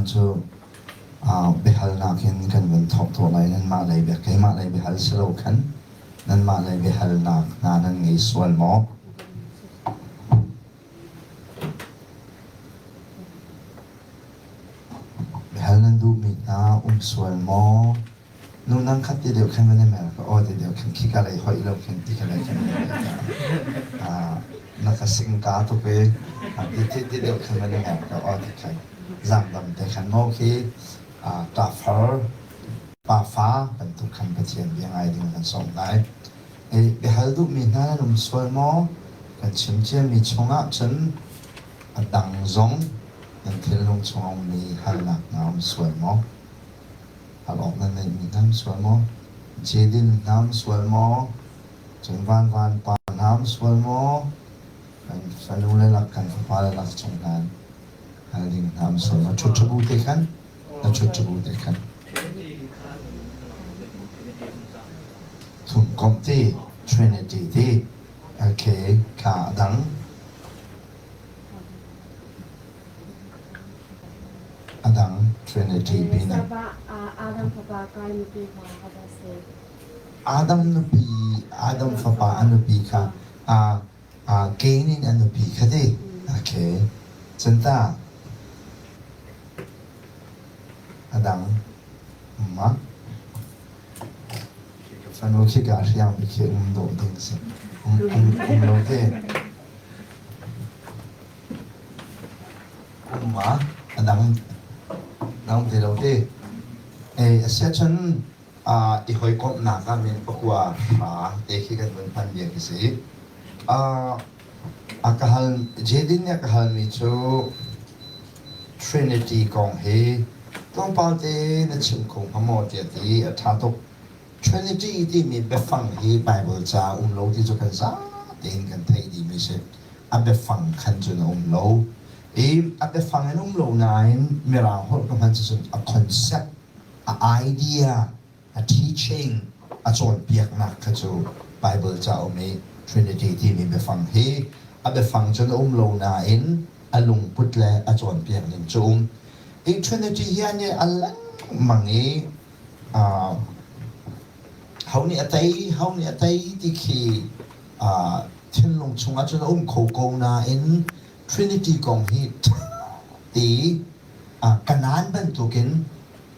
Tutan cu biahalnak in kan vun thawk tuah lai. Nanmah lei bia keimah lei biahal si lo khan nanmah lei biahalnak hna nan ngei sual maw? Biahal nan duhmi hna um sual maw? Nu nang khat ti deuh khan van i mer ka aw ti deuh khan khika lei hoih lo khin ti kha lei khan na ka singka tuk i ti ti ti deuh khan van i mer ka aw ti khan zaangdam te khan maw khi ṭafar pafa bantuk khan Pathian bia ngai ding kan sawm lai. Biahal duhmi hna nan um sual maw? Kan chim ciami chungah cun a dang zong nan thinlung chung a ummi halnak hna um sual maw? Hal awk nan neihmi hna um sual maw? Jedin hna um sual maw? Cun vanvan pa hna um sual maw? Kan fanu le lak kan fapa le lak chung hna hal ding hna um sual maw? Ṭhut ṭhabu te khan na ṭhut ṭhabu te khan. Thumkomh ti Trinity ti okay kha a dang. A dang Trinity pinah. Adam fapa Kain nupi kha a va si. Adam nupi, Adam fapa a nupi kha Cain in a nupi kha ti. Okay. Cun tah a dang ma fanu khi ka hriang mi khi um dawh ding si. Um um um lo te. Um ma a dang dang ti lo te. Ei a sia cun i hawikomhnak ah min pakua hra te khi kan vun hman bia khi si. A ka hal Jadin nih a ka halmi cu Trinity kong hi tlawmpal te na chim kho hnga maw tiah ti a ṭha tuk. Trinity timi biafang hi Bible ca um lo ti cu kan za tein kan theih dihmi si. A biafang khan cun a um lo. I a biafang in um lo nain Mirang holh ka hman cun a concept a idea, a teaching, a cawnpiaknak kha cu Bible ca um i Trinity timi biafang hi a biafang cun a um lo nain a lungput le a cawnpiak ning cu um. Hi Trinity hi an i a lengmang i uh, ho nih a tei, ho nih a tei ti khi uh, thinlung chungah cun a um kho ko nain Trinity kong hi ṭha ti uh, Kanaan bantukin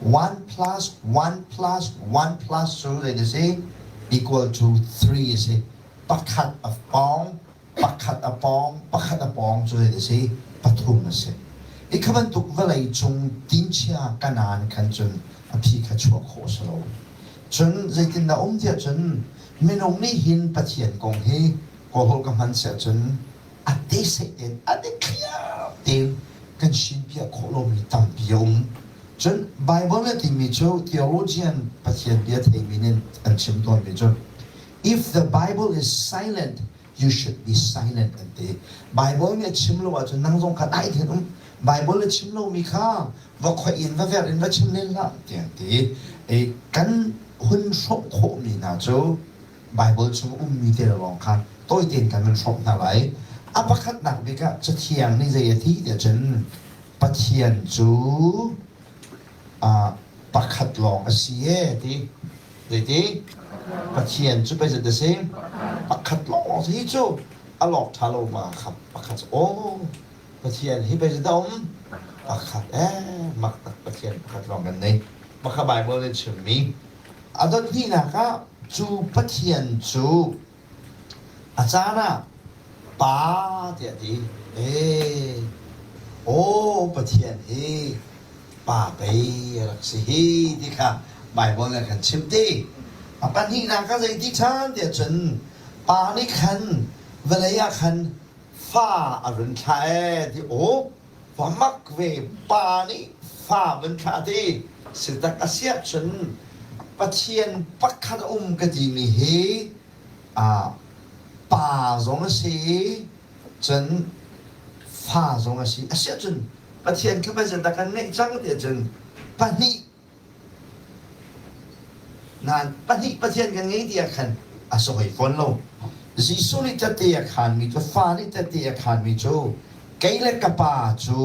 1 plus 1 plus 1 plus cu zei a si? Equal to 3 a si. Pakhat a pawng, pakhat a pawng, pakhat a pawng cu zei a si? Pathum a si. I kha bantuk vawlei cung tinchia Kanaan khan cun a phi kha chuah khawh a si lo. Cun zeitindah um tiah cun minung nih hin Pathian kong hi Kawlholh ka hman siah cun a te tein a dikthliar tein kan sinpiah khawh lomi tampi a um. Cun Bible nih a timi cu theologian Pathian bia theimi nih an chim tawnmi cu if the Bible is silent you should be silent an ti. Bible nih a chim lo ahcun nang zong kha dai tein um. Bible a chim lomi kha va khoih in va ver in va chim len hlah tiah an ti. E, kan hun hrawmh khawhmi hna cu Baibal chung ummi te lawng kha tawi tein kan van hrawmh hna lai. A pakhatnak bik ah Cathiang nih zei a ti tiah cun Pathian cu uh, pakhat lawng a si e ti. Zeiti? Pathian cu pei zat a si? Pakhat lawng hi cu a lawk ṭha lo ma kha pakhat aw Pathian hi pei zat a um? Pakhat eh mak tak Pathian pakhat lawng kan nei. Maka Bible nih chimmi A dot hnihnak ah cu Pathian cu a caan ah Pa tiah a ti. Ee, aw Pathian hi Pa pei a rak si hi ti kha Baibal nih a kan chimh ti. A pahnihnak ah zeiti ṭhan tiah cun Pa nih khan vawlei ah khan fa a run thlah ee ti aw Va mak ve pa nih fa van thlah ti si tak a si ahcun Pathian pakhat a um ka timi hi ah pa zong a si cun fa zong a si a si ahcun Pathian kha pei kan ngeih cang ti ahcun pahnih Nain pahnih Pathian kan ngei ti ah khan a si hoi fawn lo. Jesuh nih tehte a khaanmi cu fa nih tehte a khaanmi cu kei le ka pa cu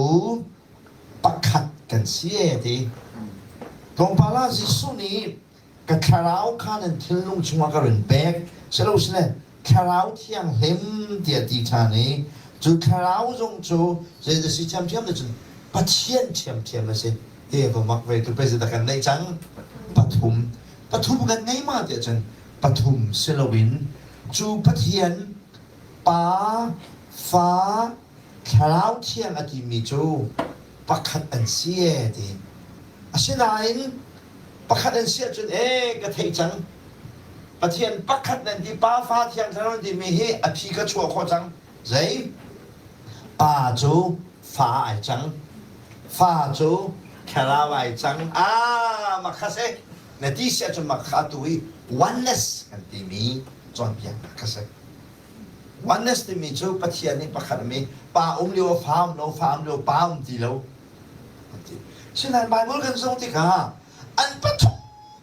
pakhat kan si e ti. Tlawmpal ah Jesuh nih ka thlarau kha nan thinlung chungah ka run pek silosile thlarau thianghlim tiah ti ṭhan i cu thlarau zong cu zeidah si ṭhiamṭhiam te cun Pathian ṭhiamṭhiam a si. Hi va mak ve tu pei kan neih cang pathum pathum kan ngei ma tiah cun pathum si loin cu Pathian Pa Fa Thlarau Thiang a timi cu pakhat an si ee ti. Asinain pakhat an si ahcun ee ka theih cang. Pathian pakhat nan ti Pa Fa Thiang Thlarau nan timi hi a phi ka chuah khawh cang. Zei? Pa cu fa ai cang. Fa cu thlarau ai cang. Ah, makha si. Na ti si ahcun makha tu hi oneness kan timi cawnpiaknak kha si. Oneness timi cu Pathian nih pakhat mi pa um lio fa um lo, fa um lio pa um ti lo. An ti. Sinain Bible kan zoh tikah an pathum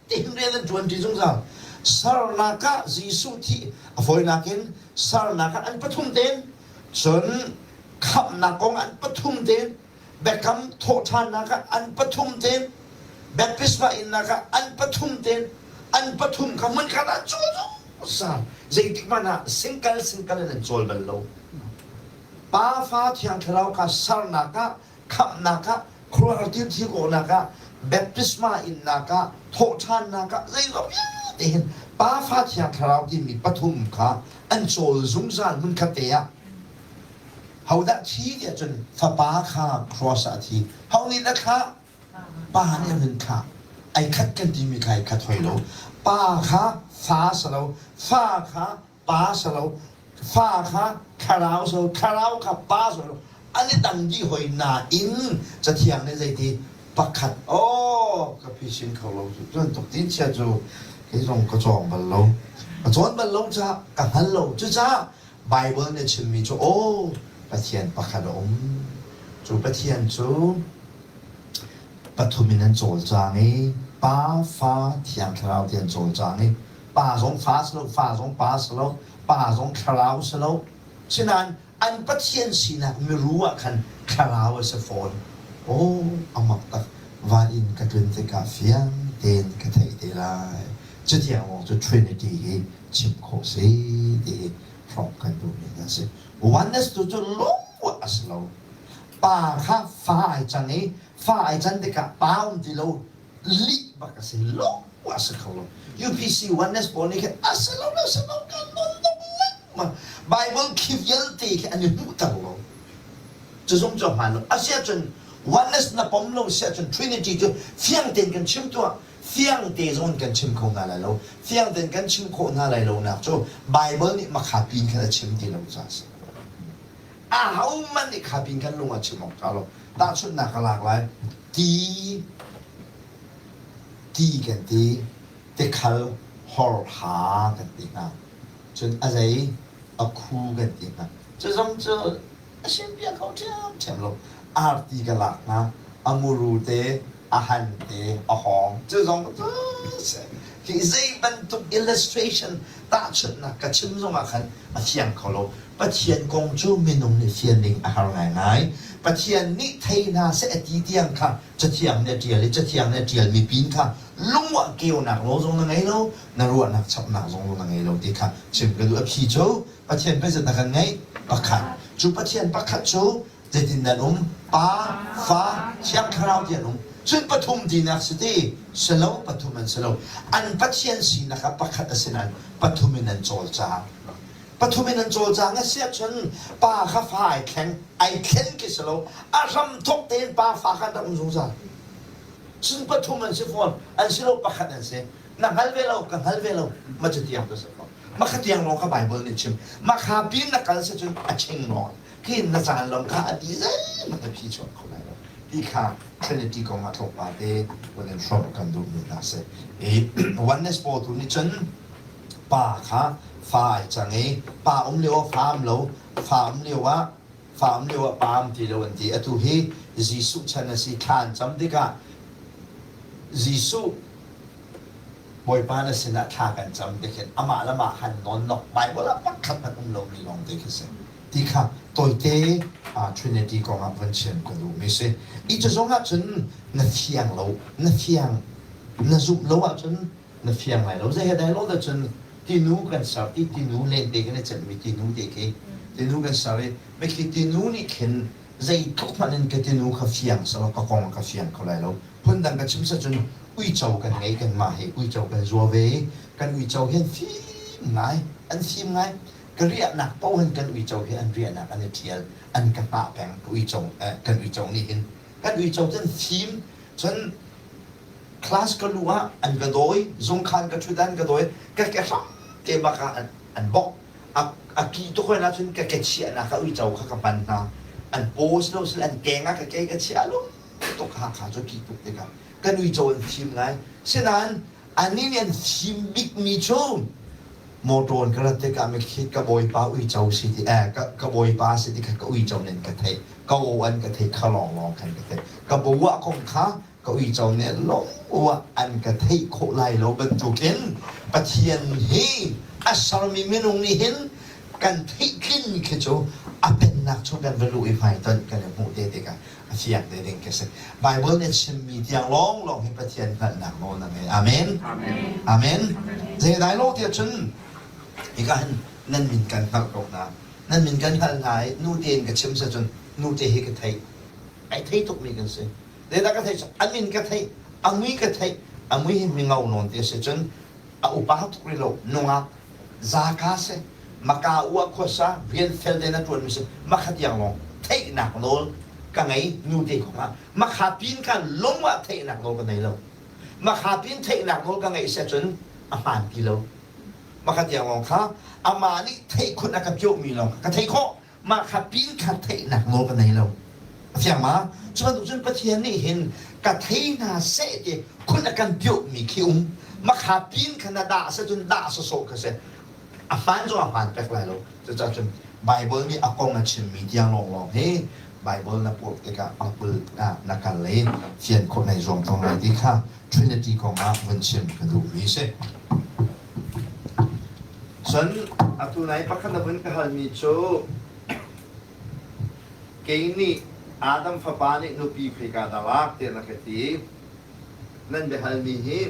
tiin rian an ṭuan ṭi zungzal. Sernak ah Jesuh thih a fawinak in sernak ah an pathum tein cun khamhnak kong an pathum tein biakam thawhṭhannak ah an pathum tein baptisma innak ah an pathum tein an pathum kha hmunkhat ah cawl zungzal zeitik hmanh ah singkal singkal in an cawl bal lo pa fa thiang thlarau kha sernak ah khamhnak ah khuaruahhar thil thil kawhnak ah baptisma innak ah thawhṭhannak ah zeizong vialte hin pa fa thiang thlarau timi pathum kha an cawl zungzal hmunkhat te ah Hodah thi tiah cun fapa kha cross ah a thi. Ho nih dah thlah? Pa nih a hun thlah. Ai khat kan timi kha ai khat hoi lo. Pa kha fa si lo, fa kha pa si lo, fa kha thlarau si lo, thlarau kha pa si lo. An i dang dih hoi nain Cathiang nih zeiti pakhat aw ka phisin kho lo cu bantuk tin chia cu kei zong ka cawng bal lo. Ka cawn bal lo caah ka hngal lo. Cucaah Baibal nih a chimmi cu aw Pathian pakhat a um. Cu Pathian cu pathum in an cawlcang i Pa, Fa, Thiang Thlarau ti an cawlcang i Pa zong fa si lo, Fa zong Pa si lo, Pa zong Thlarau si lo. Sinain an Pathian sinak miru ah khan Thlarau a si fawn. Aw a mak tak. Van in ka tlun tikah fiang tein ka theih te lai. Cutiang lawng cu Trinity hi chim khawh si ti hi hrawk kan duhmi hna si. Oneness tu cu lungruah a si lo. Pa kha fa ai cang i fa ai can tikah pa um ti lo lih bak a si lungruah a si kho lo. UPC oneness pawl nih khin a si lo lo si lo kan non dong lengmang. Bible khi vialte khi an i hmuhter lo. Cu zong cu a hmaan lo. Asiahcun oneness na pom lo siahcun Trinity cu fiang tein kan chim tuah. Fiang te zong in kan chim kho hna lai lo. Fiang tein kan chim khawh hna lai lonak cu Baibal nih makha pin khan a chim ti lo caah a si. Ahohmanh nih kha pin khan lung a chim awk ṭha lo. Tahchunhnak ka lak lai. Ti, ti kan ti, tikhal horha kan ti hna. Cun a zei, a khu kan ti hna. Cu zong cu a simpiak kho ṭhiamṭhiam lo. Arti ka lak hna, a muru te, a han te, a hawng. Cu zong cu hi zei bantuk illustration tahchunhnak ka chim zongah khan a fiang kho lo. Pathian kong cu minung nih fian ding a har ngaingai. Pathian nih thei hna seh a ti tiang kha Cathiang nih a ṭial i Cathiang nih a ṭialmi pin kha lungah keunak nawl zong na ngei lo, na ruahnak chapnak zong na ngei lo ti kha chim ka duh. A phi cu Pathian president a kan ngeih pakhat. Cu Pathian pakhat cu zeitin nan um? Pa, Fa, Thiang Thlarau ti an um. Cun pathum tinak si ti si lo, pathum an si lo. An Pathian sinak ah pakhat a si nain pathum in an cawlcang. Pathum in an cawlcang a si ahcun pa kha fa ai thleng, ai thlen khi si lo. A hram thawk tein pa fa kha an rak um zungzal. Cun pathum an si fawn, an si lo pakhat an si. Na hngal ve lo, ka hngal ve lo, ma cu tiang tu si ko. Makha tiang lawng kha Bible nih chim. Makha pin na kal si cun a ching nawn. Khi na caan lawng kha a ti zeihmanh a phi chuak kho lai lo. Ti kha Trinity kong ah tlawmpal te vun in hrawmh kan duhmi hna si. I oneness pawl tu nih cun pa kha fa ai cang i pa um lio ah fa um lo, fa um lio ah fa um lio ah pa um ti lo an ti. Atu hi Jesuh chan a si thla an cam tikah Jesuh Bawipa na sinah thla kan cam ti khin amah le mah han nawnnok Bible ah pakhat hmanh um lomi lawng te khi si. Ti kha tawite Trinity kong ah van chim ka duhmi si. I cu zong ahcun na fiang lo, na fiang, na zumh lo ahcun na fiang lai lo. Zei he dai lo dah cun tinu kan ser ti tinu lente kan i cenhmi tinu te khi tinu kan ser i mikhi tinu nih khin zeitluk hmanh in ka tinu kha fiang selaw ka kong ka fiang kho lai lo. Phundang ka chim cun uico kan ngei kanmah hi uico kan zua ve i kan uico hi an fim ngai, an fim ngai. Ka riahnak paoh hin kan uico hi an riahnak an i ṭhial, an ka hngah peng ka uico eh, kan uico nih hin. Kan uico cu an fim, cun class ka luh ah an ka dawi, zungkhan ka ṭhut ah an ka dawi, ka ke hram te bak ah an, an bok. A, a ki tuk hoi ahcun ka ke chiahnak ah uico kha ka hman hna. An paw si lo sile an keng ah ka ke ka chiah lung tuk Hakha cu ki tuk tikah kan uico an fim ngai. Sinain anih nih an fim bikmi cu motor in ka rat tikah mikhi ka bawipa uico si ti eh ka, ka bawipa si ti kha ka uico nih an ka theih ka aw an ka theih kha lawnglawng khan ka theih ka bawah kong kha ka uico nih lawng an ka theih khawh lai lo bantukin Pathian hi a sermi minung nih hin kan theih tlin khi cu a pennak chung kan va luh i hmaitonh kan i hmuh te tikah a fiang te ding khi si. Bible nih chimmi tiang lawnglawng hi Pathian hngalhnak nawl na ngei. Amen. Amen. Zeidai lo tiah cun hika hin nan min kan hngalh ko hna. Nan min kan hngalh hna i nu tein ka chim se cun nu te hi ka theih. Ai thei tukmi kan si. Zeidah ka theih? A min ka theih, a mui ka theih, a mui hi mi ngau nawn te si cun a upa tuk rih lo nungak zaka si maka u ah khuasa rian fel te na ṭuan mi si makha tiang lawng theihnak nawl ka ngei nu te kong ah makha pin ka lung ah theihnak nawl ka nei lo makha pin theihnak nawl ka ngeih si cun a hmaan ti lo makha tiang lawng kha amah nih theih khun a ka piah mi lawng ka theih khawh mah kha pin kha theihnak nawl ka nei lo. A fiang ma? Cu bantuk cun Pathian nih hin ka thei hna seh ti khun a kan piahmi khi um. Makha pin kha na dah seh cun dah sawsawh kha si. A hmaan zong a hmaan pek lai lo. Cucaah cun Bible nih a kong a chimmi tiang lawnglawng hi Bible na purh tikah na pul na kal i fian khawh nai zuam tawn lai ti kha Trinity kong ah vun chim ka duhmi si. Cun atu nai pakhat na vun ka halmi cu kei nih Adam fapa nih nupi khoika dah lak tiah na ka ti. Nan biahalmi hi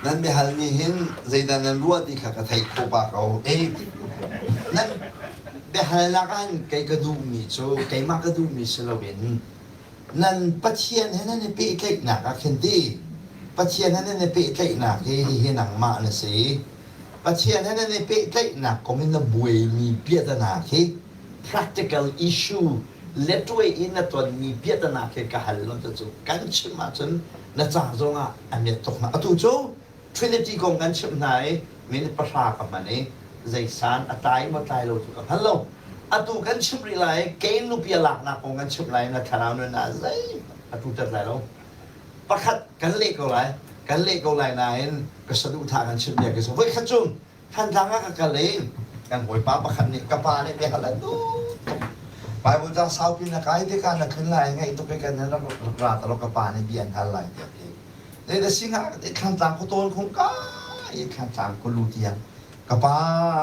Nan biahalmi hin zeidah nan ruah ti kha ka theih khawh pah ko. Eh, nan biahalnak ah hin kei ka duhmi cu keimah ka duhmi si loin nan Pathian he nan i pehtlaihnak ah khin ti Pathian he nan i pehtlaihnak hi hihi nangmah na si. Pathian he nan i pehtlaihnak kong in na buaimi piahtana khi practical issue letuai in na tonmi piahtana khi ka hal lo cu kan chimh ahcun na ca zongah a miat tuk hna. Atu cu Trinity kong kan chimh hna i minute pahra ka hman i zeisan a tlai maw tlai lo cu ka hngal lo. Atu kan chimh rih lai Cain nupi a laknak kong kan chimh lai na thlarau nun ah zei a tutat lai lo. Pakhat kan leh ko lai, kan leh ko lai nain ka saduhthah kan chimh bia ka si. Voikhat cu Thantlang ah ka kal i kan hawipa pakhat nih ka pa nih biahal an duh tuk. Bible ca saupi na kai tikah na tlun lai ngaih tuk i kan rak ra ta lo ka pa nih bia an hal lai tiah ti. Zei dah si hnga ka ti Thlantlang khuatawn khung ka i Thlantlang khualu tiang ka pa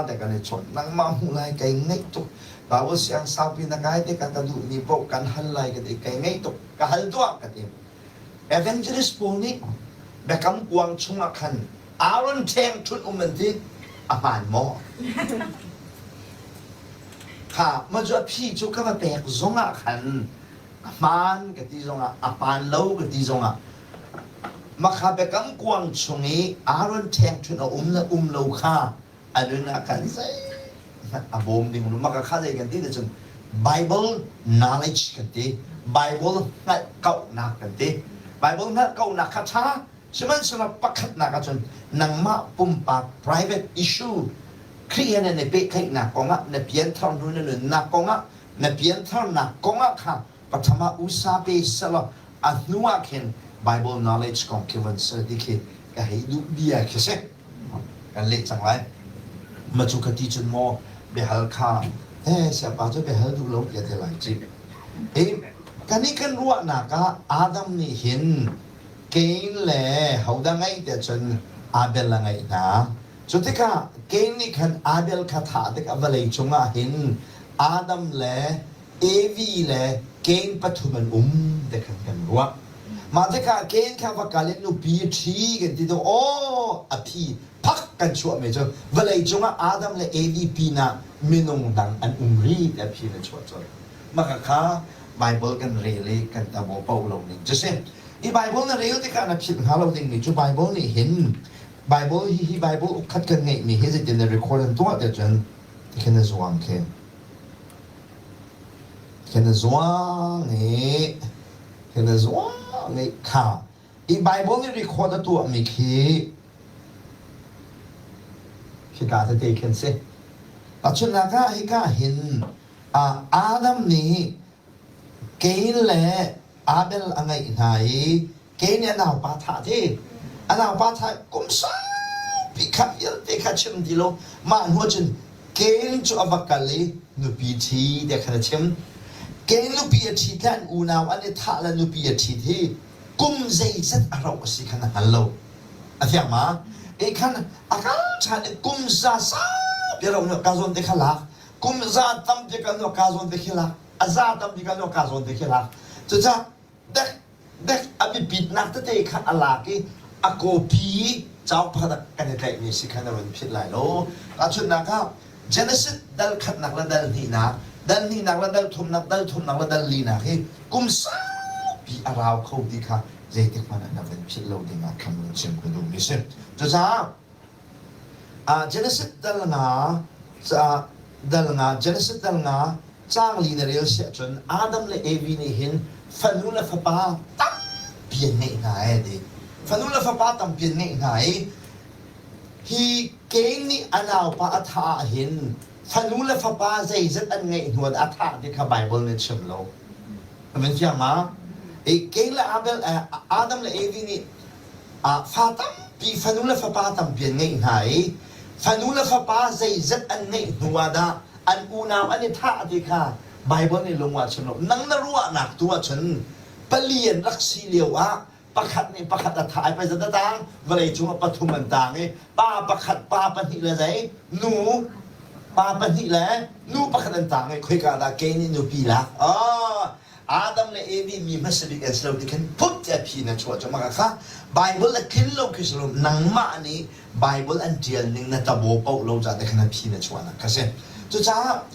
te kan i chawnh nangmah hmuh lai kai ngaih tuk. Bible siang saupi na kai tikah ka duhmi paoh kan hal lai ka ti kai ngaih tuk ka hal tuah ka ti. Evangelist pawl nih biakam kuang chungah khan Aaron ṭhengṭhunh um an ti a hmaan maw? Kha ma cu a phi cu ka va pek zongah khan a hmaan ka ti zongah a hmaan lo ka ti zongah makha biakam kuang chung i Aaron ṭhengṭhunh a um le um lo kha a nun ah khan zeihmanh a bawm ding lo maka kha zei kan ti cun Bible knowledge kan ti Bible hngalh kauhnak kan ti Bible hngalh kauhnak kha ṭha sihmanhsehlaw pakhatnak ahcun nangmah pumpak private issue Khrih he nan i pehtlaihnak kongah na pianthar hnu na nunnak kongah na piantharnak kongah kha patham ah usa pe selaw a hnu ah khin Bible knowledge kong khi van sel ti khi ka hei duh bia khi si kan leh cang lai. Ma cu ka ti cun maw biahal kha he siapa cu biahal duh lo tiah ti lai ci. Hi kan i kan ruahnak ah Adam nih hin. Cain le hodah ngeih tiah cun Abel a ngeih hna. Cu tikah Cain nih khan Abel kha thah tikah vawlei cungah hin Adam le Evi le Cain pathum an um ti khan kan ruah. Mah tikah Cain kha va kal in nupi a ṭhi kan ti tikah aw a phi phak kan chuahmi cu vawlei cungah Adam le Evi pinah minung dang an um rih tiah phi na chuah colh. Mah kha Bible kan rel i kan tabo paoh lo ning cu si. I Bible na rel tikah na philh hnga lo dingmi cu Bible nih hin Bible hi hi Bible ukkhat kan ngeihmi hi zeitin na record an tuah tiah cun tikhin na zuang khi. Tikhin na zuang i tikhin na zuang i kha i Bible nih record a tuahmi khi khika tete khin si. Tahchunhnak ah hika hin Adam nih Kain le Abel a ngeih hna i Kain nih a naupa thah ti. A naupa thah kum saupi kha vialte kha chim ti lo. Mah hnu cun Kain cu a va kal i nupi ṭhi tiah khan a chim. Kain nupi a ṭhit le an unau an i thah le nupi a ṭhit hi kum zeizat a rauh a si kha na hngal lo. A fiang ma? E khan a kal ṭhan i kum za saupi a rauh hnu ka zawn te kha lak. Kum za tampi kan ka zawn te khi lak a za tampi kan ka zawn te khi lak cucah dek dek a biapitnak tete kha a lak i a copy cauk pakhat ah kan i tlaihmi si khan a run phit lai lo tahchunhnak ah Genesis dal khatnak le dal hnihnak dal hnihnak le dal thumnak dal thumnak le dal linak hi kum saupi a rau kho ti kha zeitik hmanh ah na van philh lo ding ah khan run chim ka duhmi si cucaah Genesis dal nga dal nga Genesis dal nga caang li na rel siah cun Adam le Evi nih hin fanu le fapa tampi an ngeih hna ee ti. Fanu le fapa tampi an ngeih hna i hi Cain nih a naupa a thah ah hin fanu le fapa zeizat an ngeih hnu ah a thah ti kha Bible nih chim lo. Amen fiang ma? E Cain le Abel Adam le Evi nih fa tampi fanu le fapa tampi an ngeih hna i fanu le fapa zeizat an ngeih hnu ah dah an unau an i thah ti kha Baibal nih lung ah chim lo nang na ruahnak tu ah cun pali an rak si lio ah pakhat nih pakhat a thah i pei zat a tang vawlei cungah pathum an tang i pa pakhat pa pahnih le zei nu pa pahnih le nu pakhat an tang i khoika dah kei nih nupi lak oh Adam le Evi mi hmasa bik an si lo ti khan phut tiah phi na chuah cu maka kha Bible a tlin lo khi si lo nangmah nih Bible an ṭial ning na tabo paoh lo ca te khan a phi na chuahnak kha si. Cucaah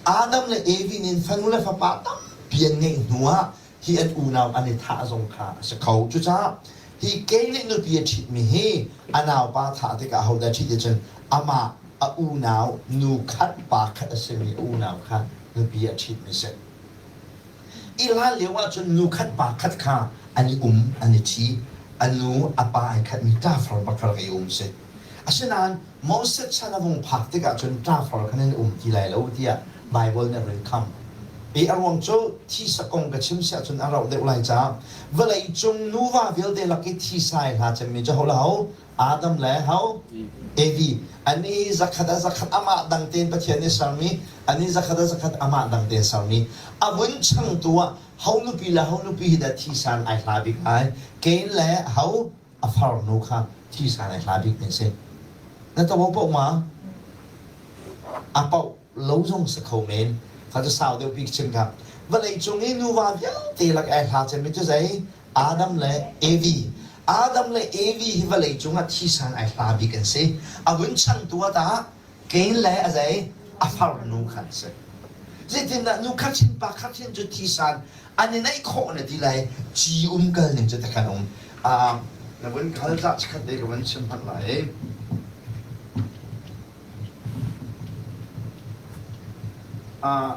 Adam le Evi nih fanu le fapa tampi an ngeih hnu ah hi an unau an i thah zong kha a si kho. Cucaah hi Cain nih nupi a ṭhitmi hi a naupa thah tikah ahodah ṭhit ti cun amah a unau nu khat pa khat a simi a unau kha nupi a ṭhitmi si. I hlan lio ahcun nu khat pa khat kha an i um, an i ṭhi. A nu, a pa ai khatmi ṭafar bak rak i um si. Asinain Moses chan a vung phak tikah cun ṭafar khan an um ti lai lo tiah Baibal nih a run kham. I a ruang cu thisa kong ka chim si ahcun a rauh deuh lai caah vawlei cung nuva vialte lak i thisa ai hla cemmi cu ho le ho? Adam le ho? Evi. Ani zakhat a zakhat amah dang tein Pathian nih sermi, ani zakhat a zakhat amah dang tein sermi. A vun changtu ah ho nupi le ho nupi hi dah thisan ai hla bik ai? Cain le ho a farnu kha thisan ai hla bik mi si. Na tabo paoh ma? A paoh lo zong si kho men. Kha cu sau deuh bik chim kha. Vawlei cung i nuva vialte lak ai hla cemmi cu zei? Adam le Evi. Adam le Evi hi vawlei cungah thisan ai hla bik an si. A vun changtu ah tah Cain le a zei a farnu kha an si. Zeitindah nu khat hin pa khat hin cu thisan an i neih khawh na ti lai ci um kal ning cu takhan um. Uh, na vun kal tah chikhat te ka vun chim hmanh lai. Uh,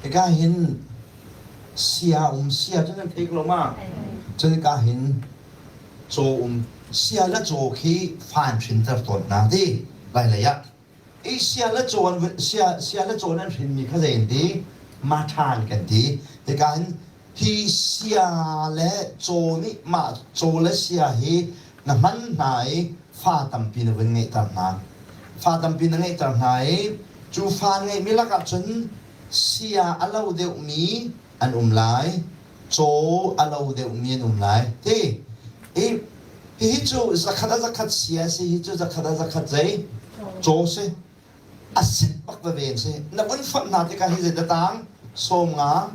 Hika hin sia um sia cu nan thei ko lo ma? Cun hika hin caw um sia le caw khi fa an hrinter tawn hna ti lai lei ah. I sia le caw an sia sia le caw an hrinmi kha zei an ti? Mathan kan ti. Hika hin hi sia le caw nih mah caw le sia hi na hman hna i fa tampi na vun ngeihter hna. Fa tampi na ngeihter hna i cu fa ngeihmi lakah cun sia a lo deuhmi an um lai. Caw a lo deuhmi an um lai. Ti i hihi cu zakhat a zakhat sia si, hi cu zakhat a zakhat zei caw si. A sit bak veve an si. Na vun fonh hna tikah hi zei dah tang? 50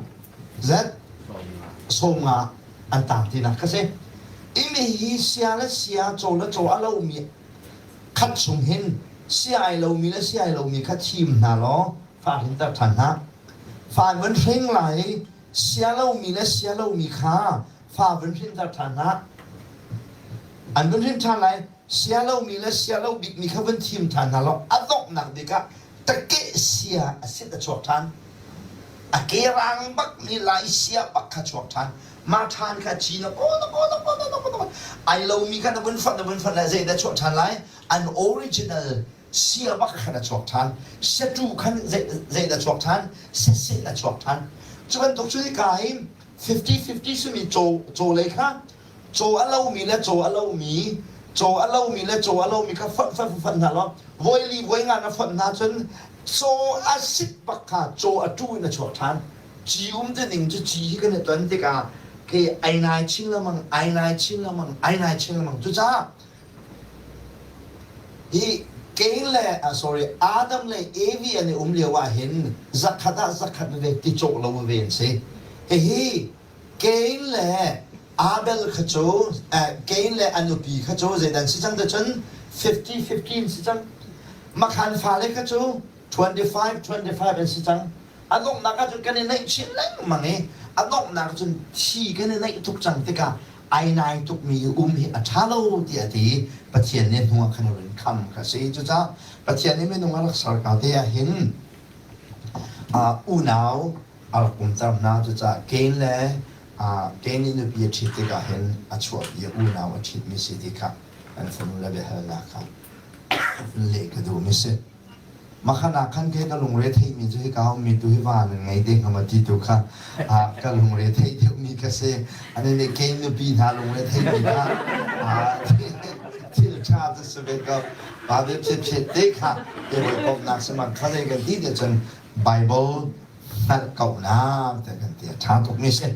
zet 50 an tang tinak kha si. Imi hi sia le sia, caw le caw a lomi khat chung hin sia ai lomi le sia ai lomi kha thim hna law fa hrinter ṭhan hna. Fa an vun hring lai i sia lomi le sia lomi kha fa vun hrinter ṭhan hna. An vun hrin ṭhan lai sia lomi le sia lo bikmi kha vun thim ṭhan hna law a donghnak bik ah takeh sia a sit a chuak ṭhan. A ke rang bakmi lai sia bak kha chuak ṭhan. Mah ṭhan kha ci na kaw na kaw na kaw na kaw na kaw ai lomi kha na vun fonh na vun fonh lai zeidah chuah ṭhan lai an original sia bak khan a chuak ṭhan. Siaṭu khan zeidah chuak ṭhan siasin a chuak ṭhan. Cu bantuk cu hika hi 50-50 simi caw caw lei kha caw a lomi le caw a lomi caw a lomi le caw a lomi kha fonh fonh fonh hna law voi li voi nga na fonh hna cun caw a sit bak kha caw a ṭu in a chuak ṭhan. Ci um te ning cu ci hi kan i ton tikah ke ai nai chin lengmang ai nai chin lengmang ai nai chin lengmang cucaah hi Cain le uh, sorry Adam le Evi an i um lio ah hin zakhat ah zakhat ve ti cawh lo ve an si. Hihi Cain le Abel kha cu uh, Cain le a nupi kha cu zeidan si cang te cun 50-50 si cang. Makhan fale kha cu 25 25 an si cang. A donghnak ah cun kan i naih chin lengmang i a donghnak cun thi kan i naih tuk cang tikah ai nai tukmi i um hi a ṭha lo tiah a ti i Pathian nih hnu ah khan a run kham kha a si. Cucaah Pathian nih minung a rak ser ka te ah hin unau a rak umter hna. Cucaah Cain le Cain nih nupi a ṭhit tikah hin a chuahpi a unau a ṭhitmi si ti kha an fanu le biahalnak kha leh ka duhmi si. Makhan ah khan kei ka lungre theihmi cu hika ummi tu hi va nan ngei te hnga maw ti tu kha ka lungre theih deuhmi ka si. Ani nih kei nupi hna lungre theihmi kha thil ṭha cu si ve ko. Pa ve phiat te kha te hawikomhnak si man kha zei kan ti te cun Bible hngalh kauhnak te kan ti a ṭha tukmi si.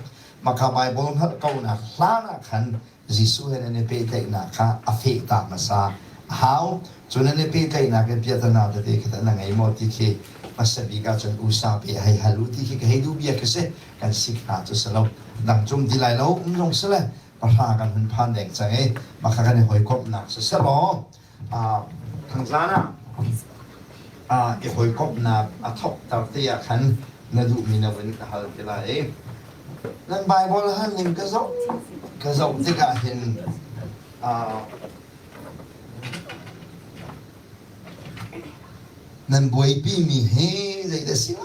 Maka Bible hngalh kauhnak hlan ah khan Jesuh he nan i pehtlaihnak kha a fehter hmasa a hau. Cu nan i pehtlaihnak in piahtana tete kha na ngei maw ti khi hmasa bik ahcun usa pe hei hal u ti khi ka hei duh bia khi si. Kan sik hna cu si lo. Dang cum ti lai lo um zong si le pahra kan hun phan deng cang i mah kha kan i hawikomhnak si selaw thangzan ah i hawikomhnak a thawkter te ah khan na duhmi na vun ka hal ti lai. Nan Bible hal ning ka zoh ka zoh tikah hin nan buaipimi hi zeidah si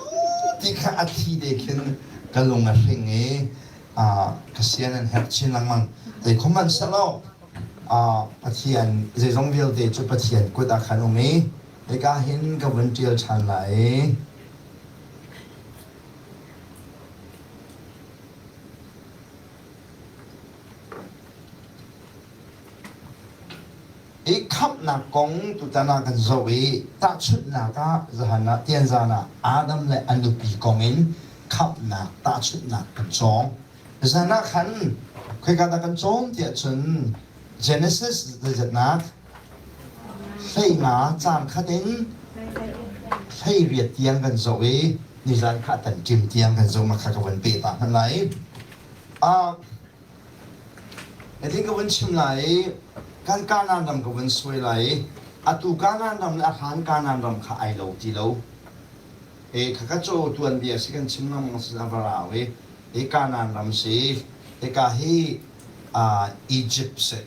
ti kha a thli te khin ka lung a hring i ka sian an herh chin lengmang. Zei khom hmanh selaw Pathian zeizong vialte cu Pathian kut ah khan um i hika hin ka vun ṭial ṭhan lai. I khamhnak kong tutan ah kan zoh i tahchunhnak ah zahan ah tianzan ah Adam le a nupi kong in khamhnak tahchunhnak kan cawng. Zan ah khan khoika dah kan cawm tiah cun Genesis zeizatnak 15 caang khat in 18 tiang kan zoh i nizan kha tan ṭim tiang kan zoh ma kha ka van peh ta hmanh lai. Uh, Hitin ka vun chim lai i kan Kanaan ram ka vun suai lai i atu Kanaan ram le a hlan Kanaan ram kha ai lo ti lo. E khakha caw tuanbia si kan chim lengmang si a va rau i hi Kanaan ram si hika hi uh, Egypt si.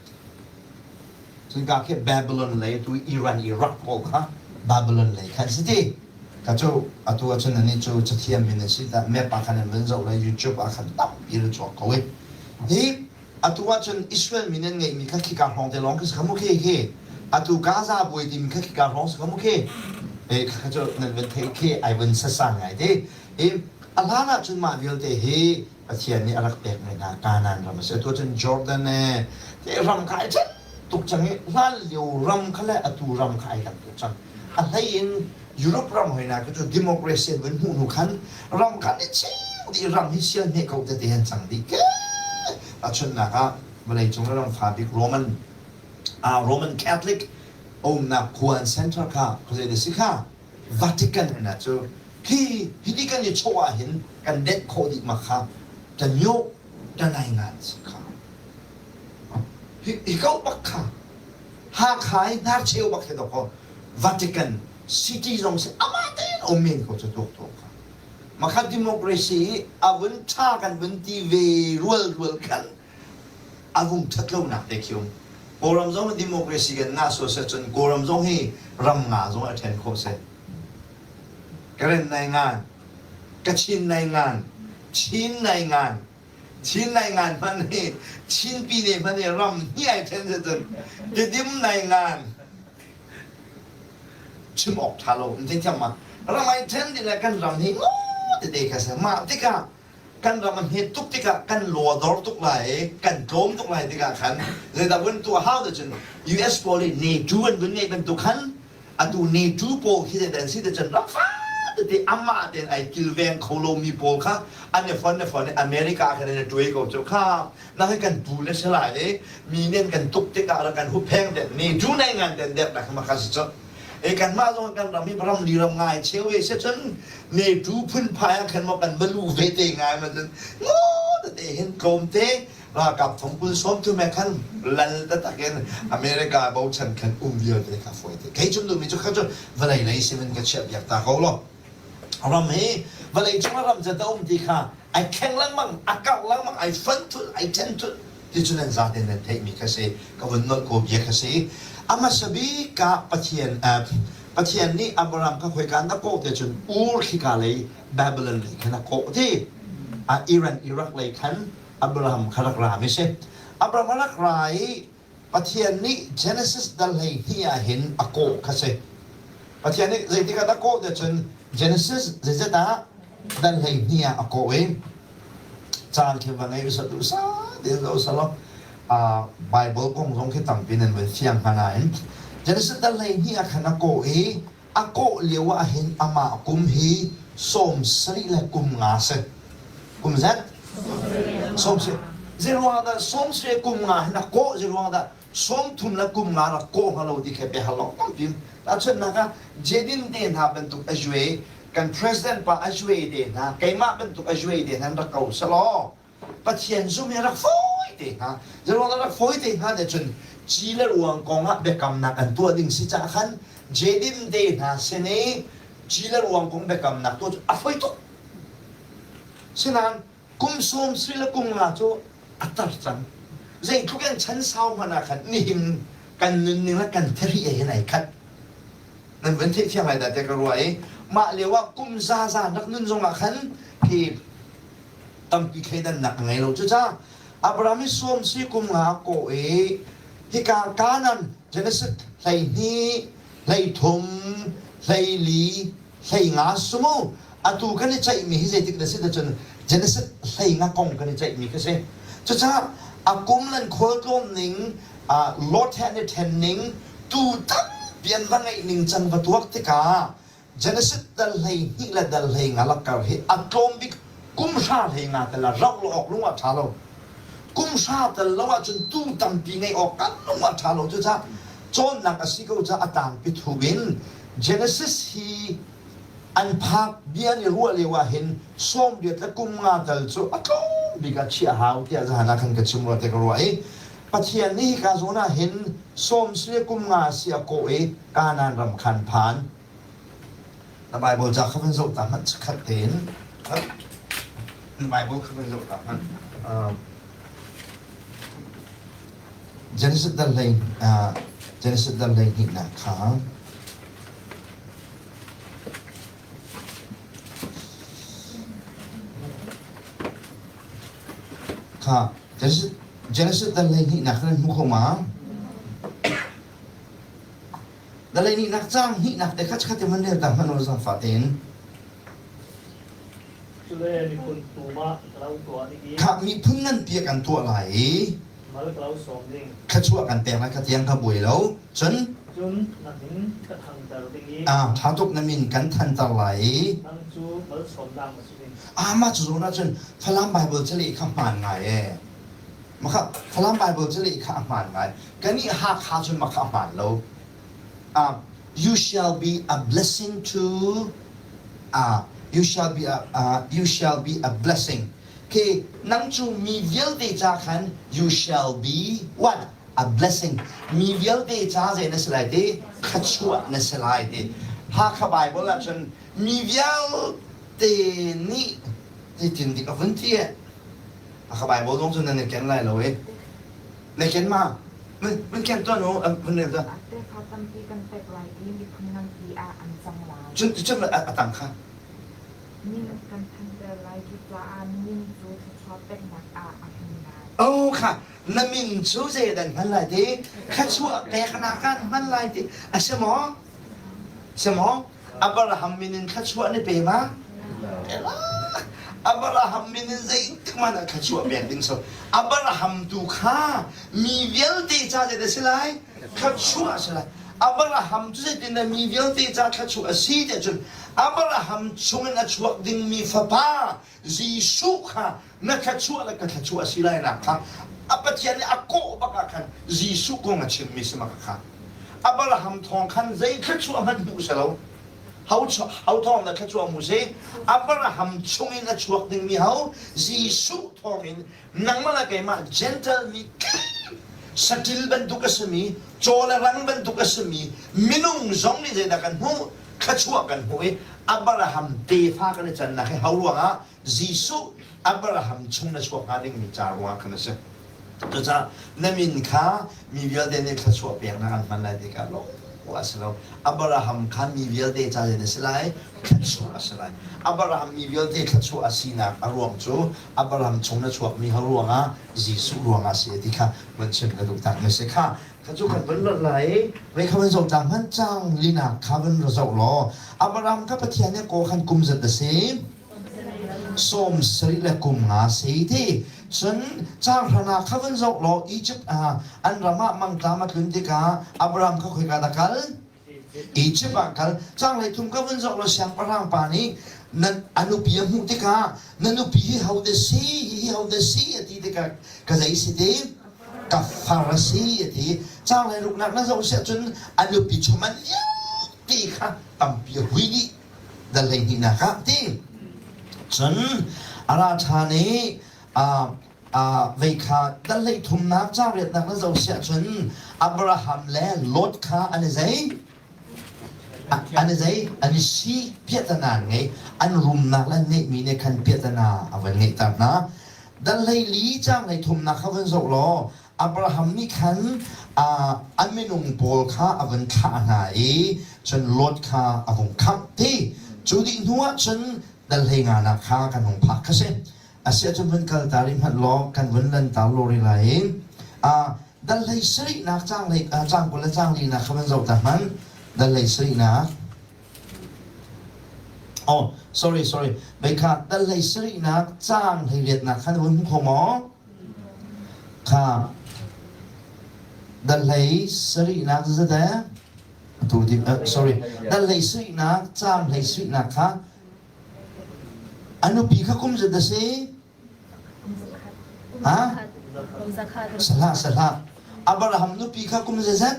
Cun ka khi Babylon lei tu Iran Iraq pawl kha Babylon lei khan si ti. Ka cu atu ahcun anih cu cathiam min an si dah map ah khan an vun zoh le YouTube ah khan tampi an chuak ko i hi atu ahcun Israel min an ngeihmi kha khika hrawng te lawng khi si kha mu khi khi atu Gaza buai timi kha khika hrawng si kha mu khi e kha cu nan vun theih khi ai vun sasa ngai te i a hlan ahcun mah vialte hi Pathian nih a rak pekmi hna Kanaan ram a si atu ahcun Jordan e te ram kha ai ṭhen tuk cang i hlan lio ram kha le atu ram kha ai dang tuk cang a hlei in Europe ram hoi hna cu democracy an vun hmuh hnu khan ram kha an i cheu. dih ram hi sial hme ko tete an cang dih ke. Tahchunhnak ah vawleicung le ram fa bik Roman Roman Catholic umnak khua an center kha khuazei dah si kha Vatican na cu khi hiti kan i chawh ah hin kan denh khawh dih ma kha kan nyoh kan ai ngan si kha hi ko bak kha Hakha i hnarcheu bak hi dawk Vatican City zong si amah tein um men ko cu tuak tuak kha makha democracy i a vun ṭha kan vun ti ve rual rual khan a vung ṭhat lonak te khi um Kawlram zong democracy kan ngah sual seh cun Kawlram zong hi ram nga zong a ṭhen khawh seh Karen nai ngan Kachin nai ngan Chin nai ngan Chin nai ngan hmanh hi Chin pine hmanh hi ram hnih ai ṭhen seh cun Tidim nai ngan chim awk ṭha lo in thiam ma ram ai ṭhen ding le kan ram hi ngo tete kha si mah tikah kan ram a hmet tuk tikah kan law dor tuk lai i kan tlawm tuk lai tikah khan zeidah vun tuah hau te cun US pawl i NATO an vun ngeih bantuk khan atu NATO pawl khi zeidah an si te cun ram fa tete amah tein ai kilveng kho lomi pawl kha an i fon i fon i America khan an i tuai ko cu kha na hi kan pu le si lai i mi nih an kan tuk tikah rak kan huppheng den NATO nei ngan den dek nak ma kha si cu e kanmah zong kan ram hi ram li ram ngai cheu ve se cun NATO phunphai ah khan maw kan va lu ve te ngai ma cun ngo tete hin tlawm te ralkap thong kul sawm tu me khan lal tatak in America bochan khan um vialte kha foi te kei chum duhmi cu kha cu vawlei lei simin ka chiah biak ta ko lo ram hi vawlei cung ah ram zat a um ti kha ai thleng lengmang a karh lengmang ai fon thulh ai ṭhen thulh ti cu nan zaten nan theihmi kha si ka vun nolh ko bia kha si a hmasa bik ah Pathian Pathian nih Abraham kha khoika na kawh te cun Ur khika lei Babylon lei khan a kawh ti Iran Iraq lei khan Abraham kha rak ra mi si Abraham a rak ra i Pathian nih Genesis dal 12 ah hin a kawh kha si. Pathian nih zeitik ah dah kawh ti cun Genesis zeizat ah dal 12 ah a kawh i caan khi va ngei usah duh sa tein zoh usah law Bible kong zong khi tampi nan vun fiang hnga nain Genesis dal 12 ah khan a kawh i a kawh lio ah hin amah kum hi 70 le kum nga si. Kum zat? 70. Zeiruang dah 70 kum nga hin a kawh zeiruang dah 30 le kum nga rak kawh hnga lo ti khi biahal lawng tampi. Tahchunhnak ah Jedin te hna bantuk a zue kan president pa a zue te hna keimah bantuk a zue te hna rak ko selaw Pathian zum hi rak fawi te hnga. Zeiruang dah rak fawi te hnga te cun ci le ruang kong ah biakamnak an tuah ding si cah khan Jedin te hna sin i ci le ruang kong biakamnak tuah cu a fawi tuk. Sinain kum sawm sri le kum nga cu a tar cang. Zeitluk in chan sau hmanh ah khan nihin kan nunning le kan thari he hin ai khat. Nan van theih fiang lai dah tiah ka ruah i mah lio ah kum zaza nak nun zong ah khan khi tampi thleidannak a ngei lo. Cucaah Abraham hi sawm si kum nga kawh i hika Canaan Genesis 12, 13, 14, 15 sumu atu kan i ceihmi hi zeitik na si cun Genesis 15 kong kan i ceihmi kha si. Cucaah a kum lan khualtlawm ning Lot he an i ṭhen ning tu tampi an va ngeih ning can va tuak tikah Genesis dal 12 le dal 15 lakar hi a tlawm bik kum hra 15 tel ah rauh lo awk lung ah ṭha lo. Kum hra tel lo ahcun tu tampi ngeih awk kan lung ah ṭha lo. Cucaah cawnnak a si ko caah a tangpi thup in Genesis hi an phak bia an i ruah lio ah hin 80 le kum nga tal cu a tlawm bik ah chiah hau tiah zahan ah khan ka chim rua te ka ruah i Pathian nih hika zawn ah hin sawm si le kum nga si a kawh i Kanaan ram khan phan. Na Bible ca kha van zoh ta hmanh chikkhat tein. Na Bible kha van zoh ta hmanh. Genesis dal hlei Genesis dal hlei hnihnak kha kha Genesis dal hlei hnihnak kha nan hmu kho ma? Dal hlei hnihnak caang hnihnak te kha chikkhat te man rel ta hmanh u zaangfah tein. Cule miphun tumah ka lo tuah ding i Khah miphun nganpi a kan tuah lai i mal ka lo sawm ding. thluachuah kan pek lai kha tiang ka buai lo. Cun. Cun na min ka thangter ding i Ah, ṭha tuk na min kan thanter lai i nang cu malsawmnak na si ding. Ah, mah cu zawn ahcun Falam Bible caleh kha hmaan ngai ee. Mah kha Falam Bible caleh kha a hmaan ngai. Kannih Hakha cun mah kha a hmaan lo. Ah, you shall be a blessing to ah, you shall be a uh, you shall be a blessing. Okay, nang cu mi vialte ca khan you shall be what? A blessing. Mi vialte ca zei na si lai ti? Thluachuah na si lai ti. Hakha Bible ahcun mi vialte nih zeitin dik a vun ti eh. Hakha Bible zong cu nan i ken lai lo eh. Na ken ma? Mun ken tuan u, mun rel tuan. Tefa tampi kan pek lai i miphun nganpi ah an cang lai. Cun cun a tang kha. Min kan thanter lai cucaah min cu thluachuah peknak ah a hman lai. Oh kha na min cu zeidan hman lai ti thluachuah peknak ah hman lai ti a si maw? Si maw? Abraham min in thluachuah ni pe ma? Abraham min in zeitik hmanh ah thluachuah pek ding so Abraham tu kha mi vialte ca zei a si lai? Thluachuah a si lai. Abraham cu zeitindah mi vialte ca thluachuah a si tiah cun Abraham chungin a chuak dingmi fapa Jesuh kha na thluachuah le ka thluachuah a si lai nak kha a Pathian nih a kawh bak ah khan Jesuh kong a chimmi si mak kha Abraham thawng khan zei thluachuah hmanh hmuh si lo ho ho thawng dah thluachuah hmu si Abraham chungin a chuak dingmi ho Jesuh thawngin nangmah le keimah Gentile mi saṭil bantuk a simi caw le rang bantuk a simi minung zong nih zeidah kan hmuh thluachuah kan hmuh i Abraham tefa kan i cannak hi ho ruangah Jesuh Abraham chung na chuak hnga dingmi ca ruangah khan a si. Cucaah na min kha mi vialte nih thluachuah peknak an hman lai tikah lawng a si lo. Abraham kha mi vialte ca in a si lai, thluachuah a si lai. Abraham mi vialte thluachuah a sinak a ruang cu Abraham chung na chuakmi ho ruangah Jesuh ruangah a si ti kha van chim ka duh tak mi si kha. Kha cu kan van rat lai i vei kha van zoh ta hmanh cang linak kha van ra zoh law Abraham kha Pathian nih kaw khan kum zat a si sawm sarih le kum nga si ti cun caang hrana kha van zoh law Egypt ah an ram ah mangtlam a tlun tikah Abraham kha khoika dah kal Egypt ah kal caang lei thum kha vun zoh law siangpahrang pa nih na a nupi a hmuh tikah na nupi hi ho dah si hi ho dah si a ti tikah ka zei si ti ka far a si a ti caang lei ruknak na zoh siah cun a nupi chawman vialte kha tampi a hui dih dal hleihnihnak ah ti cun a ra ṭhan i vei kha dal hleithumnak caang na zoh siah cun Abraham le Lot kha an i zei an i zei an i si piahtana an ngei an rumnak le an ngeihmi nih khan piahtana a van ngeihter hna dal hleili caang hleithumnak kha van zoh law Abraham nih khan a minung pawl kha a vun thlah hna i cun Lot kha a vung khamh ti. Cu dih hnuah cun dal hlei nganak kha kan hung phak kha si. Asiah cun vun kal ta rih hmanh law kan vun lan ta law rih lai i dal hlei sarihnak caang hlei caang 20 le caang linak kha van zoh ta hmanh. Dal hlei sarihnak Oh, sorry, sorry. Vei kha dal hlei sarihnak caang hlei riatnak kha na vun hmu kho maw? Kha dal hlei sarihnak zat eh? Atu di, uh, sorry. Dal hlei sarihnak caang hlei sarihnak kha a nupi kha kum zat a si? Ha? Salah, salah. Abraham nupi kha kum zat?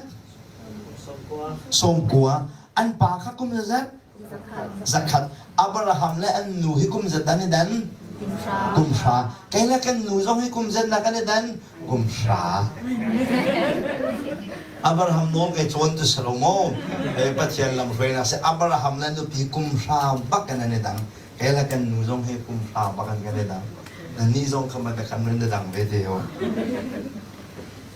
Sawmkua. An pa kha kum zat? Zakhat. Abraham le an nu hi kum zat dan i dan? Kum hra. Kei le kan nu zong hi kum zat na kan i dan? Kum hra. Abraham nawl kai cawn tu si lo maw? Pathian lam hruainak si Abraham le nupi kum hra bak kan an i dang. Kei le kan nu zong hi kum hra bak an kan i dang. Na ni zong kha man kan nan dang ve te ho.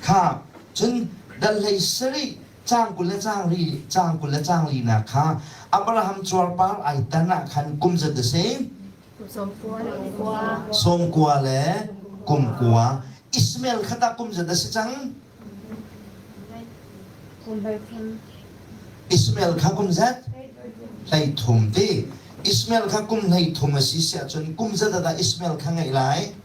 Kha cun dal hlei sarih caang 20 le caang ri caang 20 le caang linak kha Abraham cuarpar ai tan ah khan kum zat a si? Sawmkua le kum kua. Ismael kha tah kum zat a si cang? Ishmael kha kum zat? 13 ti. Ishmael kha kum 13 a si siah cun kum zat ah dah Ishmael kha ngeih lai?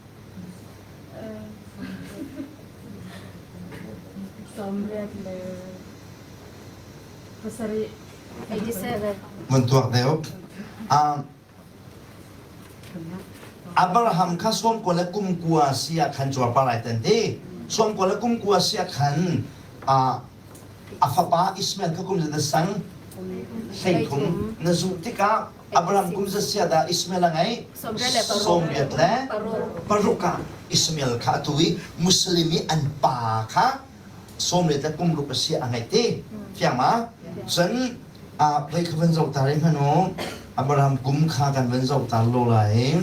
Pasarih. 87. Mun tuak deuh. Um, Abraham kha sawm kua le kum kua si ah khan cuarpar ai tan ti. Sawm kua le kum kua si ah khan uh, a fapa Ishmael kha kum zat na sang 13 na zuh tikah Abraham kum zat sia dah Ishmael a ngeih? Sawmriat le paruk ah Ishmael kha atu i Muslim i an pa kha sawmriat le kum ruk a si a ngeih ti. Fiang ma? Cun play kha van zoh ta rih hmanh u. Abraham kum kha kan van zoh ta lo lai.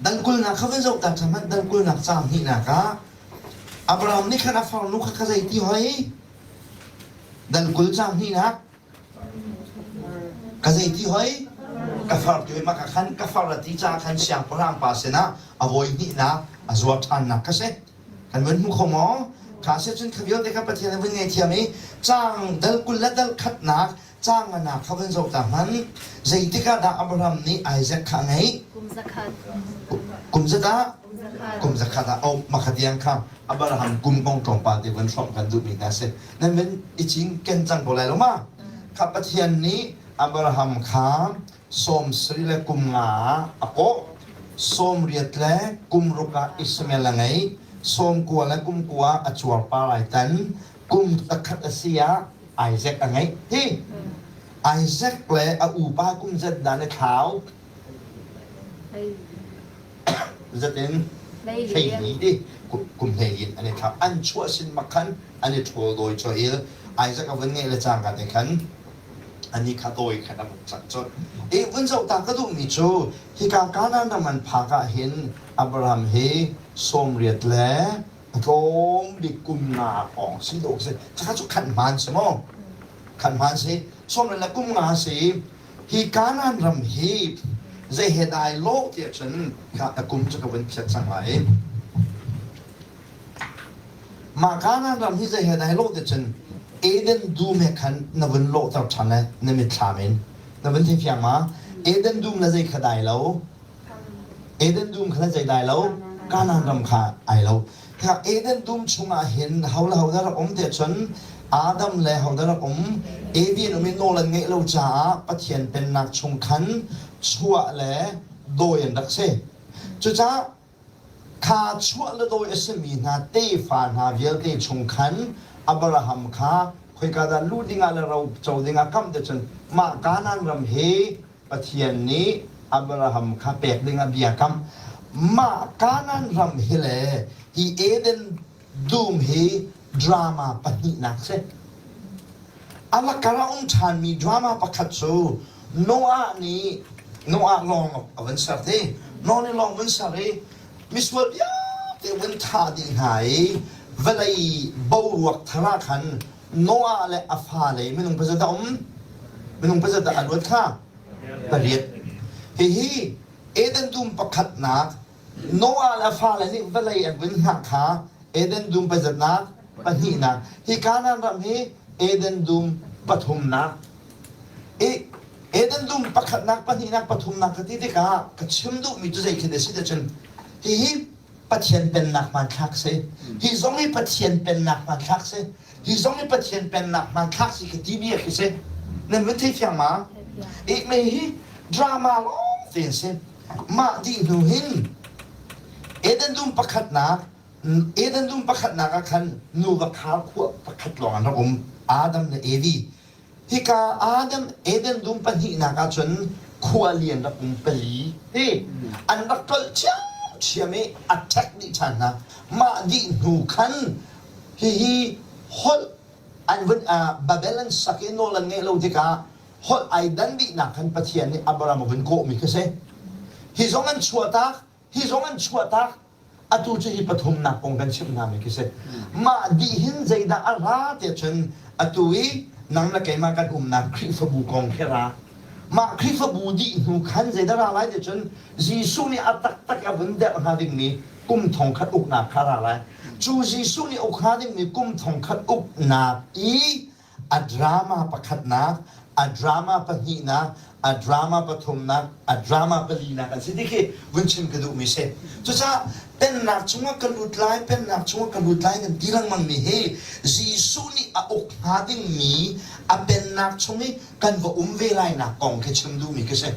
Dal kulnak kha van zoh ta ṭhan hmanh dal kulnak caang hnihnak ah Abraham nih khan a farnu kha ka zei ti hoi? Dal 20 caang hnihnak ka zei ti hoi? Ka far ti hoi mah ka khan ka far a ti caah khan siangpahrang pa sinah a voi hnihnak a zuar ṭhannak kha si. Kan vun hmu kho maw? Kha si cun kha vialte kha Pathian a vun ngei i caang dal 20 le dal khatnak caang nganak kha vun zoh ta hmanh. Zeitik ah dah Abraham nih Isaac kha a ngeih? Kum zakhat. Kum zat ah? Kum zakhat ah. Oh, makha tiang kha Abraham kum kong tlawmpal te vun hrawmh kan duhmi hna si. Nan vun i cinken cang ko lai lo ma? Kha Pathian nih Abraham kha 70 le kum nga ah a kawh. 80 le kum ruk ah Ishmael a ngei. 90 le kum kua a cuarpar ai tan. Kum zakhat a si ah Isaac a ngeih. Hi Isaac le a upa kum zat dah na thlau? Zatin hleihnih ti kum hleihnih an i thlak. An chuah sin bak khan an i ṭhawl dawi choil. Isaac a vun ngeih le cangka te khan ani kha dawi khan a vun cak colh. I vun zoh ta ka duhmi cu hika Kanaan ram an phak ah hin Abraham hi 80 le a tlawm bik kum nga pawng si dawh si. Khakha cu khan hmaan si maw? Khan hmaan si. 80 le kum nga si. Hi Kanaan ram hi zei he dai lawh tiah cun kha a kum cu ka vun phiat cang lai. Mah Kanaan ram hi zei he dai lawh tiah cun Eden dum he khan na vun lawhter ṭhan le na mitthlam in na vun theifiang ma? Eden dum le zei kha dai lo? Eden dum kha zei dai lo? Kanaan ram kha ai lo. Kha Eden dum chungah hin ho le ho dah rak um tiah cun Adam le ho dah rak um? Evi an um i nawl an ngeih lo caah Pathian pennak chung khan chuah le dawi an rak si. Cucaah kha chuah le dawi a simi hna tefa hna vialte chung khan Abraham kha khoika dah luh dingah le ro co dingah kamh te cun mah Kanaan ram hi Pathian nih Abraham kha pek dingah bia kam. Mah Kanaan ram hi le hi Eden dum hi drama pahnihnak si. A lakar a um ṭhanmi drama pakhat cu Noah nih Noah lawng a vun ser ti. Noah nih lawng vun ser i misual vialte vun thah dih hna i vawlei boruak thar ah khan Noah le a fale minung pazat a um? Minung pazat dah a luat kha? Pariat. Hihi Eden dum pakhatnak Noah le a fale nih vawlei an vun hngah kha Eden dum pazatnak pahnihnak. Hi Kanaan ram hi Eden dum pathumnak. I Eden dum pakhatnak, pahnihnak, pathumnak ka ti tikah ka chim duhmi cu zei khi a si ti cun hihi Pathian pennak hmanthlak si. Hi zong hi Pathian pennak hmanthlak si. Hi zong hi Pathian pennak hmanthlak si ka ti bia khi si. Nan vun thei fiang ma? I me hi drama lawng te si. Mah dih hnu hin Eden dum pakhatnak Eden dum pakhatnak ah khan nuva khar khua pakhat lawng an rak um. Adam le Evi. Hika Adam Eden dum pahnihnak ah cun khua lian rak um pali hi an rak ṭolh ṭhiamṭhiam i a ṭhek dih ṭhan hna. Mah dih hnu khan hihi holh an vun Babel an sak i nawl an ngeih lo tikah holh ai dan dihnak khan Pathian nih Abraham a vun kawhmi khi si. Hi zong an chuahtak, hi zong an chuahtak, atu cu hi pathumnak kong kan chimh hna mi khi si. Mah dih hin zeidah a ra tiah cun atu i nang le keimah kan umnak Khrihfabu kong khi ra. Mah Khrihfabu dih hnu khan zeidah ra lai tiah cun Jesuh nih a taktak a vun derh hnga dingmi kum thongkhat uknak kha ra lai. Cu Jesuh nih uk hnga dingmi kum thongkhat uknak i a drama pakhatnak, a drama pahnihnak, A drama pathumnak, a drama palinak an si ti khi vun chim ka duhmi si. Cucaah pennak chungah ka lut lai, pennak chungah ka lut lai kan ti lengmang mi hi Jesuh nih a uk hnga dingmi a pennak chung i kan va um ve lainak kong khi chim duhmi khi si.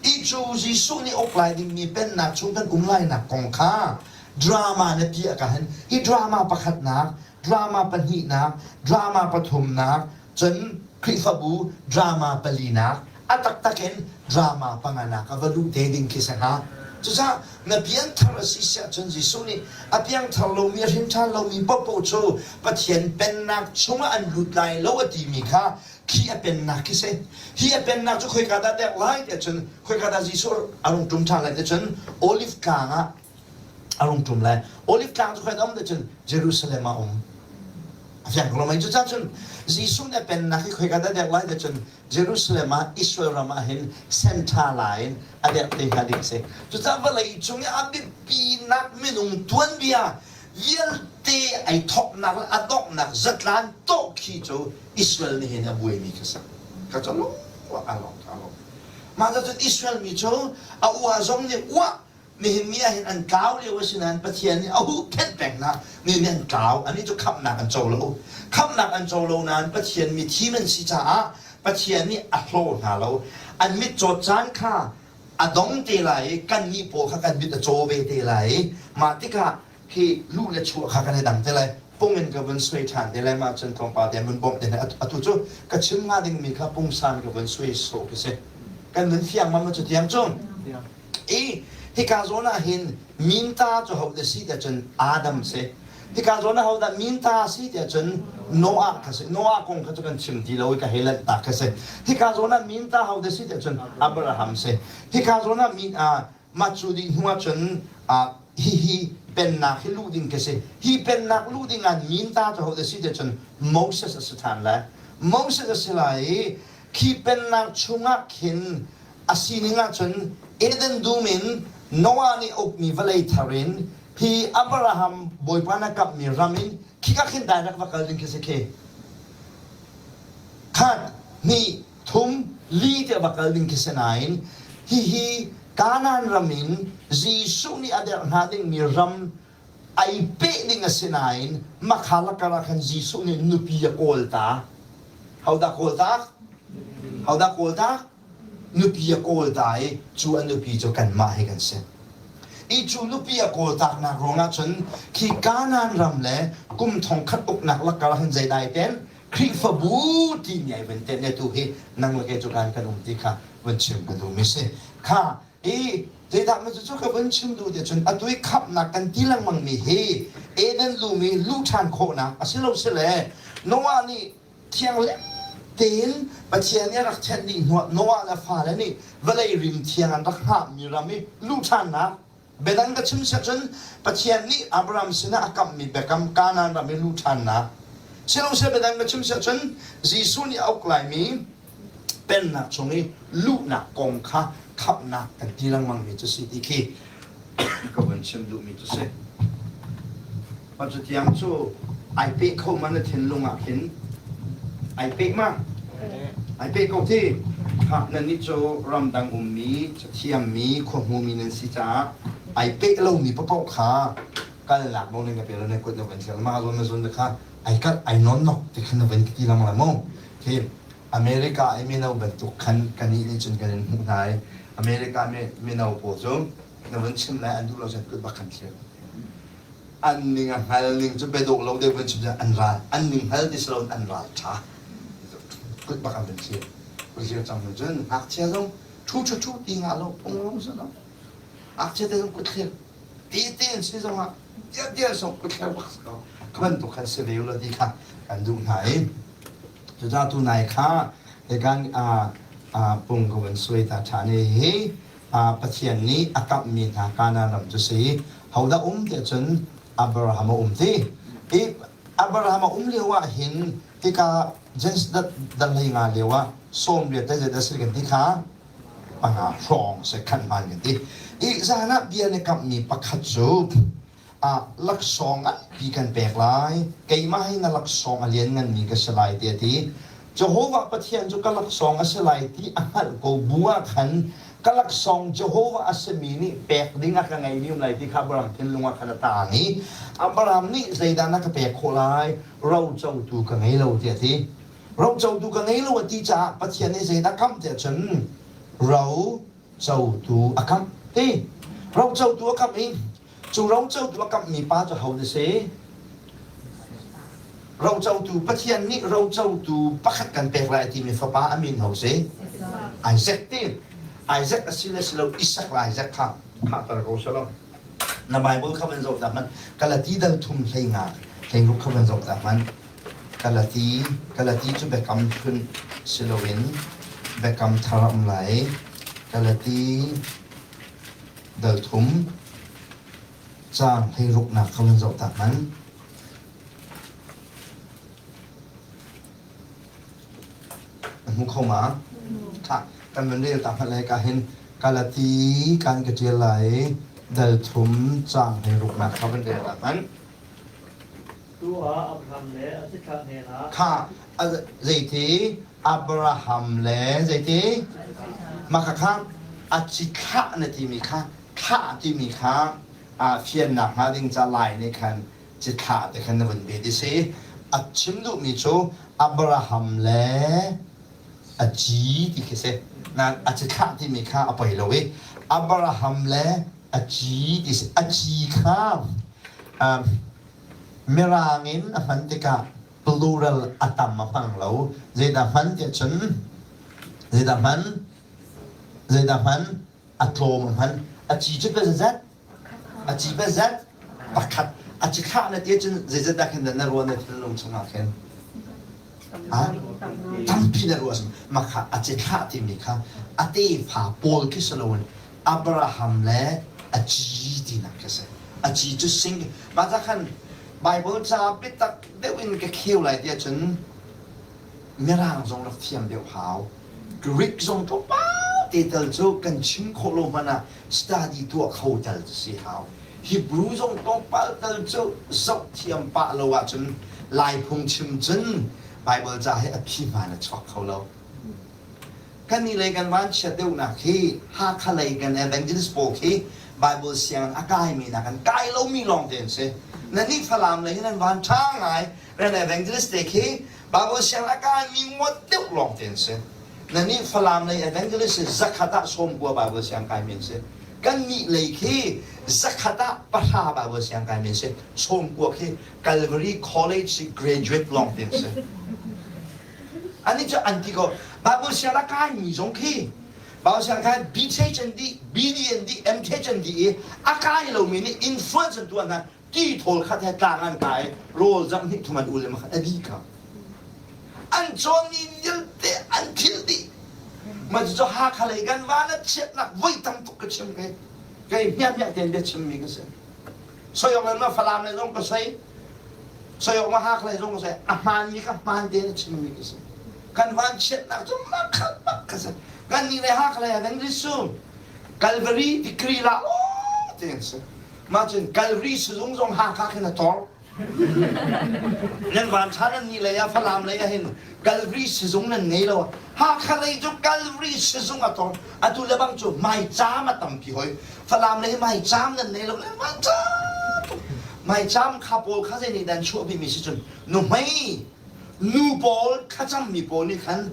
I cu Jesuh nih uk lai dingmi pennak chung kan um lainak kong kha drama na ti ah ka hin hi drama pakhatnak, drama pahnihnak, drama pathumnak, cun Khrihfabu drama palinak, a taktak in drama panganak a va luh te ding khi si hnga. Cucaah na piangthar a si siah cun Jesuh nih a piangthar lomi a hrin ṭhan lomi paohpaoh cu Pathian pennak chungah an lut lai lo a timi kha khi a pennak khi si. Hi a pennak cu khoika dah dek lai tiah cun khoika dah Jesuh a rung ṭum ṭhan lai tiah cun Olive tlang ah a rung ṭum lai. Olive tlang cu khoika um tiah cun Jerusalem ah um. A fiang ko lo mei? Cucaah cun Jesuh nih a pennak hi khoika dah dek lai tiah cun Jerusalem ah Israel ram ah hin center la in a derh te hnga ding a si. Cucaah vawlei cung i a biapinak minung tuanbia vialte ai thawknak le a donghnak zatlan tawh khi cu Israel nih hin a buaimi khi a si. Ka cu lung a lawng a lawng. Mah cun Israel mi cu a ua zong nih uah nihin ni ah hin an tlau lio a si nain Pathian nih a huhphenh peng hna mi nih an tlau anih cu khamhnak an co lo khamhnak an co lo nain Pathian mi thim an si caah Pathian nih a hlaw hna lo an mitcawt caan kha a dong te lai i kannih pawl kha kan mit a caw ve te lai i mah tikah khi luh le chuah kha kan i dang te lai pung in ka vun suai ṭhan te lai mah cun tlawmpal te vun bawmh te atu cu ka chim hnga dingmi kha pungsan ka vun suai sawh khi si kan vun fiang ma cu tiang cu I hika zawn ah hin minta cu hodah si tiah cun Adam si. Hika zawn ah hodah minta si tiah cun Noah kha si. Noah kong kha cu kan chim ti lo i ka hei lanh tak kha si. Hika zawn ah minta hodah si tiah cun Abraham si. Hika zawn ah min mah cu dih hnu ah cun hihi pennak hi luh ding ka si. Hi pennak luh ding ah minta cu hodah si tiah cun Moses a si ṭhan lai. Moses a si lai i khi pennak chungah khin a sining ahcun Eden dum in Noah nih a ukmi vawlei thar in hi Abraham Bawipa na kamhmi ram in khika khin direct va kal ding khi si khi. Khat, hnih, thum, li tiah va kal ding khi si nain hihi Kanaan ram in Jesuh nih a derh hna dingmi ram ai peh ding a si nain makha lakar ah khan Jesuh nih nupi a kawl ta. Hodah kawl tak? Hodah kawl tak? Nupi a kawl ta i cu a nupi cu kanmah hi kan si. I cu nupi a kawl taknak ruangah cun khi Kanaan ram le kum thongkhat uknak lakar ah khan zeidah ai tel? Khrihfabu timi ai van tel tu hi nang le kei cu kan kan um ti kha van chim ka duhmi si. Kha I zeidah maw cucu ka vun chim duh tiah cun atu i khamhnak kan ti lengmang mi hi Eden lum i luh ṭhan khawhnak a si lo si le Noah nih thianglem tein Pathian nih a rak thianh dih hnuah Noah le fale nih vawlei rim thiang an rak hngahmi ram i luh ṭhannak biadang ka chim siah cun Pathian nih Abraham sinah a kamhmi biakam Kanaan ram i luh ṭhannak siloseh biadang ka chim siah cun Jesuh nih a uk laimi pennak chung i luhnak kong kha khamhnak kan ti lengmangmi cu si ti khi ka vun chim duhmi cu si. Cu tiang cu ai peh kho ma na thinlung ah khin ai peh ma ai peh ko ti kha nan nih cu ramdang ummi cathiammi khuahmumi nan si caah ai peh lomi paoh kha kalnak nawl in ka pe lo na kut na van thlir mah zawn na zawn kha ai kalh ai nawn nok ti khan na van ti lang la mu khi America i mino bantuk khan kannih nih cun kan in hmuh hna i America mino pawl cu na vun chim lai an duh lo cun kut bak khan thlir an ning a hngal ning cu biadawh lo deuh vun chim cun an ral an ning hngal ti si lo an ral ṭha kut bak an vun thlir thlir cang hnu cun ngakchia zong ṭhu ṭhu ṭhu ti ngah lo phung lo si lo ngakchia te zong kut thlir tete an si zongah tiah song kutthler bak si ko ka bantuk khan si ve lo ti kha kan duh hna i cucaah tu nai kha kan pung ka van suai ta ṭhan i hi Pathian nih a kamhmi hna Kanaan ram cu si hodah um tiah cun Abraham a um ti i Abraham a um lio ah hin hika Genesis dal hlei nga lio ah 18 te zeidah si kan ti kha panga hrawng se khan hman kan ti. I zan ah bia na kamhmi pakhat cu ah laksawng nganpi kan pek lai. Keimah hi na laksawng a lian nganmi ka si lai tiah a ti. Jehovah Pathian cu ka laksawng a si lai ti a hngalh ko bu ah khan ka laksawng Jehovah a simi nih pek ding a ka ngeimi um lai ti kha Abraham thinlung ah khan a taang i Abraham nih zeidah na ka pek khawh lai rocotu ka ngei lo tiah a ti. Rocotu ka ngei lo a ti caah Pathian nih zeidah kamh tiah cun rocotu a kamh ti. Rocotu a kamh i cu rocotu a kamhmi pa cu ho na si? Rocotu Pathian nih rocotu pakhat kan pek lai a timi fapa a min ho si? Isaac ti. Isaac a si le si lo Isak le Isaac kha khahter ko selaw. Na Bible kha van zoh ta hmanh. Galati dal thum hlei nga hlei ruk kha van zoh ta hmanh. Galati Galati cu biakam hlun si loin biakam thar a um lai. Galati dal thum Caang hleiruknak kha van zoh ta hmanh. Na hmu kho ma? Tha, kan van rel ta hmanh lai ka hin Galati kan ka ṭial lai dal thum caang hleiruknak kha van rel ta hmanh. Tu ah Abraham le a cithlah hnenah Kha zeiti Abraham le zeiti mah kha a cithlah na timi kha thlah timi kha aa fiannak hnga ding ca lai nih khan cithlah te khan na vun bet i si. A chim duhmi cu Abraham le a ci ti khi si. Nain a cithlah timi kha a poi lo i Abraham le a ci ti si. A ci kha Mirang in a hman tikah plural a tam a hmang lo. Zeidah hman tiah cun zeidah hman? Zeidah hman? A tlawm a hman. A ci cu zeizat? A ci zeizat? Pakhat. A ci thlah na ti ahcun zeizat dah khin na ruah na thinlung chungah khin? Tampi na ruah. Mah kha a ci thlah timi kha a tefa pawl khi si loin Abraham le a ci tinak khi si. A ci cu sing. Mah ca khan Bible ca biatak deuh in ka kheu lai ti ahcun Mirang zong rak thiam deuh hau. Greek zong tlawmpal te tal cu kan chim khawh lo hmanh ah study tuah kho tal cu si hau. Hebrew zong tlawmpal tal cu zoh thiam pah lo ahcun Lai phungchim cun Bible ca hi a phi hmaan a chuak kho lo. Kan nih lei kan vanchiat deuhnak hi Hakha lei kan evangelist pawl khi Bible sianginn a kaimi nakin kai lomi lawngte an si. Nan nih Falam lei hi nan van ṭha ngai. Nan evangelist te khi Bible sianginn a kaimi ngawt deuh lawngte an si. Nan nih Falam lei evangelist hi zakhat ah 90 Bible siang kaimi an si. Kan nih lei khi zakhat ah 10 Bible siang kaimi an si. 90 khi Calvary College graduate lawngte an si. Anih cu an ti ko. Bible siang a kaimi zong khi Bible siang kai BTH an dih, BD an dih, MTH an dih i a kai lomi nih influence an tuah hna. Ti thawl khat he tlang an kai, rawl zang hnih thum an ul le a dih ka. An cawnmi vialte an philh dih. Mah cucu Hakha lei kan van a chiatnak voi tam tuk ka chim kai. Kei hmiahhmiah tein bia chimmi ka si. Soiawk le ma Falam le zong ka soi. Soiawk ma Hakha le zong ka soi. A hmaanmi ka hmaan tein a chimmi ka si. Kan van chiatnak cu makhat bak ka si. Kan nih le Hakha le kan risu. Calvary degree la aw tein si. Mah cun Calvary sizung zong Hakha khin a tor. Nan van ṭha nan nih lei ah Falam lei ah hin Calvary sizung nan ngei lo. Hakha lei cu Calvary sizung a tor. Atu le bang cu maicaam a tampi hoi. Falam lei maicaam nan nei lo. Nan van ṭha tuk. Maicaam kha pawl kha zei nih dan chuahpi mi si cun nuhmei nu pawl thlacammi pawl nih khan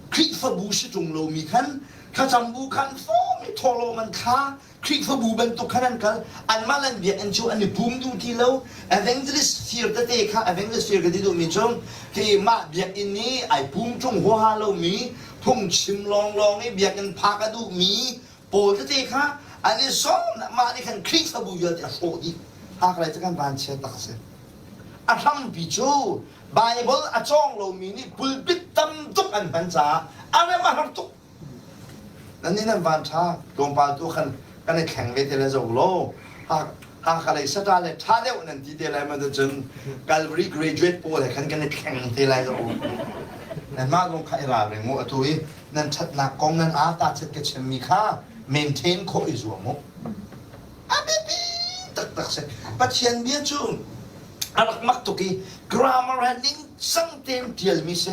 Khrihfabu si ṭung lomi khan thlacam bu khan fawm i thawhlawm an thla Khrihfabu bantuk khan an kal. Anmah le an biakinn cu an i pum duh ti lo. Evangelist fir tete kha evangelist fir ka ti duhmi cu khi mah biakinn i ai pum ṭung huaha lomi phungchim lawnglawng i biakinn phak a duhmi pawl tete kha an i sawm mah nih khan Khrihfabu vialte a hrawh dih. Haklei cu kan vanchia tak a si. A hrampi cu Bible a cawng lomi nih pulpit tam tuk an hman caah a rem a har tuk. Nan nih nan van ṭha tlawmpal tu khan kan i thleng ve te le zo law Hakha lei sata le ṭha deuh nan ti te lai ma cun Calvary graduate pawl he khan kan i thleng te lai zo. Nanmah zong kha i ralring mu atu i nan ṭhatnak kong nan aa ta chet ka chimmi kha maintain khawh i zuam u. A biapi taktak si. Pathian bia cu a rak mak tuk i grammar he ningcang tein ṭialmi si.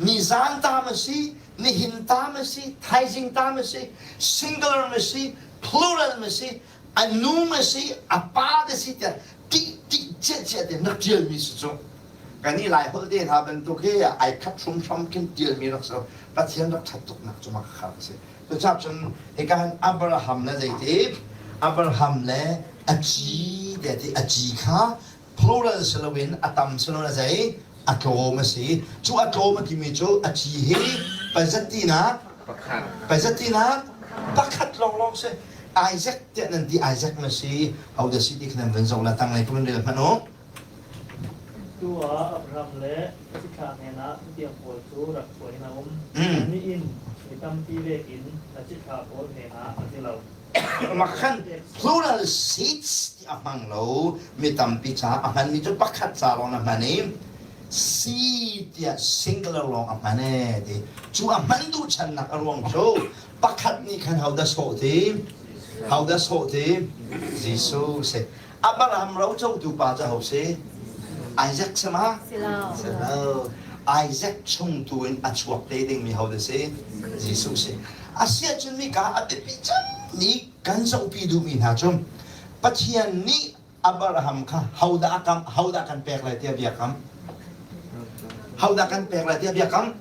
Nizan ta ma si, nihin ta ma si, thaizing ta ma si, singular ma si, plural ma si, a nu ma si, a pa da si tiah ti ti cia cia te nak tialmi si cu. Kan i lai holh te hna bantuk hi ai khat hrum khin tialmi rak si. Pathian rak ṭhat tuknak cu mak kha si. Cucaah cun hika hin Abraham le zeiti Abraham le a ci tiah ti a ci kha plural si loin a tam si loin a zei a tlawm a si. Cu a tlawm a timi cu a ci hi pazatinak Pakhat. pazatinak pakhat lawnglawng si. Isaac tiah nan ti Isaac na si hodah si ti kha nan van zoh la tanglei ka van rel hmanh u. Tu ah Abraham le a cithlah hnenah thutiang pawl cu rak chuah in a um. Annih in mi tampi lek in a cithlah pawl hnenah a ti lo. Mah khan plural seeds ti a hmang lo. Mi tampi caah a hmanmi cu pakhat ca lawng a hman i seed tiah singular lawng a hman ee ti. Cu a hman duh channak a ruang cu pakhat nih khan hodah sawh ti? Hodah sawh ti? Jesuh si. Abraham rocotu pa cu ho si? Isaac si ma? Si lo. Si lo. Isaac chung tu in a chuak te dingmi ho dah si? Jesuh si. Asiahcun mika a biapi cangmi kan zohpi duhmi hna cu Pathian nih Abraham kha hodah a kam hodah kan pek lai tiah bia kam? Hodah kan pek lai tiah bia kam?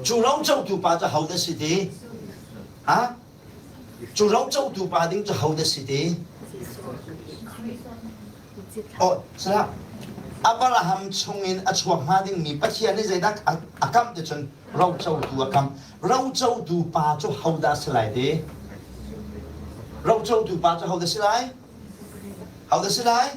Cu rocotu pa cu hodah si ti? Ha? Cu rocotu pa ding cu hodah si ti? Oh, salah. Abraham chungin a chuak hnga dingmi Pathian nih zeidah a kamh ti cun rocotu a kamh. Rocotu pa cu hodah si lai ti? Rocotu pa cu hodah si lai? Hodah si lai?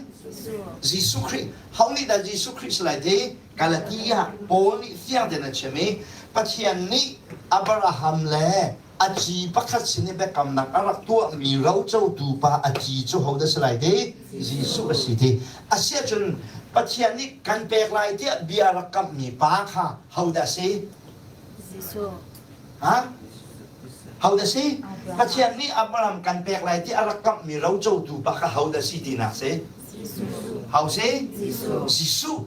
Jesuh Khrih. Ho nih dah Jesuh Khrih si lai ti? Galatia Paul nih fiang tein a chim i Pathian nih Abraham le a ci pakhat sin i biakamnak a rak tuahmi rocotu pa a ci cu hodah si lai ti? Jesuh a si ti. Asiahcun Pathian nih kan pek lai tiah bia a rak kamhmi pa kha hodah si? Jesuh. Ha? Hodah si? Pathian nih Abraham kan pek lai tiah a rak kamhmi rocotu pa kha hodah si tinak si? Jesuh. Ho si? Jesuh. Jesuh.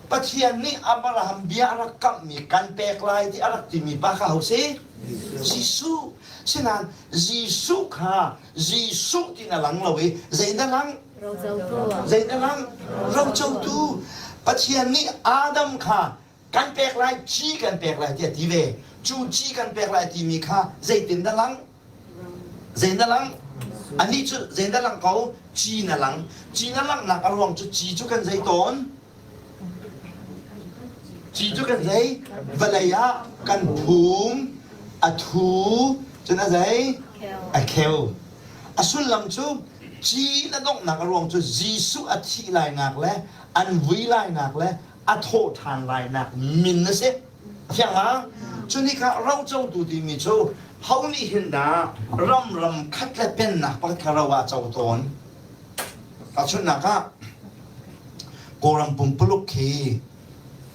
Pathian nih Abraham bia a rak kamhmi kan pek lai ti a rak timi pa kha ho si? Jesuh. Sinain Jesuh kha Jesuh ti na lang lo i zei na lang? Zei na lang? Rocotu. Pathian nih Adam kha kan pek lai, ci kan pek lai tiah ti ve. Cu ci kan pek lai timi kha zeitin na lang? Zei na lang? Anih cu zei na lang ko? Ci na lang. Ci na langhnak a ruang cu ci cu kan zei tawn? Ci cu kan zei? Vawlei ah kan phum, a thu, cun a zei? A kheu. A sullam cu ci na donghnak a ruang cu Jesuh a thih lainak le an vui lainak le a thawh ṭhan lainak min a si. A fiang ma? Cu nih kha rocotu timi cu ho nih hin dah ram ram khat le pennak pakhat kha ro ah co tawn? Tahchunhnak ah, Kawlram pumpuluk khi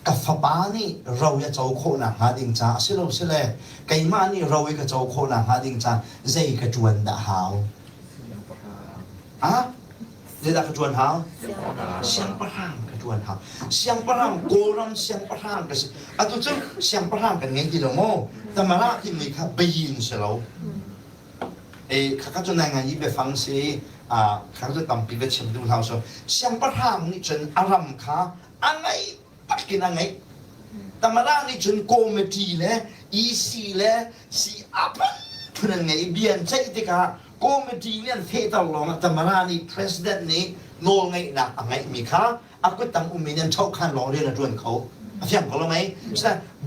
ka fapa nih ro i a co khawhnak hnga ding caah si lo sile keimah nih ro i ka co khawhnak hnga ding caah zei ka ṭuan dah hau? Ah? Zeidah ka ṭuan hau? Siangpahrang ka ṭuan hau. Siangpahrang, Kawlram siangpahrang ka si. Atu cu siangpahrang kan ngei ti lo maw? Tamara timi kha bayin si lo. E khakha cu nai ngai i biafang si kha cu tampi va chim duh hlah so siangpahrang nih cun a ram kha a ngeih takin a ngeih tamara nih cun committee le EC le si a phun an ngei i bia an ceih tikah committee nih an fehter lawngah tamara nih president nih nawlngeihnak a ngeihmi kha a kuttang ummi nih an ṭhohkhan lawng rian a ṭuan kho a fiang ko lo mei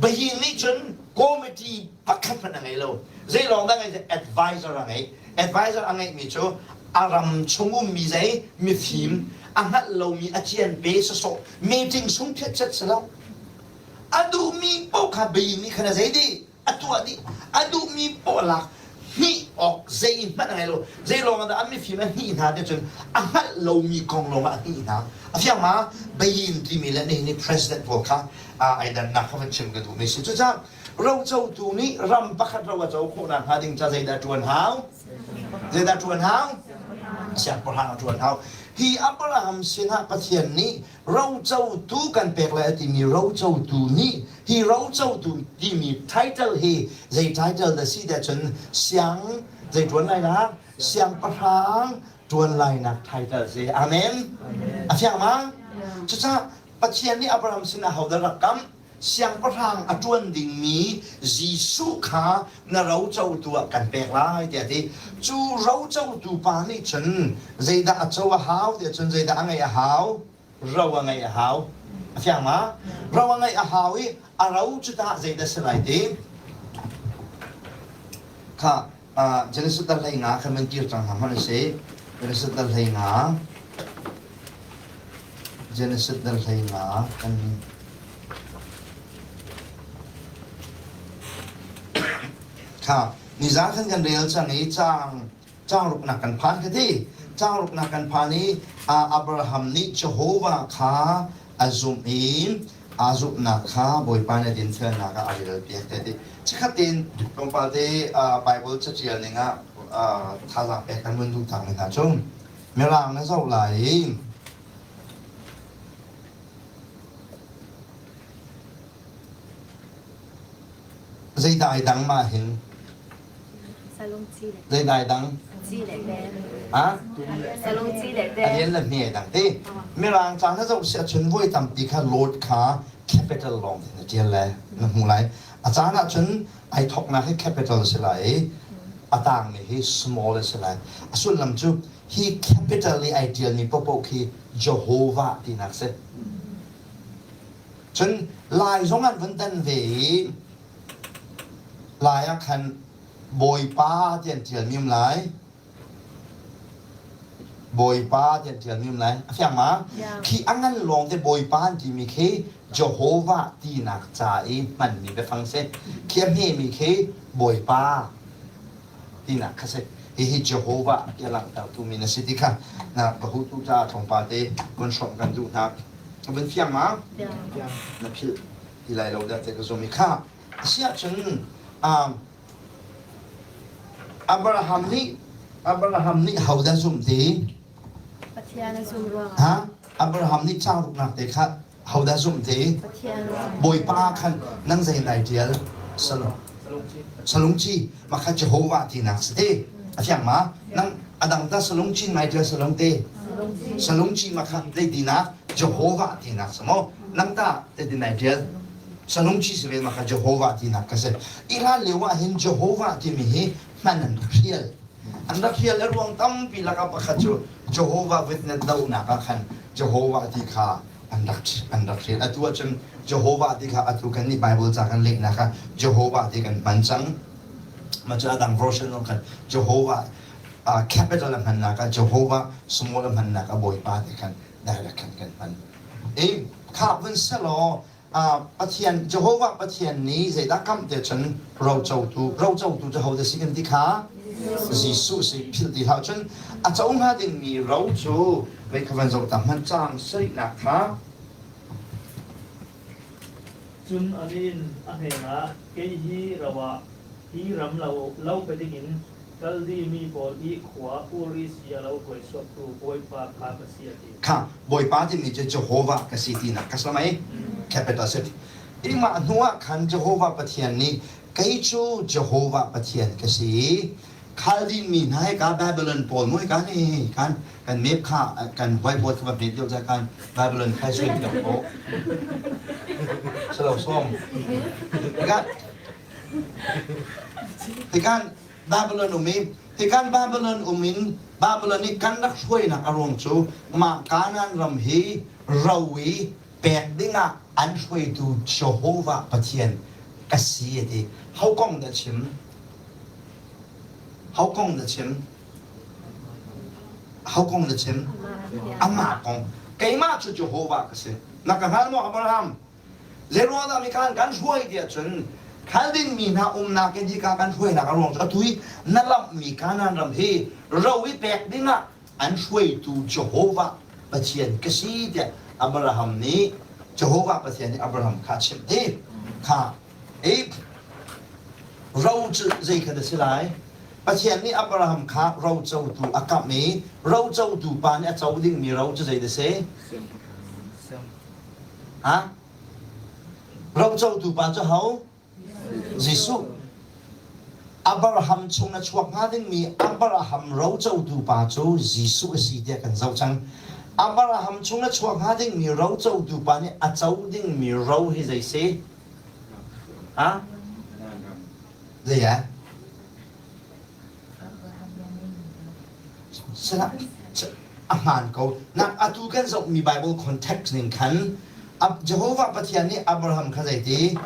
bayin nih cun committee pakhat hmanh a ngei lo zei lawng dah ngei advisor a ngei advisor a ngeihmi cu a ram chung ummi zei mifim a hngalh lomi a cian pe sawsawh meeting sung phiat si lo a duhmi paoh kha bayin nih khan a zei dih a tuah dih a duhmi poah lak hnih awk zeihmanh a ngei lo zei lawng dah a mifim a hnih hna te cun a hngalh lomi kong lawng ah a hnih hna a fiang ma bayin timi le nihin ni president pawl kha ai dannak kha van chim ka duhmi si cucaah rocotu nih ram pakhat ro a co khawh nakhnga ding ca zeidah ṭuan hau zeidah ṭuan hau? Siangpahrang a ṭuan hau. Hi Abraham sinah Pathian nih rocotu kan pek lai a timi rocotu nih hi rocotu timi title hi zei title dah si tiah cun siang zei ṭuan lai nak siangpahrang ṭuan lai nak title si. Amen. A fiang ma? Cucaah Pathian nih Abraham sinah hodah rak kamh? Siangpahrang a ṭuan dingmi Jesuh kha na rocotu ah kan pek lai tiah a ti. Cu rocotu pa nih cun zeidah a co a hau tiah cun zeidah a ngeih a hau? Ro a ngeih a hau. A fiang ma? Ro a ngeih a hau i a ro cu tah zeidah si lai ti? Kha Genesis dal hlei nga khan van kir cang hna hmanh usih. Genesis dal hlei nga. Genesis dal hlei nga kan Kha nizan khan kan rel cang i caang caang ruknak kan phan ka ti. Caang ruknak kan phan i Abraham nih Jehovah kha a zumh i aa zumhnak kha Bawipa nih dinfelnak ah a relpiak te ti. Chikkhat tein tlawmpal te Bible caṭial ning ah thazaang pek kan vun duh tak mi hna cu Mirang na zoh lai i zeidah ai dang mah hin? Zeidah ai dang? Ha? A lian le hme ai dang ti. Mirang ca na zoh si ahcun voi tampi kha Lord kha capital lawng in na ṭial le na hmu lai. A caan ahcun ai thawknak hi capital si lai i a tangmi hi small a si lai. A sullam cu hi capital i ai ṭialmi paohpaoh khi Jehovah tinak si. Cun Lai zong an vun tan ve i Lai ah khan Bawipa ti an ṭialmi um lai. Bawipa ti an ṭialmi um lai. A fiang ma? Khi a ngan lawng te Bawipa an timi khi Jehovah tinak ca i hmanmi biafang si. Khi a hmemi khi Bawipa tinak kha si. Hihi Jehovah ti a langhtertu min a si ti kha na ka hutu caah tlawmpal te vun hrawmh kan duh hna. Ka vun fiang ma? Na philh ti lai lo dah te ka zum i kha. Asiahcun um, Abraham nih Abraham nih hodah zumh ti? Pathian a zumh ruangah. Ha? Abraham nih caang te kha hodah zumh ti? Pathian. Bawipa khan nang zei nai ṭial? Salung. Salungci. Mah kha Jehovah tinak si ti. A fiang ma? Nang adang ta salungci nai ṭial salung te. Salungci mah kha zei tinak? Jehovah tinak si maw? Nang ta te ti nai ṭial? Salungci si ve mah kha Jehovah tinak ka si. I hlan lio ah hin Jehovah timi hi hman an rak hrial. An rak hrial a ruang tampi lakah pakhat cu Jehovah Witness dohnak ah khan Jehovah ti kha an rak an rak hrial. Atu ahcun Jehovah ti kha atu kan nih Bible ca kan lehnak ah Jehovah ti kan hman cang. Mah cu a dang version zong khan Jehovah uh, capital a hmannak ah Jehovah small a hmannak ah Bawipa ti khan direct khan kan hman. I kha vun selaw Pathian Jehovah Pathian nih zeidah kamh te cun rocotu rocotu cu hodah si kan ti kha Jesuh si philh ti hlah cun a co hnga dingmi ro cu vei kha van zoh ta hmanh cang sarihnak kha Cun a min a hnenah kei hi ro ah hi ram lo lo pe dingin Kaldi mi pawl i khua Ur i si a lo hruaisuaktu Bawipa kha ka si a ti. Kha Bawipa timi cu Jehovah ka si tinak ka si mei capital si. Imah hnu ah khan Jehovah Pathian nih kei cu Jehovah Pathian ka si i Khaldin mi hna hika Babylon pawl mu hika ni kan kan map kha kan whiteboard kha va hmet deuh kan Babylon khai sui ti ko salo som hika hikan Babylon um i hikan Babylon um in Babylon i kan rak hruainak a ruang cu mah Kanaan ram hi ro i pek dingah an hruaitu Jehovah Pathian ka si a ti. Ho kong dah chim? Ho kong dah chim? Ho kong dah chim? Amah kong. Keimah cu Jehovah ka si. Na ka hngal maw Abraham? Zeiruangah mi khan kan hruai tiah cun khal dingmi hna umnak in hika kan hruainak a ruang cu atu i na lamhmi Kanaan ram hi ro i pek dingah an hruaitu Jehovah Pathian ka si tiah Abraham nih Jehovah Pathian nih Abraham kha a chimh ti kha i ro cu zei kha dah si lai? Pathian nih Abraham kha rocotu a kamh i rocotu pa nih a co dingmi ro cu zei dah si? Ha? Rocotu pa cu ho? Jesuh. Abraham chung a chuak hnga dingmi Abraham rocotu pa cu Jesuh a si tiah kan zoh cang. Abraham chung a chuak hnga dingmi rocotu pa nih a co dingmi ro hi zei si? Ha? Zei ah? Salah a hmaan ko. Nak atu kan zohmi Bible context ning khan Jehovah Pathian nih Abraham kha zeiti?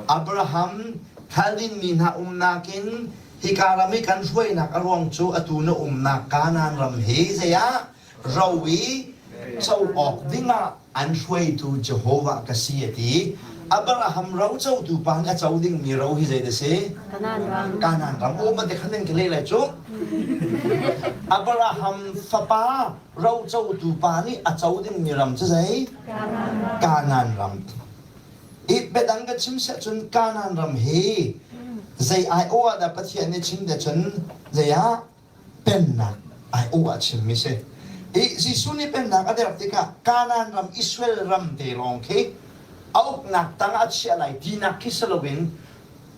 Abraham Khalvin mi hna umnak in hika ram i kan hruainak a ruang cu atu na umnak Kanaan ram hi zei ah ro i co awk dingah an hruaitu Jehovah ka si a ti. Abraham ro cotu pa nih a co dingmi ro hi zei dah si? Kanaan ram. Kanaan ram. Aw man te khan nan ka leh lai cu. Abraham fapa ro cotu pa nih a co dingmi ram cu zei? Kanaan ram. I biadang ka chim siah cun Kanaan ram hi zei aiawh ah dah Pathian nih chim dah cun zei ah pennak aiawh ah chimmi si. I Jesuh nih pennak a derh tikah Kanaan ram Israel ram te lawng khi a uknak tang ah a chiah lai tinak khi si loin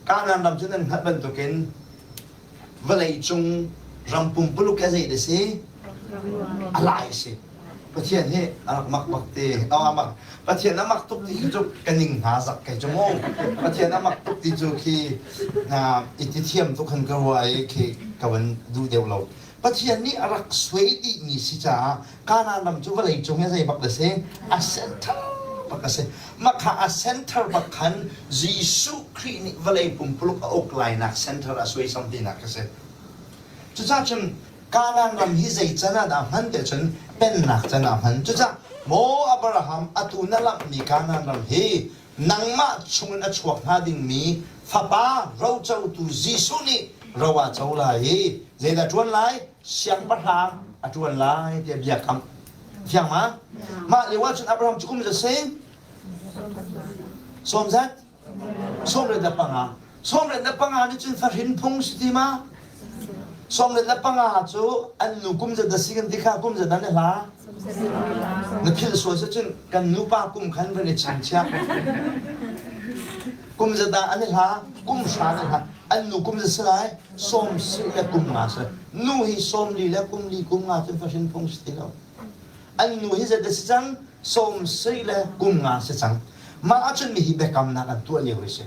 Kanaan ram cu nan hngalh bantukin vawlei cung ram pumpuluk hi zei dah si? A lai si. Pathian hi a rak mak bak te. A mak. Pathian a mak tuk ti khi cu ka ning hna zak kei cu mu. Pathian a mak tuk ti cu khi na i ti thiam tuk han ka ruah i khi ka van duh deuh lo. Pathian nih a rak suai dihmi si caah Kanaan ram cu vawlei cung hi zei bak da si? A center bak a si. Mah kha a center bak khan Jesuh Khrih nih vawlei pumpuluk a uk lainak center a suaisam tinak a si. Cucaah cun Kanaan ram hi zei can ah dah hman tiah cun pennak can ah hman. Cucaah maw Abraham atu na lamhmi Kanaan ram hi nangmah chungin a chuak hnga dingmi fapa rocotu Jesuh nih ro ah co lai i zeidah ṭuan lai? Siangpahrang a ṭuan lai tiah bia kamh. Fiang ma? Mah lio ah cun Abraham cu kum za si? Sawm zat? 15. 15 nih cun fahrin phung si ti ma? 15 cu an nu kum zat da si kan ti kha kum zat an i hla. Na philh sual si cun kan nupa kum khan van i chingchiah. Kum zat dah an i hla? Kum hra an i hla. An nu kum zat si lai? Sawm si le kum nga si. Nu hi sawm li le kum li kum nga cun fahrin phung si ti lo. An nu hi zat da si cang? Sawm si le kum nga si cang. Mah ahcun mihi biakamnak an tuah lio a si.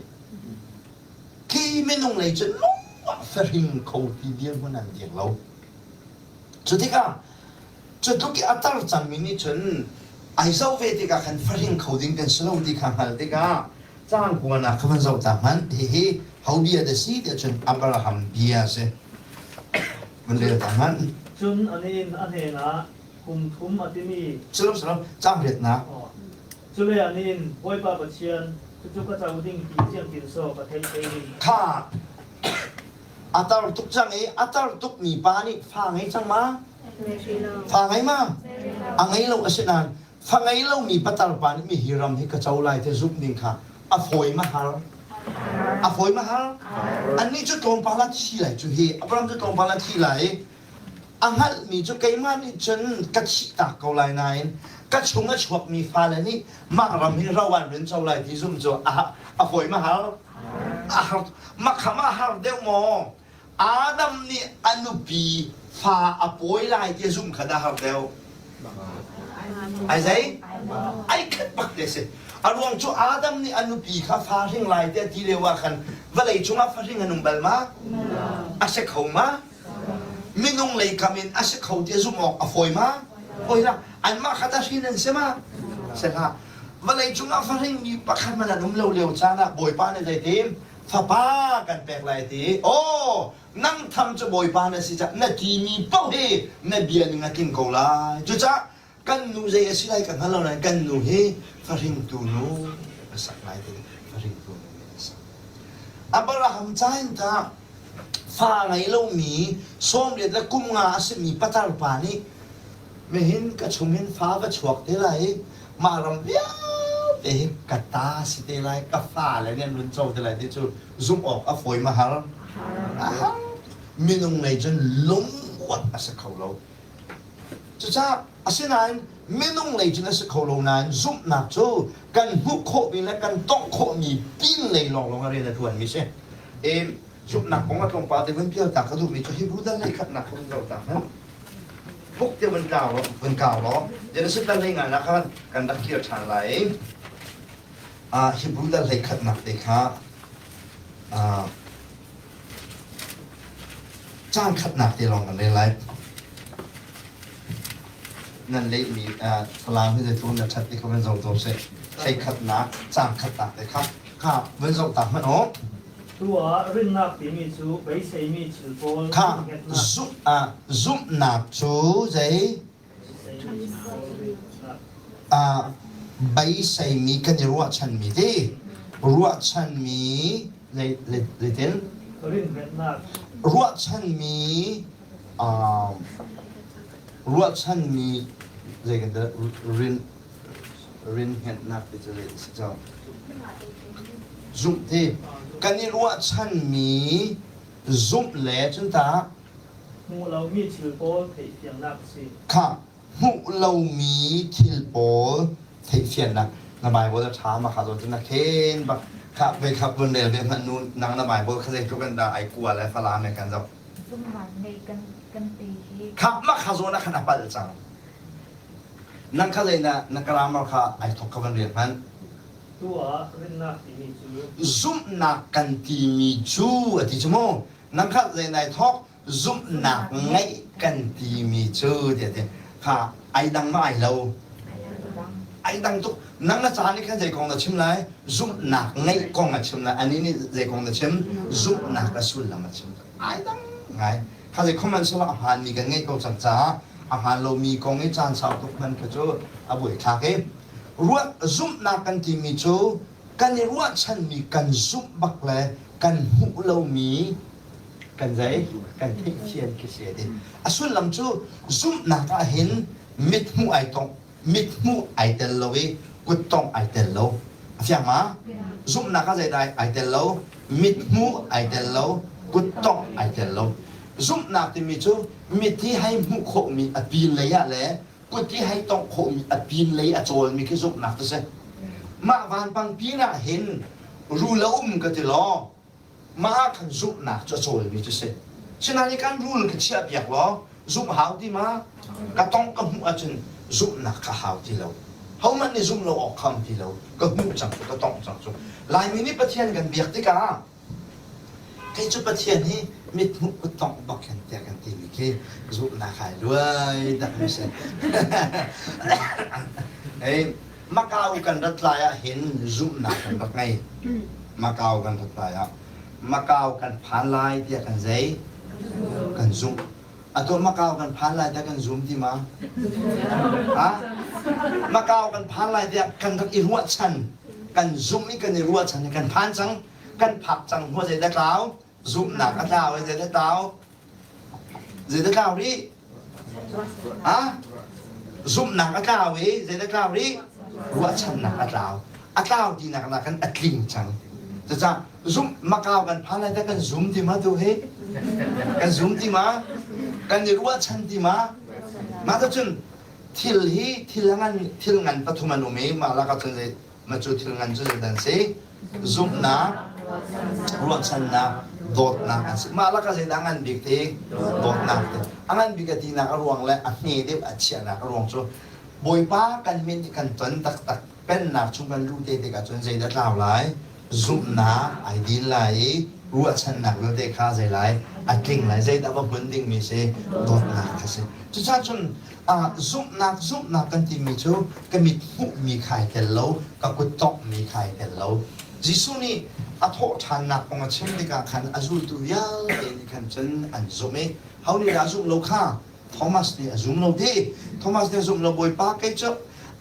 Khi minung lei cun lungah fahring kho ti dirhmun an dir lo. Cu tikah cu tluk i a tar cangmi nih cun ai zoh ve tikah khan fahring kho ding kan si lo ti kha hngal tikah caang kuanak kha van zoh ta hmanh. Hihi ho bia dah si tiah cun Abraham bia a si. Van rel ta hmanh. Cun anih in a hnenah kum thum a timi Salam salam caang riatnak. Cule ah nihin Bawipa Pathian, cucu ka co ding ti ciangtin sawh ka theih te ding. Kha a tar tuk cang i a tar tukmi pa nih fa ngei cang ma? Fa ngei ma? A ngei lo a si nain fa ngei lomi patar pa nih mi hi ram hi ka co lai ti zumh ding kha a fawi ma har? A fawi ma har? Annih cu tlawmpal ah thi lai cu hi Abraham cu tlawmpal ah thi lai i A hngalhmi cu keimah nih cun ka thihtak ko lai nain ka chung a chuakmi fale nih mah ram hi ro an rin co lai ti zumh cu a fawi ma har? A har. Makham a har deuh maw? Adam nih a nupi fa a pawi lai ti a zumh kha dah har deuh? Ai zei? Ai khat bak te si. A ruang cu Adam nih a nupi kha fa hring lai tiah ti lio ah khan vawlei cungah fa hring an um bal ma? A si kho ma? Minung lei kam in a si kho ti zumh awk a fawi ma? Fawi hlah. Anmah kha dah hrin an si ma? Si hlah. Vawlei cungah fahringmi pakhat hmanh an um lo lio caan ah Bawipa nih zeitin fapa kan pek lai ti. Aw, nang tham cu Bawipa na si cah na timi paoh hi na bia ning a tling ko lai. Cucaah kan nu zei a si lai ka hngal lo nain kan nu hi fahringtu nu a sak lai ti fahringtu nu nih a sak. Abraham ca in tah fa ngei lomi sawmriat le kum nga a simi patar pa nih mihin ka chungin fa va chuak te lai i mah ram vialte hi ka ta si te lai ka fale nih an run co te lai ti cu zumh awk a fawi ma har a har. minung lei cun lungruat a si kho lo. Cucaah asinain minung lei cun a si kho lo nain zumhnak cu kan hmuh khawhmi le kan tongh khawhmi pin lei lawnglawng a rian a ṭuanmi si. E, zumhnak kong a tlawmpal te vun pial ta ka duhmi cu Hebrew dal lei khatnak kha vun zoh ta hmanh. Buk te vun kau law, vun kau law, Genesis dal lei ngai nak khan kan rak kir ṭhan lai. Ah, Hebrew dal hlei khatnak te kha ah, Caan khatnak te lawng kan rel lai. Nan lehmi Falam hi zeitluk na ṭhat ti kha van zoh ko seh. Hlei khatnak, caan khatnak te kha kha van zoh ta hmanh u. Tu ah rinnak timi cu beiseimi thil pawl Kha zumhnak cu zei beiseimi kan i ruahchanmi ti ruahchanmi zeitin ruahchanmi ruahchanmi zei kan rin rin hngetnak ti cu zei si cang zumh ti kan i ruahchanmi zumh le cun ta Hmuh lomi thil pawl theihfiannak a si. Khah, hmuh lomi thil pawl theihfiannak. Na Bible a ṭha ma kha zawn cu na khen bak. Khah, voi khat vun rel ve hmanh nu nang na Bible kha zeitluk in dah ai kua le Falam he kan zoh. Zumhnak nei kan kan ti hi. Khah, mah kha zawn ah khan a palh cang. Nang kha zei na na grammar kha ai thok kha van rel hmanh. Tu ah rinnak timi cu Zumhnak kan timi cu a ti cu mu. Nang kha zei nai thawk zumhnak ngeih kan timi cu tiah ti kha ai dang ma ai lo ai dang tuk nang na caan nih khan zei kong na chim lai zumhnak ngeih kong a chim lai ani nih zei kong na chim zumhnak a sullam a chim ai dang ngai kha zei khoman sila a hmaan mi kan ngeih ko cang caah a hmaan lomi kong i caan sau tuk hman kha cu a buaithlak i ruat zumhnak kan timi cu kan i ruahchanmi kan zumh bak le kan hmuh lomi kan zei kan theihfian khi si ti a sullam cu zumhnak ah hin mithmuh ai tong mithmuh ai tel lo i kuttongh ai tel lo a fiang ma zumhnak ah zeidah ai tel lo mithmuh ai tel lo kuttongh ai tel lo zumhnak timi cu mit hi hei hmuh khawhmi a pin lei ah le kut i hei tongh khawhmi a pin lei a cawlmi khi zumhnak cu si. Mah vanpang pin ah hin rul a um ka ti law mah ah khan zumhnak cu a cawlmi cu si. Sinain kan rul ka chiah piak law zumh hau ti ma? Ka tongh ka hmuh ahcun zumhnak kha hau ti lo. Hohmanh nih zumh lo awk kham ti lo. Ka hmuh cang cu, ka tongh cang cu. Laimi nih Pathian kan biak tikah Kei cu Pathian hi mithmuh kuttongh bak hin tiah kan timi khi zumhnak ai luai tak mi si. Ei, Macau kan rat lai ah hin zumhnak kan rak ngei. Macau kan rat lai ah Macau kan phan lai tiah kan zei? Kan zumh. Atu Macau kan phan lai tiah kan zum ti ma? Ha? Macau kan phan lai tiah kan rak i ruahchan. Kan zumh i kan i ruahchan i kan phan cang. Kan phak cang hnu zeidah tlau? Zumhnak a tlau i zeidah tlau? Zeidah tlau rih? Ha? Zumhnak a tlau i zeidah tlau rih? Ruahchannak a tlau. A tlau tinak nak kan a tling cang. Cucaah zum Macau kan phan lai dah kan zum ti ma tu hi kan zum ti ma kan i ruahchan ti ma mah ta cun thil hi thil ngan thil ngan pathum an um i mah lakah cun zei ma cu thil ngan cu zei dan si zumhnak ruahchannak dawtnak an si mah lakah zeidah ngan bik ti dawtnak ti a ngan bik a tinak a ruang le a hme deuh a chiahnak a ruang cu Bawipa kan min kan ton taktak pennak chung kan luh te tikah cun zeidah tlau lai Zumhnak ai din lai i ruahchannak vialte kha zei lai a tling lai zeidah va hmun dingmi si dawtnak kha si. Cucaah cun zumhnak zumhnak kan timi cu ka mit hmuhmi kha ai tel lo, ka kut tonghmi kha ai tel lo. Jesuh nih a thawhṭhannak kong a chim tikah khan a zultu vialte nih khan cun an zumh i ho nih dah a zumh lo kha Thomas nih a zum lo ti. Thomas nih a zum lo Bawipa kei cu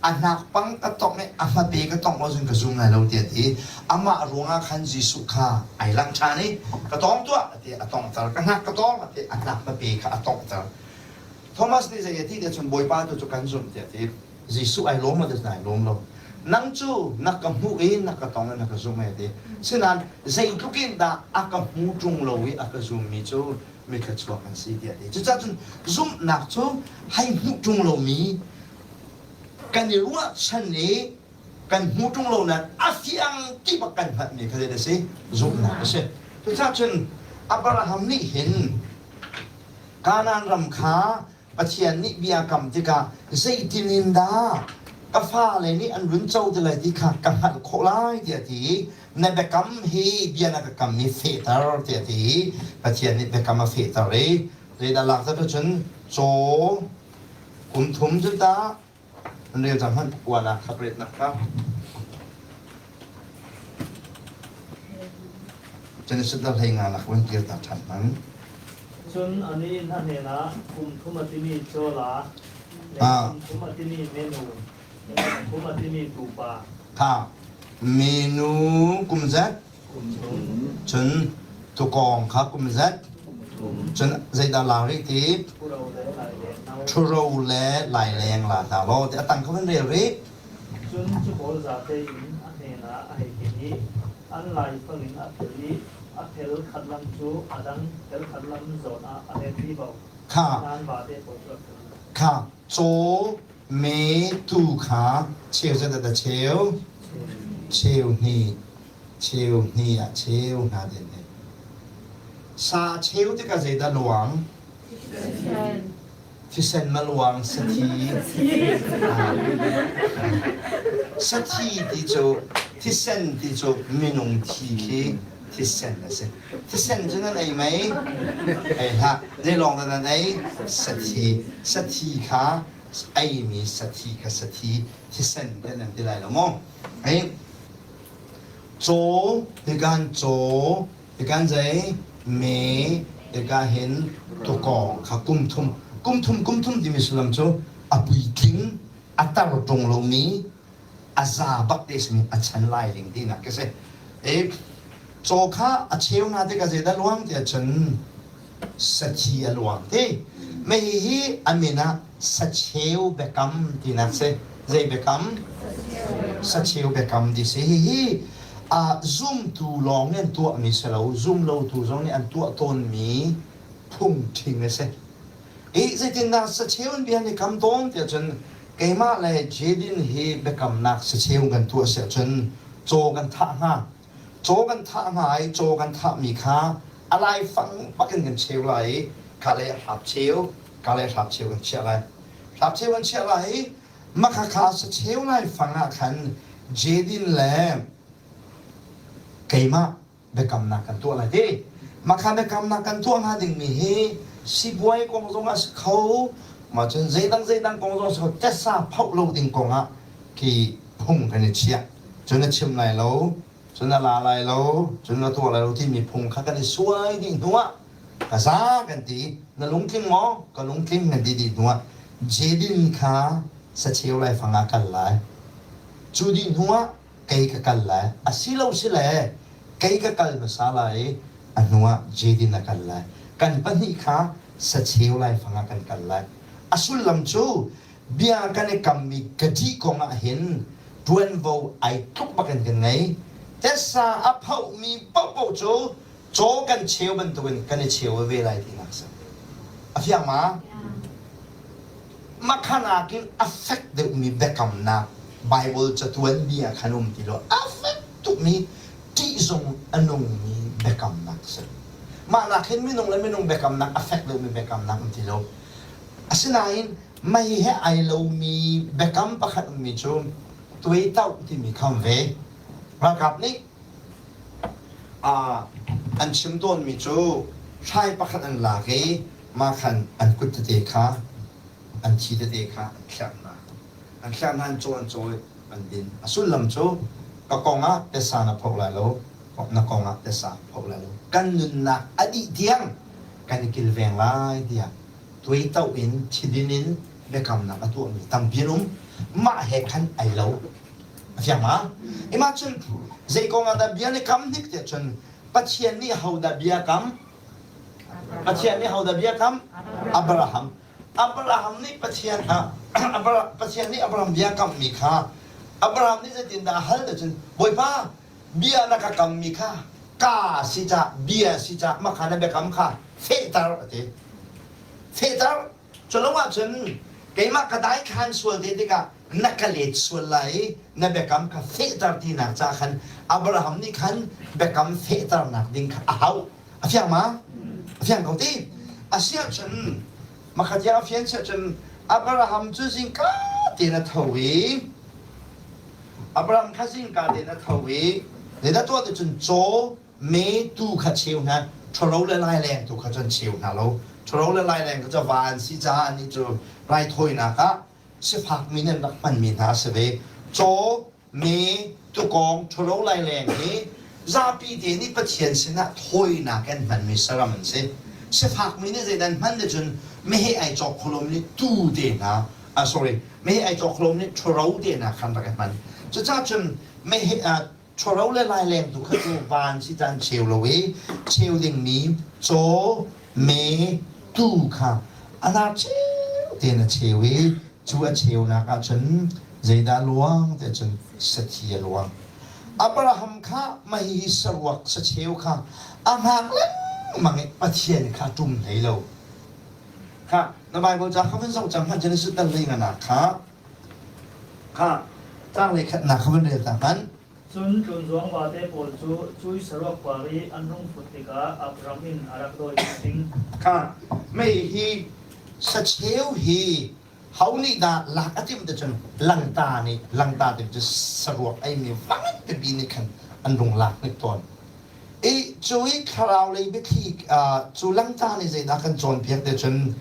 a hnakpang ka tongh i a hmape ka tongh ahcun ka zum lai lo tiah a ti. Amah ruangah khan Jesuh kha ai langh ṭhan i ka tawng tuah a ti a tonghter ka hnak ka tawng a ti a hnak hmape kha a tonghter. Thomas nih zei a ti tiah cun Bawipa tu cu kan zumh tiah a ti. Jesuh ai lawm lo tiah ai lawm lo. Nang cu na ka hmuh i na ka tong i na ka zumh ai ti. Sinain zeitluk in dah a ka hmu ṭung lo i a ka zummi cu Mithluachuak kan si tiah a ti. Cucaah cun zumhnak cu hei hmuh ṭung lomi kan i ruahchan i kan hmuh ṭung lo nain a fiang ti bak kan hngalhmi kha zeidah a si? Zumhnak a si. Cucaah cun Abraham nih hin Kanaan ram kha Pathian nih bia kam tikah zeitin in dah ka fale nih an run co ti lai ti kha ka hngalh khawh lai tiah a ti i na biakam hi bia na ka kammi fehter tiah a ti i Pathian nih biakam a fehter i zeidah lak zat ahcun caw kum thum cu tah An rel cang hmanh uanak kha retnak kha. Genesis dal hlei nga nak van kir ta ṭhan hmang. Cun anih in a hnenah kum thum a timi cawla le kum thum a timi menu le kum thum a timi tupa. Kha menu kum zat cun tukawng kha kum zat cun zeidah la rih ti ṭhuro le laileng la hna law ti a tang kha van rel rih. Cun cu pawl zate in a hnenah a hei kin i an laifang in a phel i a phel khat lam cu a dang phel khat lam zawn ah a let rih bo. Kha Nan vate pawl cu a phel. Kha caw me tu kha cheu zat a cheu cheu hnih cheu hnih ah cheu hna den he sa cheu tikah zeidah luang thisen ma luang sathi sathi ti cu thisen ti cu minung thi khi thisen a si thisen cu nan ei mei ei hlah zei lawng dah nan ei sathi sathi kha eimi sathi kha sathi thisen te nan ti lai lo maw ei Caw tikan caw tikan zei me tika hin tukawng kha kum thum kum thum kum thum timi sullam cu a puitling a tar ṭung lomi a za bak te simi a chan lai ding tinak ka si. E caw kha a cheu na tikah zeidah luang tiah cun sathi a luang ti. Mei hi a min ah sacheu biakam tinak si. Zei biakam? Sacheu biakam ti si. Hihi uh, zumtu lawng nih an tuahmi si lo, zumlotu zong nih an tuah tawnmi phungṭhing a si. I zeitindah sacheu in bia an i kam tawn tiah cun keimah le Jadin hi biakamnak sacheu kan tuah si ahcun caw kan thah hnga. Caw kan thah hna i caw kan thahmi kha a laifang bak in kan cheu lai i ka le hrap cheu, ka le hrap cheu kan chiah lai. Hrap cheu kan chiah lai i makhakha sacheu laifang ah khan Jedin le keimah biakamnak kan tuah lai ti. Makha biakamnak kan tuah hnga dingmi hi sibuai kong zong ah si kho, mah cun zeidang zeidang kong zong si kho, tesa phoh lo ding kong ah khi phung kan i chiah. Cun na chim lai lo, cun na la lai lo, cun na tuah lai lo timi phung kha kan i suai dih hnuah ka za kan ti. Na lungtling maw? Ka lungtling kan ti dih hnuah Jedin kha sacheu laifang ah kal lai. Cu dih hnuah kei ka kal lai. Asilo sile kei ka kal hmasa lai i a hnuah Jedin a kal lai. Kan pahnih kha sacheu laifang ah kan kal lai. A sullam cu bia kan i kammi gaji kong ah hin ṭuanvo ai tluk bak in kan ngei. Tessa a phohmi paohpaoh cu caw kan cheu bantukin kan i cheu ve lai tinak a si. A fiang ma? Makhanak in a fek deuhmi biakamnak Bible catuan bia khan um ti lo. A fek tukmi ṭih zong a nungmi biakamnak a si. Mah nak hin minung le minung biakamnak a fek deuhmi biakamnak um ti lo. Asinain mei he ai lomi biakam pakhat ummi cu tuaitoh timi kha um ve. Ralkap nih an chim tawnmi cu hrai pakhat an lak i mah khan an kut tete kha an thi tete kha an thliah hna. An thliah hna an caw an caw i an din. A sullam cu ka kong ah pesa na phoh lai lo, na kong ah pesa phoh lai lo. Kan nunnak a dih tiang kan i kilveng lai tiah tuaitoh in thidin in biakamnak a tuahmi tampi an um. Mah he khan ai lo. A fiang ma? Imah cun zei kong ah dah bia na kam hnik tiah cun Pathian nih hodah bia kam? Pathian nih hodah bia kam? Abraham. Abraham nih Pathian Pathian nih Abraham bia kammi kha Abraham nih zeitindah a hal ti cun Bawipa bia na ka kammi kha ka si cah bia si cah mah kha na biakam kha Fehter a ti. Fehter. Cu lo ahcun keimah ka daithlan sual te tikah na ka let sual lai i na biakam kha fehter tinak ca khan Abraham nih khan biakam fehternak ding kha a hauh. A fiang ma? A fiang ko ti. A si ahcun makhat a fian si ahcun Abraham cu zingka tein a tho i Abraham kha zingka tein a tho i zeidah tuah ti cun caw me tu kha cheu hna ṭhalo le laileng tu kha cun cheu hna lo ṭhalo le laileng kha cu va an si caah anih cu raithawinak ah sifakmi nih an rak hmanmi hna a si ve caw me tukawng ṭhalo laileng hi zapi te nih Pathian sinah thawinak an hmanmi saram an si sifakmi nih zeidah an hman ti cun meheh ai cawk kholomi nih tu te hna ah sorry meheh ai cawk kholomi nih ṭhuro te hna khan rak i hman cucaah cun meheh ṭhuro le laileng tu kha cu van si caan cheu lo i cheu dingmi caw me tu kha a nar cheu tein a cheu i cu a cheunak ah cun zeidah luang te cun sathi a luang Abraham kha mah hihi saruak sacheu kha a hngak lengmang i Pathian kha ṭum hlei lo kha na Bible ca kha van zoh cang hmanh Genesis dal hlei nganak kha Kha caanglei khatnak kha van rel ta hmanh. Cun tlunzuang vate pawl cu cui saruak par i an rung fut tikah Abram in a rak dawi hna ding. Kha mei hi sacheu hi ho nih dah lak a timh ti cun langta nih langta ti cu saruak eimi vangan pipi nih khan an rung lak hnik tawn. I cu i thlarau lei biathli cu langta nih zeidah kan cawnpiak ti cun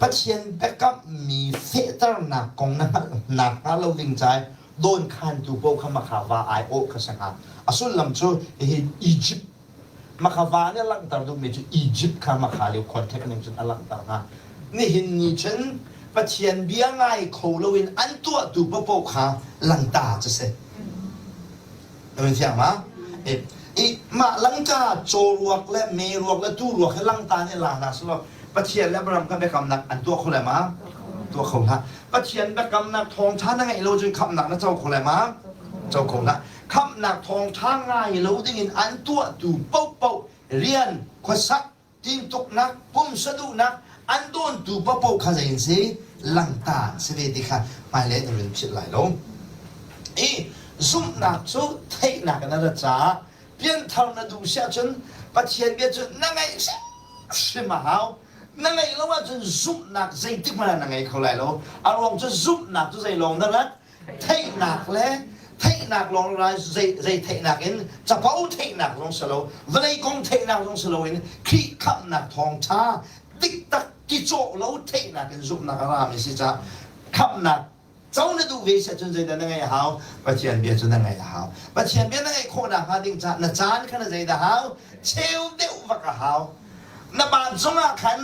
Pathian biakammi fehternak kong na hngalhnak hnga lo ding ca dawnkhantu paoh kha makha va ai awh kha si hnga. A sullam cu hihi Egypt makha va nih a langhter duhmi cu Egypt kha makha lio contact ning cun a langhter hnga. Nihin ni cun Pathian bia ngai kho loin an tuahtu paohpaoh kha langta cu si. Na thiang ma? I mah langka cawruak le meruak le turuak hi langta nih la hna selaw Pathian le Abraham kha biakamnak an tuah kho lai ma? Tuah kho hlah. Pathian biakamnak thawngṭha na ngeih lo cun khamhnak na co kho lai ma? Co kho hlah. Khamhnak thawngṭha ngai lo dingin an tuahtu paohpaoh rian khuasak tintuknak pumsa duhnak an dawntu paohpaoh kha zei an si langta an si ve ti kha hmailei na run philh lai lo i zumhnak cu theihnak in a rat caah pianthar na duh si ahcun Pathian bia cu na ngaih hrim a hau na ngaih lo ahcun zumhnak zeitik hmanh ah na ngei kho lai lo a ruang cu zumhnak cu zei lawng na rat theihnak le theihnak lawng rai zei zei theihnak in capo theihnak zong si lo vawlei kong theihnak zong si loin Khrih khamhnak thawngṭha diktak ki cawh lo theihnak in zumhnak a rami si caah khamhnak co na duh ve si ahcun zeidah na ngeih a hau Pathian bia cu na ngeih a hau Pathian bia na ngeih khawh nakhnga ding caah na caan kha na zeidah hau cheu deuh vak a hau na baat zongah khan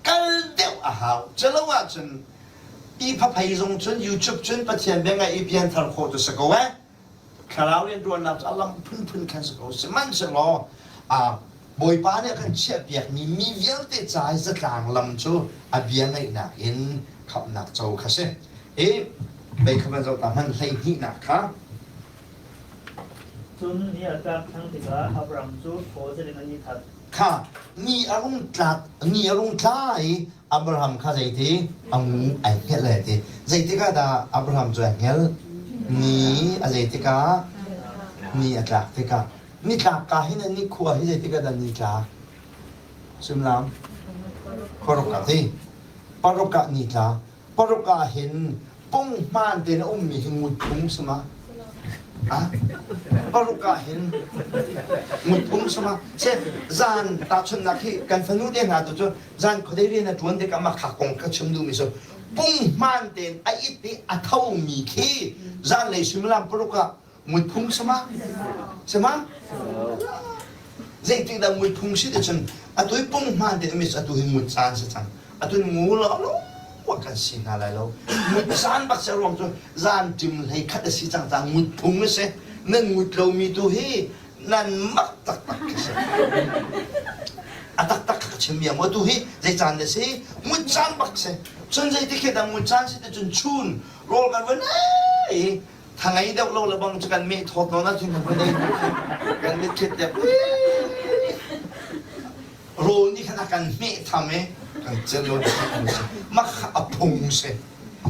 kal deuh a hau celo ahcun i phaphei zong cun YouTube cun Pathian bia ngaih i pianthar khawh cu si ko eh thlarau rianṭuannak cu a lam phunphun khan si ko sihmanhsehlaw Bawipa nih a kan chiahpiakmi mi vialte ca i zatlang lam cu a bia ngaihnak in khamhnak co kha si i vei kha van zoh ta hmanh hleihnihnak kha Cun ni a tlak ṭhan tikah Abraham cu thaw zet in an i that. Kha ni a rung tlak ni a rung tla i Abraham kha zeiti a ngu ai hngelh lai ti. Zeitik ah dah Abraham cu ai hngelh? Ni a zeitik ah? Ni a tlak tikah. Ni tlak ka hin ni khua hi zeitik ah dah ni tlak? Sullam? Paruk ah ti. Paruk ah ni tla. Paruk ah hin punghman tein a ummi hi ngutphung sama. Ah? Paruk ah hin ngutphung sama. Se zan tahchunhnak hi kan fanu te hna tu cu zan khuadei rian a ṭuan tikah mah kha kong ka chim duhmi cu punghman tein a it i a thomi khi zanlei suimilam paruk ah Muiphung sama? Sama? Zeitik dah muiphung si ti cun atu hi punghman te mis atu hi ngut caan si cang. Atu ngu lo lo kan si hna lai lo. Ngut caan bak si ruang cu zan ṭim hlei khat a si cang cang ngut phung a si. Nan ngut lomi tu hi nan mak taktak khi si. A taktak ka chim mi atu hi zei caan na si? Ngut caan bak si. Cun zeitik hi dah ngut caan si ti cun chun rawl kan vun ei Tha ngei deuh lo le bang cu kan meh thawt nawn ahcun kan vun ei kan mit thit deuh. Rawl nih khan a kan hmeh tham i kan celh lo si. Mah kha a phung si.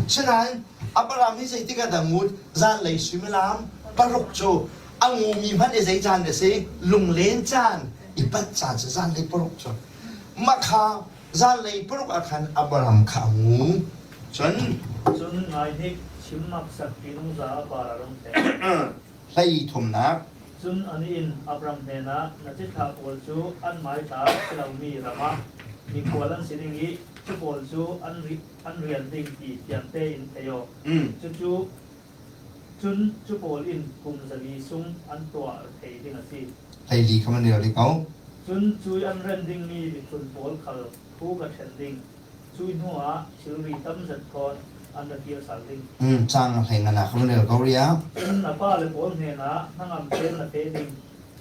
Sinain Abraham hi zeitik ah dah ngut? Zanlei suimilam paruk cu a ngumi hmanh i zei caan a si? Lunglen caan, i panh caan si zanlei paruk cu. Mah kha zanlei paruk ah khan Abraham kha a ngu. Cun Cun ngaihnik chimnak sakpi nungza a par a rung thleng. Hlei thumnak. Cun anih in Abram hnenah, Na cithlah pawl cu an hmaitla a si lomi ram ah mikhual an si ding i cu pawl cu an an rian ding ti fiang tein thei awk. Cucu cun cu pawl in kum 400 sung an tuah thei ding a si. Hleili kha man rel rih ko. Cun cui an ren dingmi miphun pawl khal phu ka ṭhen ding. Cui hnu ah thilri tam zet khawn an ra kir sal ding. Cang hlei ngan ah kha man rel ko rih ah. Cun na pale pawl hnenah hnangam tein na pe ding.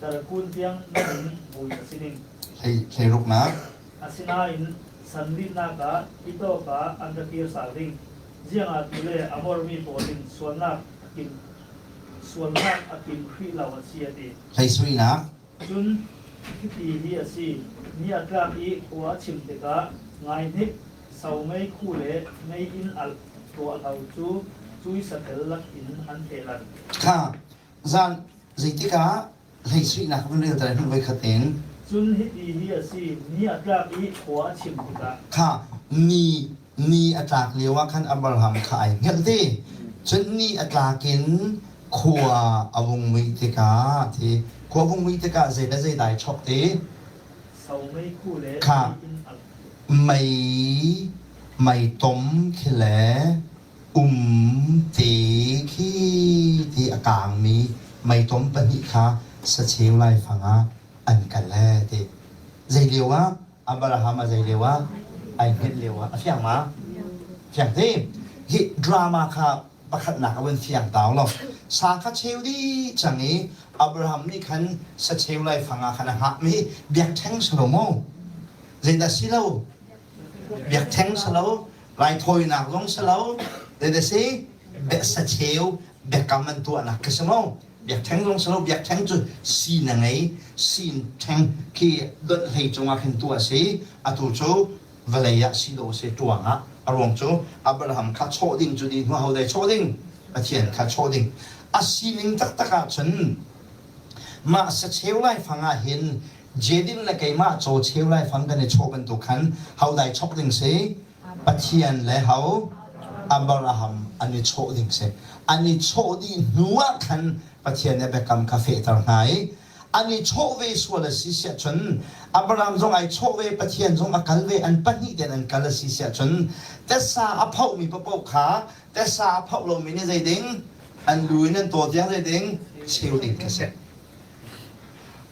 Tarkun tiang na min vui a si ding. Hlei hleiruknak. Asinain sanlitnak ah itawk ah an ra kir sal ding. Ziangah ti le Amor mi pawl in sualnak a kim sualnak a kim hrih lo a si a ti. Hleisuinak. Cun hiti hi a si, ni a tlak i khua a chim tikah ngaihnik, somei khu le meiinn alh tuahlo cu cui satel lakin an thehlan. Kha zan zeitik ah hleisuihnak vun rel ta hnu voi khat in. Cun hiti hi a si, ni a tlak i khua a chim tikah. Kha ni ni a tlak lio ah khan Abraham kha ai hngelh te. Cun ni a tlak in khua a vung muih tikah ti khua vung muih tikah zei le zei dai chok ti. Somei khu le Kha meiinn alh. mei mei tom khi le um te khi ti a kaangmi meitom pahnih kha sacheu laifang ah an kal ee ti. Zei lio ah Abraham a zei lio ah ai hngilh lio ah a fiang ma? Fiang te. Hi drama kha pakhatnak a vun fiang tau lo. Sa kha cheu dih cang i Abraham nih khan sacheu laifang ah khan a hngahmi biakṭheng si lo maw? Zeidah si lo? Biakṭheng si lo, raithawinak zong si lo zei si sacheu biakam an tuahnak khi si mo biakṭheng zong si lo biakṭheng cu sin a ngei sin ṭheng khi donh hlei cungah khin tuah a si atu cu vawlei ah si lo si ṭuang ah a ruang cu Abraham kha chawh ding cu di hnu ho dai chawh ding Pathian kha chawh ding a sining taktak ah cun mah sacheu laifang ah hin Jedin le keimah caw cheu laifang kan i chawh bantuk khan ho dai chok ding si Pathian le ho Abraham an i chawh ding si. An i chawh dih hnu ah khan Pathian nih biakam kha fehter hna i an i chawh ve sual a si siah cun Abraham zong ai chawh ve Pathian zong a kal ve an pahnih ten an kal a si siah cun tesa a phohmi paoh kha tesa a phoh lomi nih zei ding an lu in an taw tiang zei ding cheu ding kha si.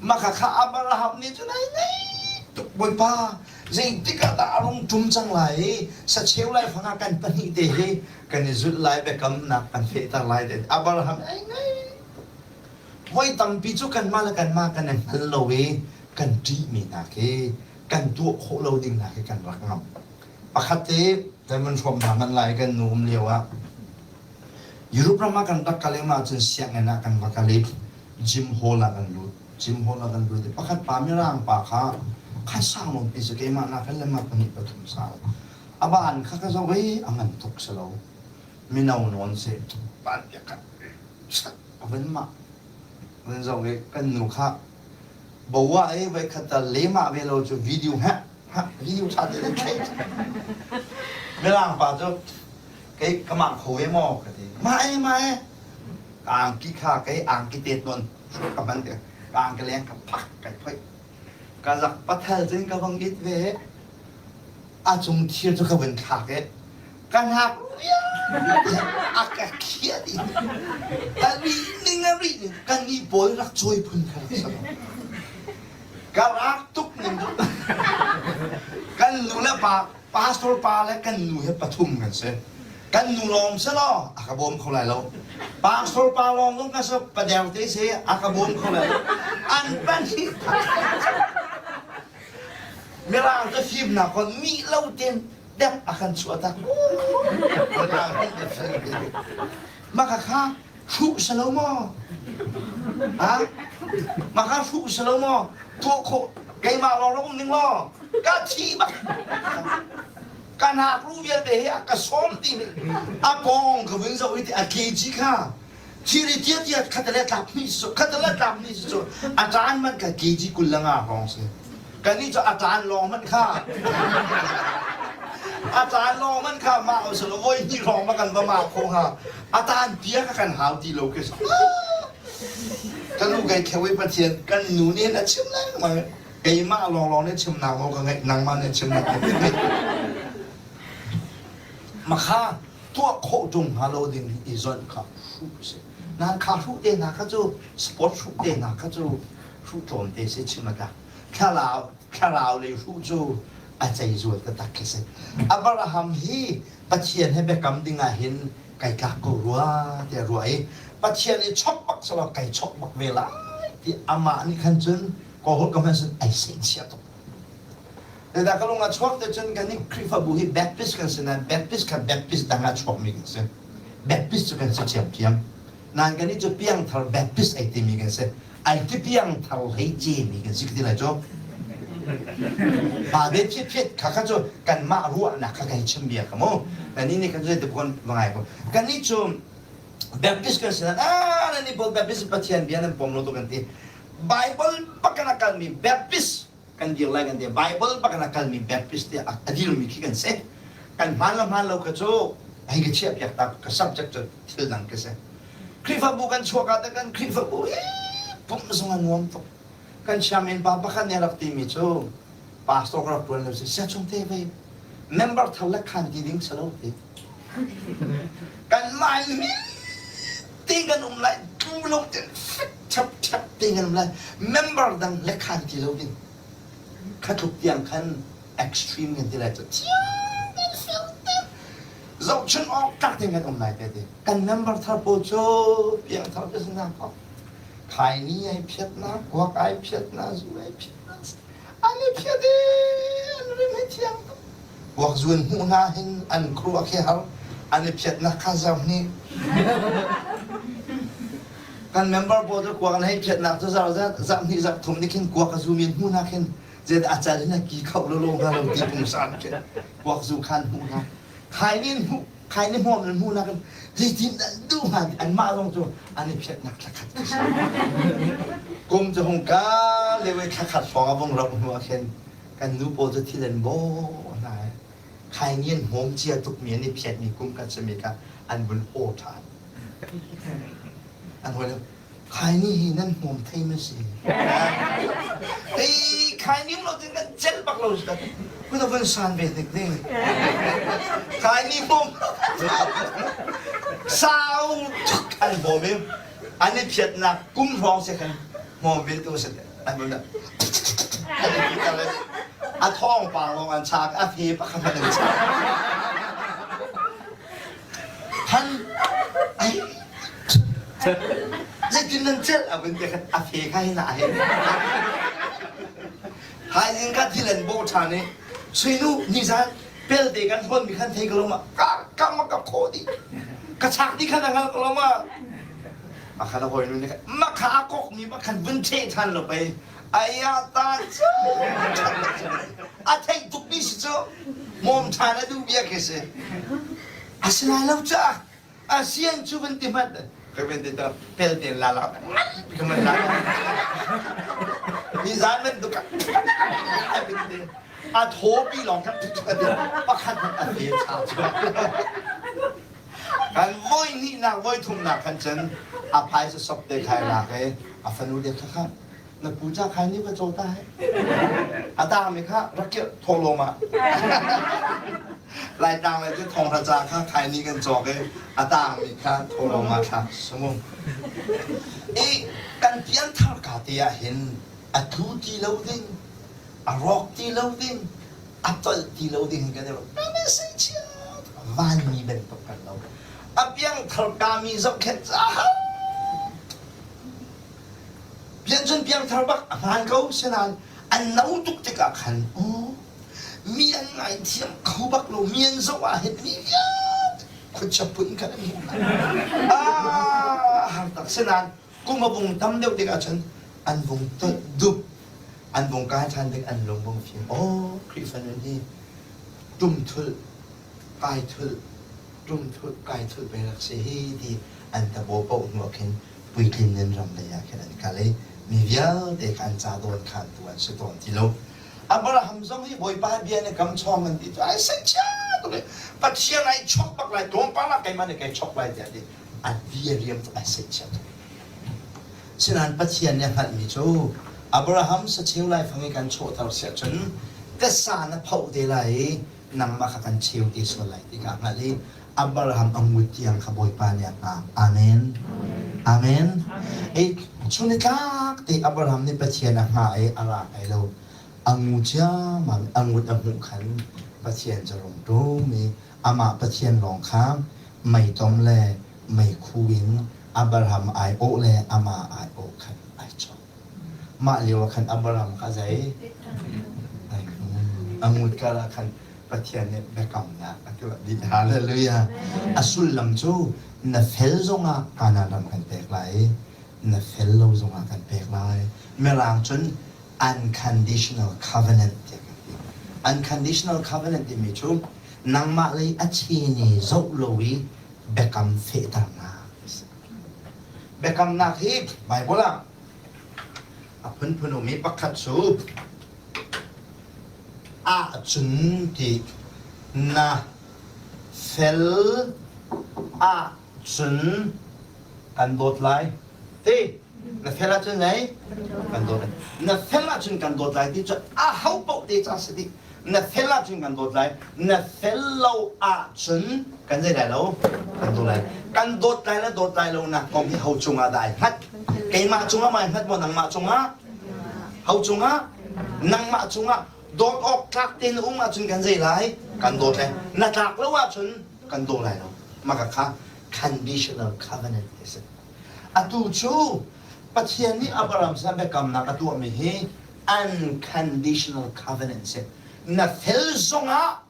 Mah kha Abraham nih cun ai ngei tuk Bawipa zeitik ah dah a rung ṭum cang lai i sacheu laifang ah kan pahnih te hi kan i zulh lai biakamnak kan fehter lai ti Abraham ai ngei voi tampi cu kanmah le kanmah kan i hngal lo i kan ṭihmi hna khi kan tuah khawh lo ding hna khi kan rak ngam pakhat te kan vun hrawm hna hmanh lai kan nu um lio ah Europe ram ah kan rak kal i mah cun sianginn ah kan va kal i gym hall ah kan lut. Gym hall ah kan lut i pakhat pa mirang pa kha kha sang nawnpi si keimah nakin le mah pahnih pathum sau. A ban kha ka zoh i a ngan tuk si lo. Mino nawn si. Ban bia kha a van mah. Van zoh i kan nu kha boa i voikhat tal lemah ve lo cu video heh hah video ṭha te in Mirang pa cu kei ka mah kho ve maw ka ti mah e mah e ka angki kha kei angki tet nawn ka hman te ka angki leng ka phak kai phoi ka zak pathal cun ka vang it ve a cung thir cu ka vun thlak e ka hnak a ka khiah dih ka ri ning a ri ning kan ni pawl rak cawi phun kha rak si ka rak tuk ning kan nu le pa Pastor pa le kan nu he pathum kan si. Kan nu lawng si law a ka bawm kho lai lo. Pastor pa lawng zong ka si padeu te si a ka bawm kho lai lo. An pahnih Mirang ka fimnak kon mi lo ten dek a kan chuah tak. Mah kha kha hruh si lo maw? Ha? Mah kha hruh si lo maw? Tuah khawh. Keimah lawng rak um ning law ka thi bak. Ka hnakruh vialte hi a ka sawm ti nih a kawng ka vun zoh i ti a kg kha thiri tia tia khatale tlap hnih cu khatale tlap hnih cu a ṭaan man kha kg 25 hrawng si. Kannih cu a ṭaan lawng hmanh kha a ṭaan lawng hmanh kha mah usilo voi hnih hrawng ma kan va ma kho hnga. A taan pia kha kan hau ti lo khi Ka nu kai kheu i Pathian kan nu nih hin a chim lengmang. Keimah lawnglawng nih chimnak nawl ka ngeih, nangmah nih chimnak nawl ka ngeih. Makha tuah khawh ṭung hnga lo ding i zonh kha hruh a si. Nan kha hruh te hna kha cu sport hruh te hna kha cu hruh tlawmte si chim a tlak. Thlarau thlarau lei hruh cu a cei zual taktak khi si. Abraham hi Pathian he biakam ding ah hin kai tlak ko rua tiah ruah i Pathian i chok bak selaw kai chok bak ve lai ti amah nih khan cun kaw ka hman sun ai sehchia tuk. Zeidah ka lung a chuak te cun kan nih Khrihfabu hi Baptist kan si nain Baptist kha Baptist dang ah chuakmi kan si. Baptist cu kan si ṭhiamṭhiam. Nain kan nih cu piangthar Baptist ai timi kan si. Ai ti piangthar hlei cemi kan si ka ti lai cu. Pa ve phiat phiat kha kha cu kanmah ruahnak kha kan chim bia kha mu. Kan nih kan cu ti kon va ngai ko. Kan nih cu Baptist kan si nain ah nan nih Baptist Pathian bia nan pom lo tu kan ti. Bible bak in a kalmi Baptist kan dir lai kan ti. Bible bak in a kalmi Baptist tiah a dirmi khi kan si. Kan hmaan le hmaan lo kha cu hei ka chiah piak ta ka subject cu thil dang ka si. Khrihfabu kan chuak ah kan Khrihfabu hi pumh zong a nuam tuk. Kan sianginn pa pakhat nih a rak timi cu pastor ka rak ṭuan lo si siachung te vei member thar le khan ti ding si lo ti. Kanmah in te kan um lai tlu lo ten fek ṭhep ṭhep te kan um lai member dang le khan ti lo ding kha tluk tiang khan extreme kan ti lai cu thiang ten fel ten zohchun awk tlak ding kan um lai te ti kan member thar pawl cu piang thar te sin ko khaini ai phiat na kuak ai phiat na zu ai phiat na an i phiat i an rim hi thiang tuk Kuak zuan hmuh hna hin an khuaruah khi har an i phiatnak kha zoh hni. Kan member pawl cu kuak an hei phiatnak cu zar zarh hnih zarh thum nih khin kuak a zumi an hmuh hna khin zeidah a cal in a ki kho lo lo hnga lo ti pungsan khin kuak zu khan hmuh hna. Khai nih hmuh khai nih hmuam in hmuh hna khin zeitin dah duh hnga ti anmah zong cu an i phiatnak thlakhat khi si. Kum cu hung ka leo i thlakhat hrawng a vung rauh hnu ah khin kan nu pawl cu thil an bawh hna i khaini an hmawm cia tukmi an i phiatmi kum khat simi kha an vun aw ṭhan. An hawi khaini hi nan hmawm thei ma si? Ei khaini lo tin kan celh bak lo si kun a vun san ve hnik ding. Khaini hmawm sau tuk an bawm i an i phiatnak kum hrawng se khan hmawm ve tu si an vun A thawngpang lawng an chak, a fe pakhat hmanh an chak. Than ai zeitin nan celh a vun ti khan a fe kha hin ah hin. Haizing kha thil an bawh ṭhan i Suinu nizan pelte kan hlawnmi khan thei ka lo ma ka ka ma ka khawh dih ka chak dih khan a hngal ka lo ma Makhan a hawinu nih makha a kokmi makhan vun ṭheh ṭhan lo pei aya ta cu a theih tukmi si cu mawm ṭhan a duh bia khi si a si lai lo caah a sian cu van ti hmanh ka van ti ta pel te la la ka man la ni zan bantuk a thawpi lawng khan pakhat a fe cha chuak Kan voi hnihnak voi thumnak khan cun a phaisa sop te khai lak i a fanu le kha kha na pu ca khai nih va caw ta he a tangmi kha rak kirh thawhlawm ah Laitlang le cu thonghra ca kha khai nih kan cawk i a tangmi kha thawhlawm ah thlak sumung i kan pianthar ka te ah hin a tlu ti lo ding a rawk ti lo ding a tolh ti lo ding kan i vanmi bantuk kan lo a piangthar kami zohkhenh caah pian cun piangthar bak a hmaan ko sinain an no tuk tikah khan aw mi an ngaithiam kho bak lo mi an zoh ah hin mi vialte khuachia phun khan an hmuh hna ah har tak sinain kum a vung tam deuh tikah cun an vung tolh dup. An vung kai ṭhan ding an lung vung fim. Aw, Khrihfa nun hi ṭum thulh, kai thulh, ṭum thulh, kai thulh pei rak si hi ti an tabaw paoh hnu ah khin puitlin in ram lei ah khin an kal i mi vialte kha an ca dawn khantu an si tawn ti lo. Abraham zong hi Bawipa bia na kam chawng an ti cu ai seichia tuk i Pathian ai chok bak lai tlawmpal ah keimah nih kai chok lai tiah a ti. A bia riam cu ai seichia tuk. Sinain Pathian nih a hngalhmi cu Abraham sacheu laifang i kan chawhter si ahcun tasa na phoh te lai i nangmah kha kan cheu te sual lai ti kha a hngalh i Abraham a ngut tiang kha Bawipa nih a hngak. Amen. Amen. I chun i tlak te Abraham nih Pathian a hngah i a ra ai lo. A ngu ciammam a ngut a hmuh khan Pathian cu rung ṭum i amah Pathian lawng kha meitom le meikhu in Abraham aiawh le amah aiawh khan ai chawk. Mah lio ah khan Abraham kha zei? A ngut kar ah khan Pathian nih biakamnak a tuah dih. Hallelujah. A sullam cu na fel zongah Kanaan ram kan pek lai i na fel lo zongah kan pek lai. Mirang cun unconditional covenant tiah kan ti. Unconditional covenant timi cu nangmah lei a chini zoh lo i biakam fehternak a si. Biakamnak hi Baibal ah a phunphun um i pakhat cu ahcun ti na fel ahcun kan dawt lai ti na fel ahcun zei kan dawt lai na fel ahcun kan dawt lai ti cu a ho paoh te ca si dih na fel ahcun kan dawt lai na fel lo ahcun kan zei lai lo kan dawt lai kan dawt lai le dawt lai lo nak kong hi ho cungah dah ai hngat keimah cungah ma ai hngat maw nangmah cungah ho cungah nangmah cungah dawt awk tlak tein um ahcun kan zei lai kan dawt lai na tlak lo ahcun kan daw lai lo maka kha conditional covenant ti si atu cu Pathian nih Abraham sin biakamnak a tuahmi hi unconditional covenant si. Na fel zongah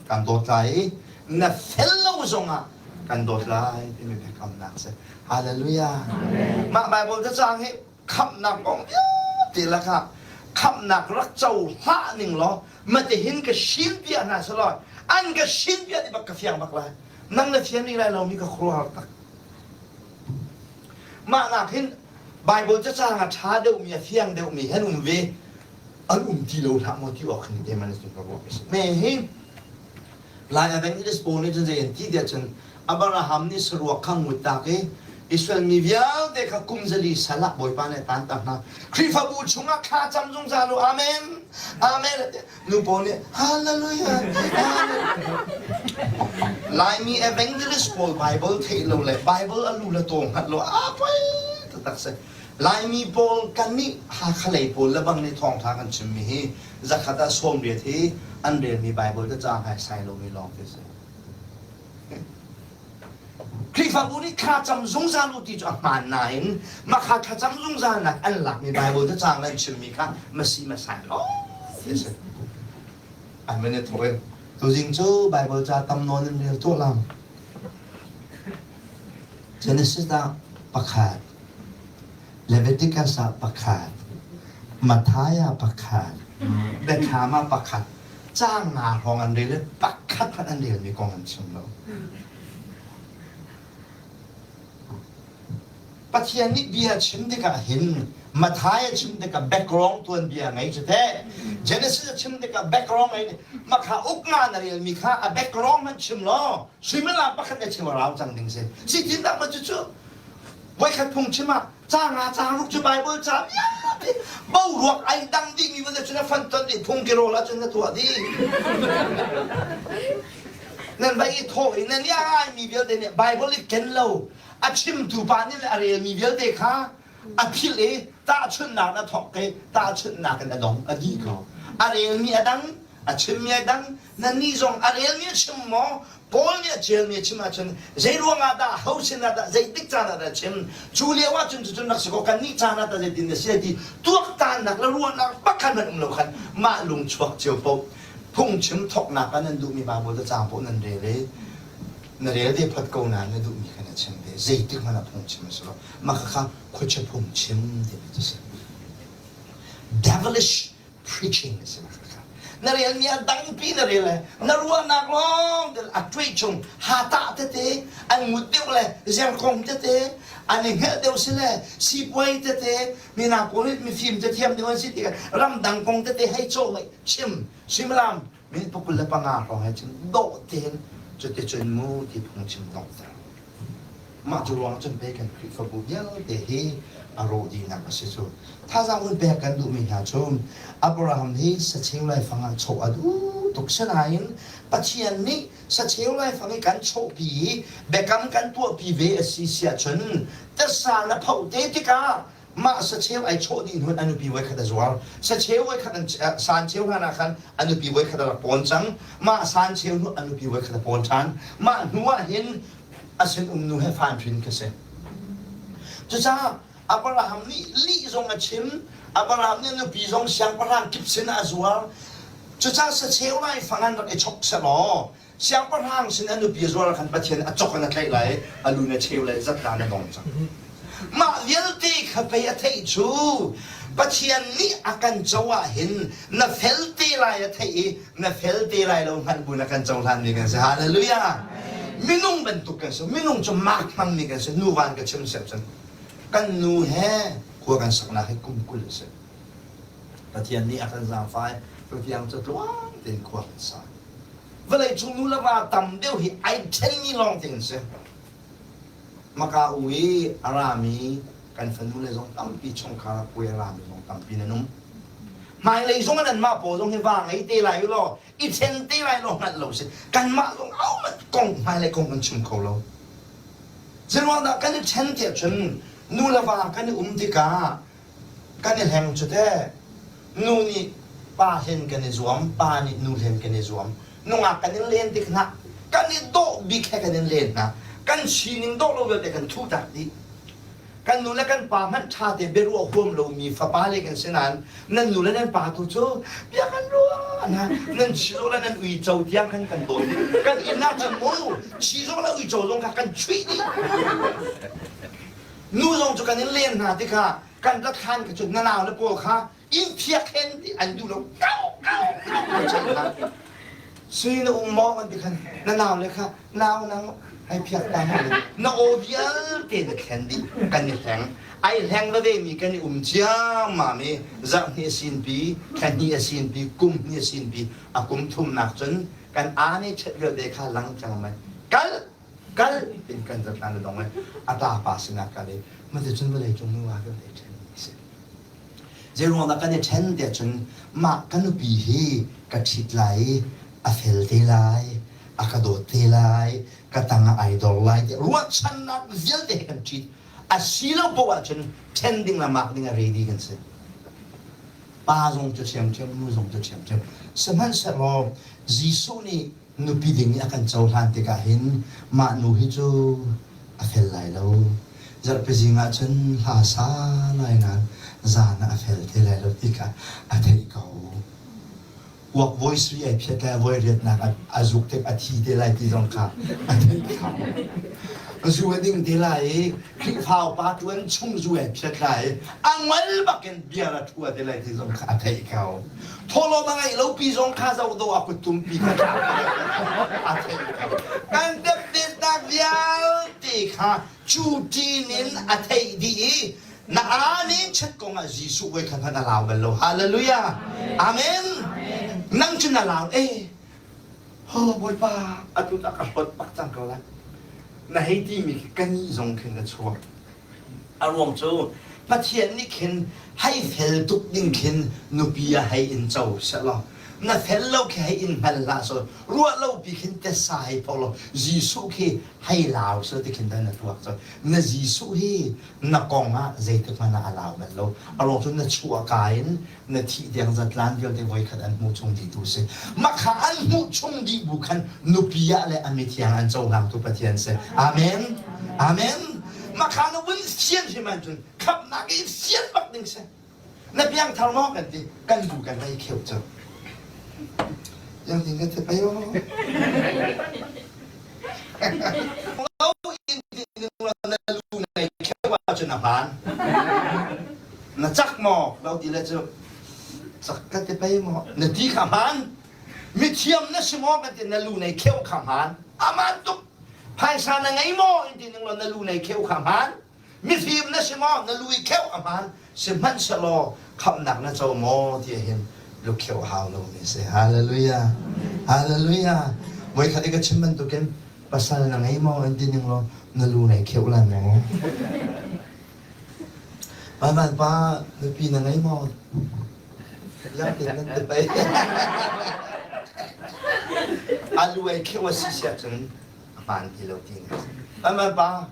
kan dawt lai i na fel lo zongah kan dawt lai timi biakamnak si. Hallelujah. Mah Bible cacang hi khamhnak kong vialte lakah khamhnak rak co hlah ning law matihin ka shin bia hna selaw an ka shin bia ti bak ka fiang bak lai nang na fian rih lai lo mi ka khuaruahhar tak mah nak hin Bible cacang a ṭha deuhmi a fiang deuhmi an um ve an um ti lo hlah maw ti awk khin te man ka ruah mi si. Me hi Lai Evangelist pawl nih cun zei an ti tiah cun Abraham nih saruak kha ngut tak i Israel mi vialte kha kum zali sal ah Bawipa nih a tantak hna. Khrihfabu chungah thla cam zungzal u. Amen. Amen. Nu pawl nih Hallelujah. Laimi evangelist pawl Bible theih lo le Bible a lu le taw hngalh lo a poi taktak si. Laimi pawl kannih Hakha lei pawl le bang nih thawngtha kan chimmi hi zakhat ah 80 hi an relmi Bible te caang hai sai lomi lawng te si. Khrihfabu nih thlacam zungzal u ti cu a hmaan nain mahka thlacam zungzalnak an lakmi Baibal cacang le an chimmi kha masi masai lawng ti a si. An van i thawk in tuzing cu Baibal ca tam nawn in rel tuah lang. Genesis ah pakhat, Leviticus ah pakhat, Matthai ah pakhat, Biathlam ah pakhat, caang nga hrawng an rel i pakhat hmanh an relmi kong an chim lo. Pathian nih bia chim tikah hin Matthai a chim tikah background tuanbia ngei cu teh Genesis a chim tikah background ngei makha uk nga na relmi kha a background hmanh chim law suimilam pakhat na chim a rau cang ding si si tin tak ma cu cu voikhat phung chim ah ca nga ca ruk cu Bible ca vialte boruak ai dang dih mi van cun a fan ton dih phung ki rawl ahcun na tuah dih nan vai i thawh i nan i mi vialte nih Bible i ken lo a chimtu pa nih a relmi vialte kha a philh i tahchunhnak na thawk i tahchunhnak in a dong a dih ko a relmi a dang a chimmi a dang nannih zong a relmi a chim maw Paul nih a ṭialmi a chim ahcun zei ruangah dah ho sinah dah zeitik caan ah dah chim cu lio ahcun cucun rak si kaw kannih caan ah tah zeitin na si ti tuaktannak le ruahnak pakhat hmanh um lo khan mah lung chuak cio paoh phungchim thawknak ah nan duhmi Baibal cacang paoh nan rel i na rel ve phot ko nain na duhmi kha na chim ve zeitik hmanh ah phungchim a si lo mah khakha khuachia phungchim timi cu si. Devilish preaching a si. Na relmi a dangpi na rel le na ruahnak lawng te a tuai chung hata tete an ngut deuh le zerkong tete an i hngelh deuh si le sipuai tete mina pawl nih mifim te thiam deuh an si tikah ramdang kong tete hei cawh ngai chim suimilam minute pakul le panga hrawng hei chim dawh tein cuticun mu ti phung chim donghter. Mah cu ruang cun pei kan Khrihfabu vialte hi a rawh dihnak a si cu. Thazaang hun pek kan duhmi hna cu Abraham hi sacheu laifang ah chawh a duh tuk. Sinain Pathian nih sacheu laifang i kan chawhpi i biakam kan tuahpi ve a si siah cun tasa na phoh te tikah mah sacheu ai chawh dih hnu in a nupi voikhat a zuar. Sacheu voikhat an san cheu hlan ah khan a nupi voikhat a rak pawn cang. Mah san cheu hnu a nupi voikhat a pawn ṭhan. Mah hnu ah hin a sinum nu he fan hrin ka si. Cucaah Abraham nih lih zong a chim, Abraham nih nupi zong siangpahrang kip sin ah a zuar. Cucaah sacheu laifang an rak i chok selaw siangpahrang sin a nupi a zuar ah khan Pathian a cok in a tlaih lai, a lu na cheu lai, zatla na dong cang. Mah vialte kha pei a theih cu Pathian nih a kan co ah hin na fel te lai a theih i na fel te lai lo hngalh bu na kan cohlanmi kan si. Hallelujah! Minung bantuk kan si. Minung cu mark hmangmi kan si. Nuvan ka chim siap cun. Kan nu he khua kan saknak hi kum 20 a si. Pathian nih a kan zaangfai. Tutiang cu tluang tein khua kan sa. Vawlei cung nu le va tam deuh hi ai ṭhenmi lawng te an si. Maka u i a rami kan fanu le zong tampi chungkhar ah puai a rami zong tampi nan um. Hmailei zong ah nanmah pawl zong hi va ngei te lai u law i ṭhen te lai law hngalh lo si. Kanmah zong ahohmanh kong hmailei kong kan chim kho lo. Zeiruangdah kan i ṭhen tiah cun nu le va kan i um tikah kan i hleng cu teh. Nu nih pa hlen kan i zuam, pa nih nu hlen kan i zuam. Nungak kan in len tik hna, kan i dawh bik he kan in len hna. Kan sining dawh lo vialte kan thuh tak dih. Kan nu le kan pa hmanh ṭha te biaruah huam lomi fapa le kan si nain nan nu le nan pa tu cu bia kan ruah hna. Nan chizawh le nan uico tiang khan kan dawi dih. Kan inn ah cun mu chizawh le uico zong kha kan chuih dih. Nu zong cu kan in len hna tikah kan rat hlan ka cu na nau le pawl kha inn phiak hen ti an duh lo kau kau kau chan hna sui na um maw kan ti khan na nau le kha nau nang hai phiak ta ma na aw vialte na thlen dih kan i hleng ai hleng veve mi kan i um ciammam i zarh hnih a sin pi thla hnih a sin pi kum hnih a sin pi a kum thumnak cun kan aa ne chet vialte kha lang cang mai kal kal tin kan zatlan na dong i a ta pa sinah kal i maticun vawlei cung nu ah kan i ṭhen mi si zeiruang dah kan i ṭhen tiah cun mah ka nupi hi ka ṭhit lai i a fel te lai a ka dawt te lai ka tang ah ai dor lai tiah ruahchannak vialte he kan ṭhit a si lo poah ahcun ṭhen ding le mak ding a ready kan si pa zong cu ṭhiamṭhiam nu zong cu ṭhiamṭhiam sihmanhsehlaw Jesuh nih nupi ding i a kan cohlan tikah hin mah nu hi cu a fel lai lo. Zarhpi zing ah cun hla sa lai nain zan ah a fel te lai lo ti kha a theih ko. Kuak voi sui ai phiat lai voi riatnak a zuk tik a thi te lai ti zong kha a theih ko. Zu a ding te lai i Khrihfa upa ṭuan chung zu ai phiat lai i a ngol bakin bia a ṭhua te lai ti zong kha a theih ko. Thawhlawm a ngeih lo pi zong kha zoh dawh a kuttum pi kha a theih ko. Kan teptetnak vialte kha cu ṭin in a theih dih i na aa chet kong ah Jesuh voi khat hmanh a lau bal lo. Hallelujah. Amen. Nang cu na lau eh. Ho Bawipa atu ta ka hlawt bak cang ko lai. Na hei ti mi khi ka ni zong khin na chuak. A ruang cu Pathian nih khin hei fel tuk ding khin nupi ah hei in co sehlaw na fel lo khi hei in hngal hlah selaw ruah lo pi khin tessa hei pho law Jesuh khi hei lau selaw ti khin dah na tuak cu na Jesuh hi na kong ah zeitik hmanh ah a lau bal lo a ruang cu na chuah ka in na thih tiang zatlan vialte voikhat an hmuh chung dih tu si makha an hmuh chung dih bu khan nupi ah le a mithiang an cohlangtu Pathian si amen amen makha na vun sian hrim ahcun khamhnak i sian bak ding si na piangthar maw kan ti kan bu kan rei kheu cu yang ding kan ti payo lo in na lu nei kheu ahcun a hmaan na cak maw lo ti le cu. Cak ka ti pei maw? Na ti kha hmaan. Mithiam na si maw kan ti na lu nei kheuh kha hmaan. Aman tuk. Phaisa na ngei maw in ti ning law na lu nei kheuh kha hmaan. Mifim na si maw na lu i kheuh a hmaan. Sihmanhsehlaw khamhnak na co maw ti hin lukheuh hau lo mi si. Hallelujah. Hallelujah. Voikhat i ka chim bantukin pasal na ngei maw in ti ning law na lu nei kheuh lai maw? Van pa nupi na ngei maw? Yang nan ti pei. A lu ei kheuh a si siah cun a hmaan ti lo ti na. Van pa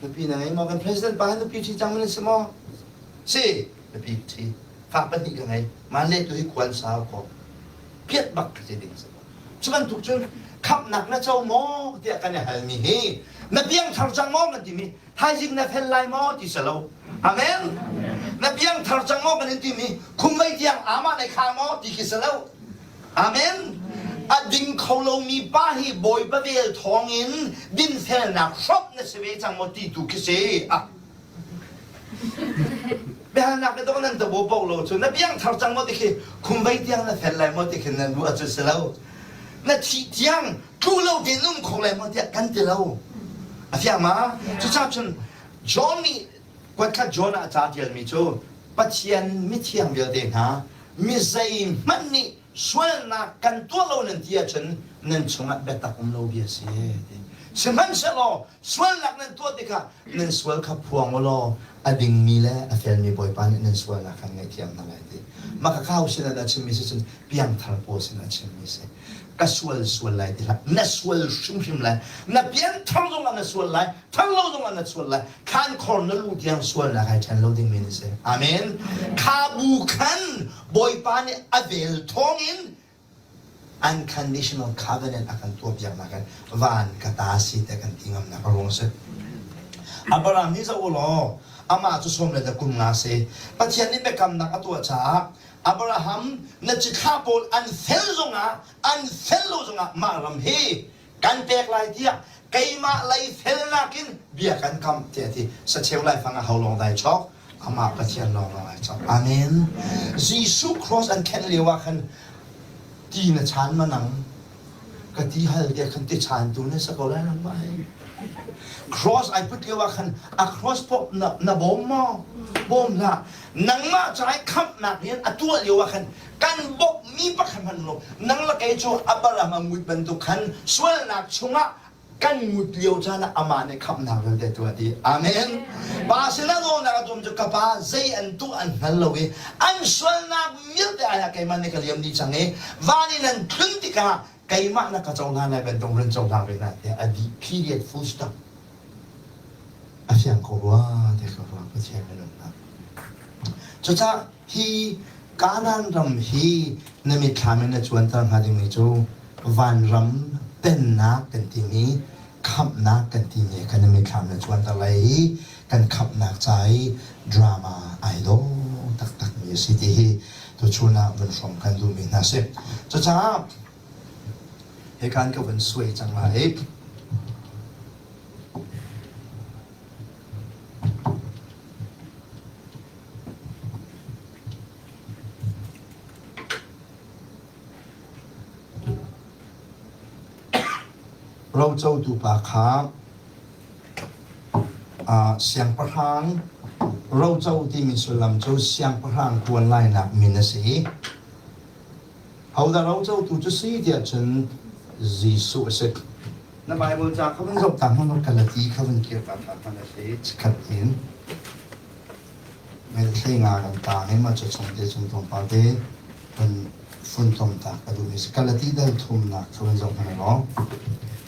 nupi na ngei maw? Kan president pa nupi ṭhi cang man si maw? Si, nupi ṭhi. Fa pahnih ka ngei. Man le tu hi khuan sau ko. Piat bak ka si ding si. Cu bantuk cun khamhnak na co maw tiah kan i halmi hi na piangthar cang maw kan timi thaizing na fel lai maw ti si lo. Amen. Na piangthar cang maw kan in timi khumvei tiang amah nei kha maw ti khi si lo. Amen. A ding kho lomi pa hi Bawipa vel thawngin dinfelnak hrawmh na si ve cang maw ti tu khi si. Ah. Biahalnak le dawh nan tabo po lo cu na piangthar cang maw ti khi khumvei tiang na fel lai maw ti khi nan ruah cu si lo. Na thih tiang tlu lo tein um kho lai maw tiah kan ti lo. A fiang ma? Cucaah cun John nih kuatkhat John ah ca tialmi cu Pathian mithiang vialte hna mi zeihmanh nih sualnak kan tuah lo nan ti ahcun nan chungah biatak um lo bia si. Sihmanhsehlaw sualnak nan tuah tikah nan sual kha phuang u law a dingmi le a felmi Bawipa nih nan sualnak khan ngaihthiam hna lai ti. Mah ka kau sin ah dah chimmi si cun piangthar pawl sin ah chimmi si. Ka sual sual lai ti hlah. Na sual hrimhrim lai. Na pianthar zongah na sual lai. Thar lo zongah na sual lai. Khan khor na lu tiang sualnak ai ṭhen lo dingmi na si. Amen. Kha bu khan Bawipa nih a vel thawngin unconditional covenant a kan tuahpiaknak in van ka ta si te kan ti ngamnak a ruang si. Abraham nih zoh u law amah cu sawm le kum nga si. Pathian nih biakamnak a tuah caah Abraham na cithlah pawl an fel zongah an fel lo zongah mah ram hi kan pek lai tiah keimah lei felnak in bia kan kam tiah ti sacheu laifang ah ho lawng dai chok amah Pathian lawng lawng ai chok amen Jesuh cross an khenh lio ah khan ti na chan ma nang ka ti hal tiah khan ti chan tu na sa ko lai nang mai cross ai put lio ah khan a cross pop na na bawm maw bawm hlah nangmah ca i khamhnak rian a tuah lio ah khan kan bawmhmi pakhat hmanh lo nang le kei cu Abraham a ngut bantuk khan sualnak chungah kan ngut lio caan ah amah nih khamhnak vialte tuah dih amen pa sinah nawlnak a tuam cu ka pa zei an tuah an hngal lo i an sualnak vialte ai ah keimah nih ka liam dih cang i van in an tlun tikah keimah na ka cohlan lai bantuk run cohlang ve hna tiah a dih period full stop a fiang ko rua te ka ruah Pathian minung Cucaah hi Kanaan ram hi na mitthlam in na cuanter hnga dingmi cu vanram pennak kan timi khamhnak kan timi kha na mitthlam na cuanter lai i kan khamhnak ca i drama ai dawh taktakmi a si ti hi tuchun ah vun hrawm kan duhmi hna si. Cucaah hikan ka vun suai cang lai. Rocotu pa kha siangpahrang roco timi sullam cu siangpahrang ṭuan lainak min a si. Hodah rocotu cu si tiah cun Jesuh a si. Na Bible ca kha vun zoh ta hmanh Galati kha vun kir ta hmanh a si chikkhat in. Melthlei nga kan taang i mah cu chung te chung tlawmpal te vun funtom ta ka duhmi si. Galati dal thumnak kha vun zoh hmanh law.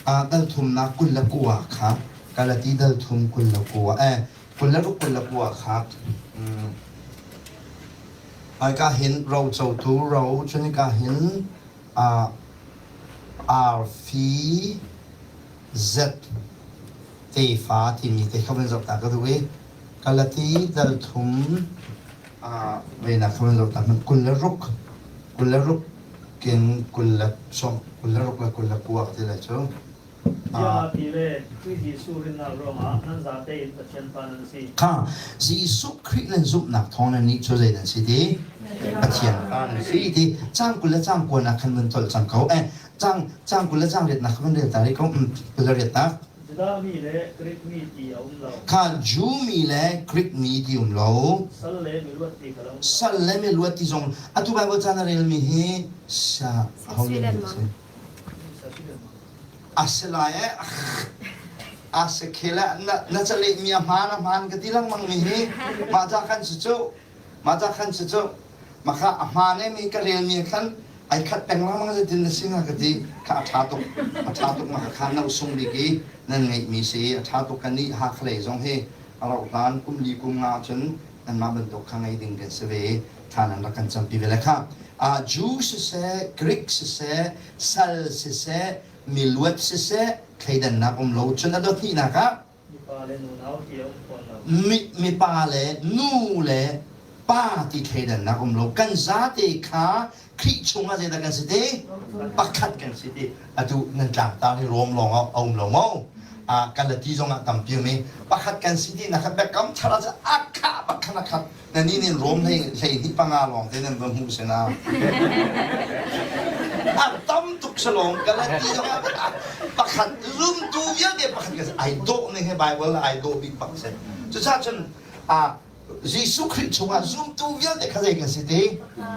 Ah dal thumnak 29 kha Galati dal thum 29 eh 26 29 kha Hika hin rocotu ro cun hika hin ah arfi Z tefa timi te kha van zoh ta ka duh i Galati dal thum venak kha van zoh ta hmanh 26 26 kin 26 26 le 29 ti lai cu. Tiah ti le Khrih Jesuh rinnak ruangah nan zate in Pathian fa nan si. Kha Jesuh Khrih nan zumhnak thawng nan nih cu zei nan si ti? Pathian fa nan si ti. Cang 20 le cang kuanak khan vun tolh cang ko. Eh, cang cang 20 le cang riatnak kha vun rel ta rih ko. 20 le riatnak. Judah mi le Greek mi ti a um lo. Kha Jew mi le Greek mi ti um lo. Sal le miluat ti kha um lo. Sal le miluat ti zong atu Bible ca na relmi hi sa ho le si. A si lai eh. A si khel eh. Na na caleh mi a hmaan a hmaan ka ti lengmang mi hi mah ca khan si cu mah ca khan si cu makha a hmaan eh mi ka rel mi khan ai khat peng lengmang zeitin na si hnga ka ti kha a ṭha tuk a ṭha tuk mah kha na sung bik i nan ngeihmi si a ṭha tuk kan nih Hakhalei zong hi a rauh hlan kum li kum nga cun nanmah bantuk kha ngei ding kan si ve thla nan rak kan campi ve le kha Jew siseh Greek siseh sal siseh miluat siseh thleidannak um lo cun a dot hnihnak ah Mipa le nu nau ti a um fawn lo. Mipa le nu le pa ti thleidannak um lo. Kan zate kha Khrih chungah zeidah kan si ti? Pakhat kan si ti. Atu nan tlangtar hi Rom lawng ah a um lo maw? Ah, kan la ti zong ah tampi um i pakhat kan si ti nak biakam thar ah a khah bak khan a khat. Na ni nin Rom hlei hlei hnih panga lawng te nan va hmuh sina. A tam tuk salawng ka la ti zong ah pakhat zumtu vialte pakhat ka ai dawh ning he Bible ai dawh bik bak si. Cucaah cun ah Jesuh Khrih chungah zumtu vialte kha zei kan si ti?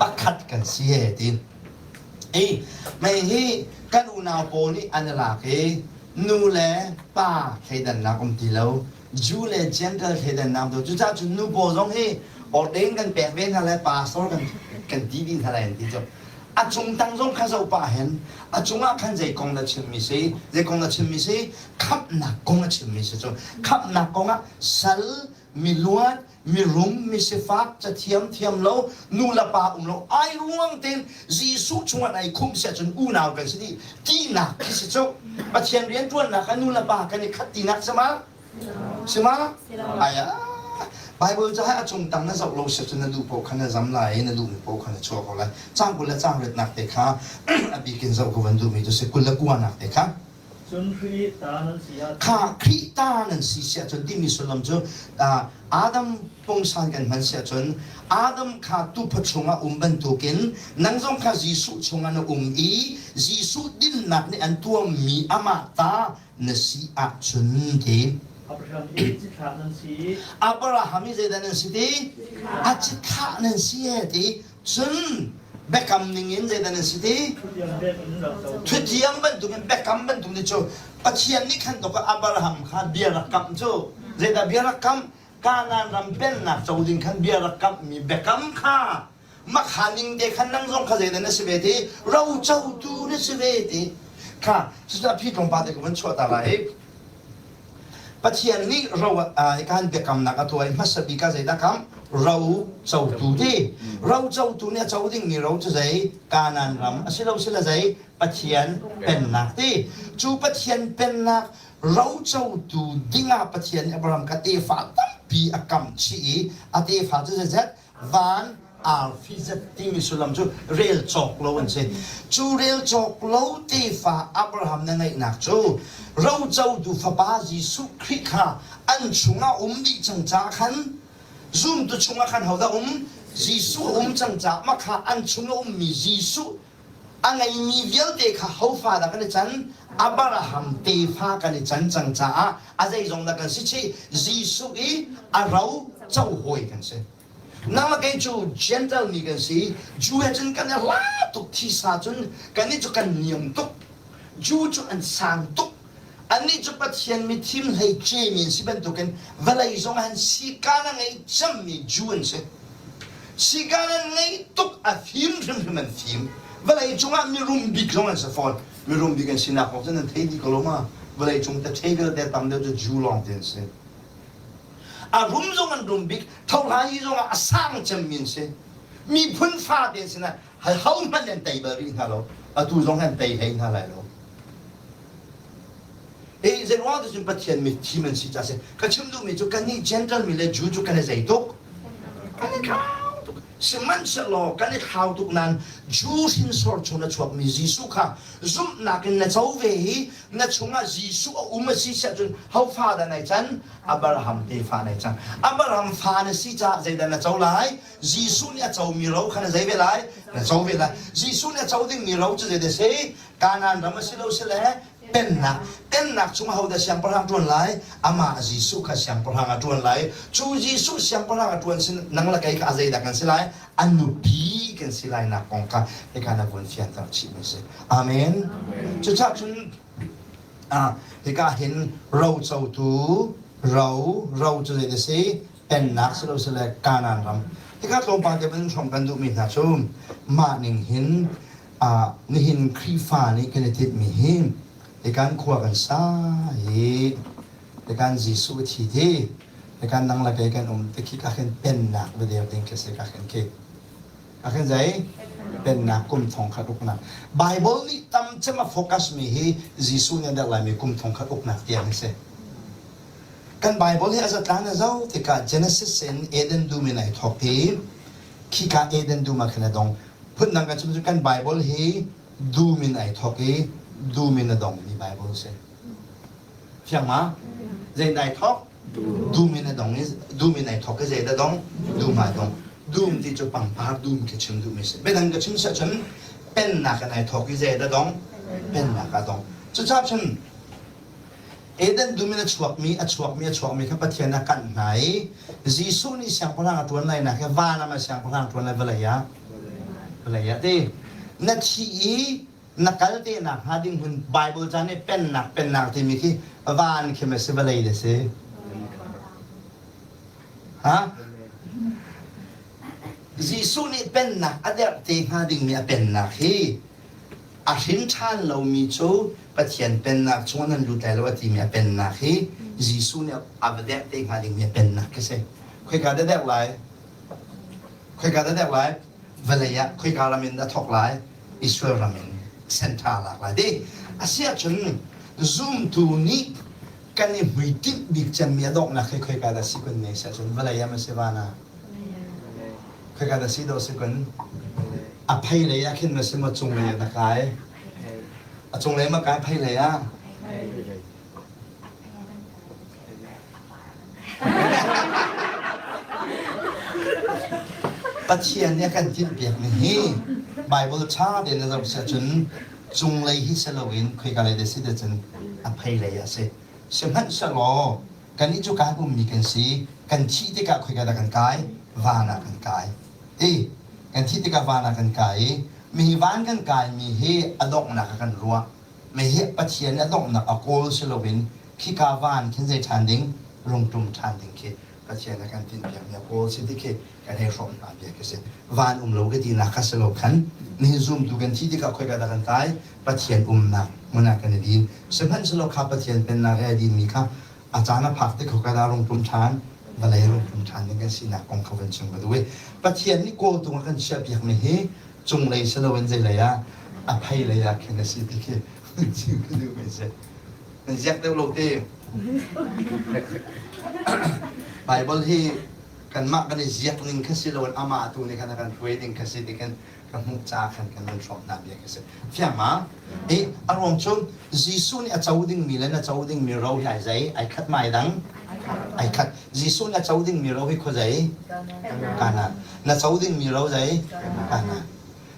Pakhat kan si he ti. I mei hi kan unau pawl nih an i lak i nu le pa thleidannak um ti lo Jew le Gentile thleidannak tu cucaah cun nu pawl zong hi ordain kan pek ve hna lai pastor kan kan ti dih hna lai an ti cu a cung tang zong kha zoh pah hin a cungah khan zei kong na chimmi si zei kong na chimmi si khamhnak kong a chimmi si cu khamhnak kong ah sal miluat mirum misifak cathiam thiam lo nu le pa um lo ai ruang tein Jesuh chungah ai khumh si ahcun unau kan si dih tinak khi si cu Pathian rianṭuannak ah nu le pa kan i khat tinak si ma si ma ai Bible ca a cung tang na zoh lo si cun na duh paoh kha na zam lai i na duhmi paoh kha na chuah ko lai cang 20 le cang riatnak te kha a bik in zoh ka van duhmi cu si 29nak te kha Cun Khrih ta nan si ahcun Kha Khrih ta nan si si ahcun timi sullam cu Adam pungsan kan hman si ahcun Adam kha tupa chungah um bantukin nang zong kha Jesuh chungah na um i Jesuh dinnak nih an tuammi amah ta na si ahcun ti Abraham i cithlah nan si i Abraham i zeidah nan si ti? A cithlah nan si e ti Cun biakam ningin zeidah nan si ti? Thutiam bantukin biakam bantuk ni cu Pathian nih khan tuk Abraham kha bia rak kamh cu zeidah bia rak kamh Kanaan ram pennak co ding khan bia rak kamhmi biakam kha makha ning te khan nang zong kha zeidah na si ve ti rocotu na si ve ti kha cucaah phi tlawmpal te ka vun chuah ta lai Pathian nih ro kan biakamnak a tuah i hmasa bik ah zeidah kam? Ro cotu ti. Ro cotu nih a co dingmi ro cu zei? Kanaan ram a si lo sila zei? Pathian pennak ti. Cu Pathian pennak ro cotu dingah Pathian nih Abraham kha tefa tampi a kam chih i a tefa cu zeizat? Van arfi zat timi sullam cu rel cawk lo an si. Cu rel cawk lo tefa Abraham na ngeihnak cu rocotu fapa Jesuh Khrih kha an chungah um dih cang caah khan zumtu chungah khan hodah um? Jesuh um cang caah mah kha an chungah ummi Jesuh a ngeimi vialte kha hofa dah kan i can? Abraham tefa kan i can cang caah a zeizong dah kan si chih? Jesuh i a ro cohawi kan si. Nang le kei cu Gentile mi kan si. Jew he cun kan i hla tuk thisa cun kannih cu kan niam tuk. Jew cu an sang tuk. Annih cu Pathian mithim hlei cemi an si bantukin vawlei zong ah hin sikaan a ngei cemmi Jew an si. Sikaan an ngei tuk a fim hrimhrim an fim. Vawlei cungah mirum bik zong an si fawn. Mirum bik an sinak kong cu nan thei dih ko lo ma? Vawlei cung te thei vialte tam deuh cu Jew lawng te an si. A rum zong an rum bik, thohla hi zong ah a sang cemmi an si. Miphun fate an si na hohmanh an tei bal rih hna lo. Atu zong an tei hlei hna lai lo. E zeiruang tu cun Pathian mitthim an si ca si. Ka chim duhmi cu kannih Gentile mi le Jew cu kan i zei tuk. Kan i thlau tuk. Sihmanhsehlaw kan i thlau tuk nain Jew hrinsor chung na chuakmi Jesuh kha zumhnak in na co ve i na chungah Jesuh a um a si siah cun ho fa dah nai can? Abraham tefa nai cang. Abraham fa na si caah zeidah na co lai? Jesuh nih a comi ro kha na zei ve lai? Na co ve lai. Jesuh nih a co dingmi ro cu zeidah a si? Kanaan ram a si lo si le pennak. Pennak chung ahodah siangpahrang ṭuan lai? Amah Jesuh kha siangpahrang a ṭuan lai. Cu Jesuh siangpahrang a ṭuan sin nang le kei kha a zeidah kan si lai? A nupi kan si lai nak kong kha hika na vun fianter chih mi si. Amen. Cucaah cun hika hin rocotu ro ro cu zei a si? Pennak si lo si le Kanaan ram. Hika tlawmpal te van hrawm kan duhmi hna cu mah ning hin nihin Khrihfa nih kan i tinhmi hi hikan khua kan sa i hikan Jesuh a thi ti hikan nang le kei kan um ti khi ka khin pennak va der ding khi si ka khin khi ka khin zei pennak kum thong khat uknak Bible nih tam cem a focus mi hi Jesuh nih a deuh laimi kum thong khat uknak tiang hi si kan Bible hi a zatlang na zoh tikah Genesis in Eden dum in ai thawk i khika Eden dum ah khin a dong Phundang kan chim cu kan Bible hi dum in ai thawk i dum in a dongmi Bible a si. Fiang ma? Zei ai thawk? Dum in a dong i dum in ai thawk i zei dah dong? Dum ai dong. Dum ti cu pangpar dum khi chim duhmi si. Biadang ka chim siah cun pennak in ai thawk i zei dah dong? Pennak a dong. Cucaah cun Eden dum in a chuakmi, a chuakmi, a chuakmi kha Pathian a kanh hna i Jesuh nih siangpahrang a ṭuan lainak hi van ah ma siangpahrang ṭuan lai vawlei ah? Vawlei ah ti. Na thi i na kal te nak hnga ding hmun Bible ca nih pennak pennak timi khi van khi ma si vawlei da si? Ha? Jesuh nih pennak a derh te hnga dingmi a pennak hi a hrin ṭhan lomi cu Pathian pennak chungah nan lut lai lo a timi a pennak hi Jesuh nih a va derh te hnga dingmi a pennak khi si. Khoika dah derh lai? Khoika dah derh lai? Vawlei ah khoika ram in dah thawk lai? Israel ram in center lak lai ti. A si ahcun zumtu nih kan i hmuitinh bik cemmi a donghnak hi khoika dah si kun ne si ahcun vawlei ah ma si van ah? Khoika dah si dawh si kun? A phei lei ah khin na si maw cung lei ah na kai? A cung lei ma kai phei lei ah? Pathian nih a kan tinhpiak mi hi Bible ṭha tein na zoh si ahcun cunglei hi si loin khoika lei dah si ti cun a phei lei ah a si. Sihmanhsehlaw kannih cu kan ummi kan si, kan thih tikah khoika dah kan kai? Van ah kan kai. Ti kan thih tikah van ah kan kai i mi van kan kaimi hi a donghnak ah kan ruah. Mi hi Pathian nih a donghnak a kawl si loin khika van khin zei ṭhan ding rungṭum ṭhan ding khi Pathian a kan tinhpiakmi a kawl si ti khi kan hei hrawm hna bia khi si. Van um lo ka tinak kha si lo khan nihin zumtu kan thih tikah khoika dah kan kai? Pathian umnak hmun ah kan i din. Sihmanhsehlaw kha Pathian pennak i ai dinmi kha a caan a phak tik khoika dah rungṭum ṭhan? Vawlei rungṭum ṭhan ding kan sinak kong kha van chim ka duh i Pathian nih kawltung a kan chiahpiakmi hi cunglei si loin zeilei ah a phei lei ah khin a si ti khi chim ka duhmi a si. Nan ziak deuh lo te. Bible hi kanmah kan i ziak ning kha si loin amah tu nih khan a kan hruai ding kha si ti khan ka hmuh ca khan kan nan hrawm hna bia kha si. Fiang ma? I a ruang cu Jesuh nih a co dingmi le na co dingmi ro hi ai zei? Ai khat ma ai dang? Ai khat. Jesuh nih a co dingmi ro hi khuazei? Kanaan. Na co dingmi ro zei? Kanaan.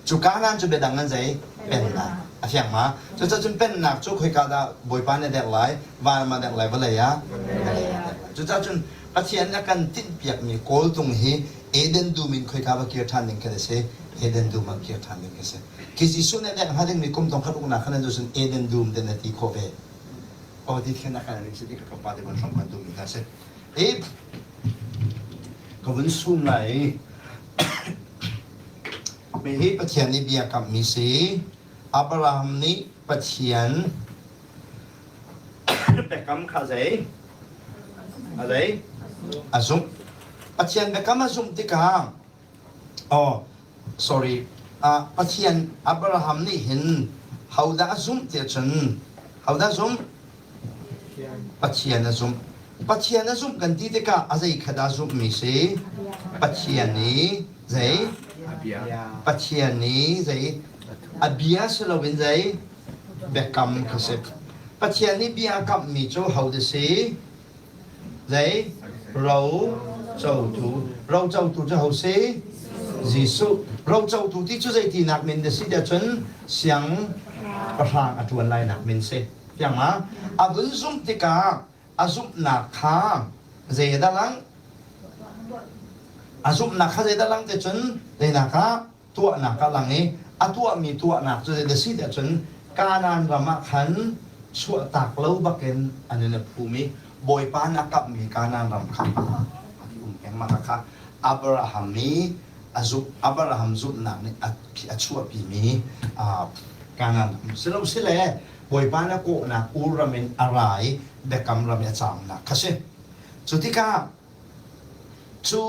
Cu Kanaan cu biadang an zei? Pennak. A fiang ma? Cucaah cun pennak cu khoika dah Bawipa nih a derh lai? Van ah derh lai, vawlei ah? Vawlei ah derh lai. Cucaah cun Pathian a kan tinhpiakmi kawltung hi Eden dum in khoika va kir ṭhan ding khan a si? Eden dum ah kir ṭhan ding a si. Khi Jesuh nih a dengh hnga dingmi kum thong khat uknak khan an cun Eden dum ten a ti khawh ve. Aw ti khin a kan ning si ti ka tlawmpal te von hram kan duhmi hna si. I ka vun sum lai i mi hi Pathian nih bia kamhmi si. Abraham nih Pathian biakam kha zei? A zei? A zumh. Pathian biakam a zumh tikah oh sorry uh, Pathian Abraham nih hin hodah a zumh tiah cun hodah zumh? Pathian a zumh. Pathian a zumh kan ti tikah a zei kha dah zumhmi si? Pathian i Zei? Pathian nih zei? A bia si loin zei? Biakam kha si. Pathian nih bia a kamhmi cu ho dah si? Zei? Ro cotu. Ro cotu cu ho si? Jesuh. Ro cotu ti cu zei tinak min dah si tiah cun siang pahrang a ṭuan lainak min si. Fiang ma? A vun zumh tikah a zumhnak kha zei dah lang? A zumhnak kha zei dah lang ti cun zeinak ah tuahnak ah lang i a tuahmi tuahnak cu zei dah si tiah cun Kanaan ram ah khan chuahtak lo bakin an in a phum i Bawipa nih a kamhmi Kanaan ram kha a um peng. Mah kha Abraham i a zumh Abraham zumhnak nih a chuahpimi Kanaan ram si lo sile Bawipa nih a kawhnak Ur ram in a ra i Biakam ram i a caamnak kha si. Cu tikah cu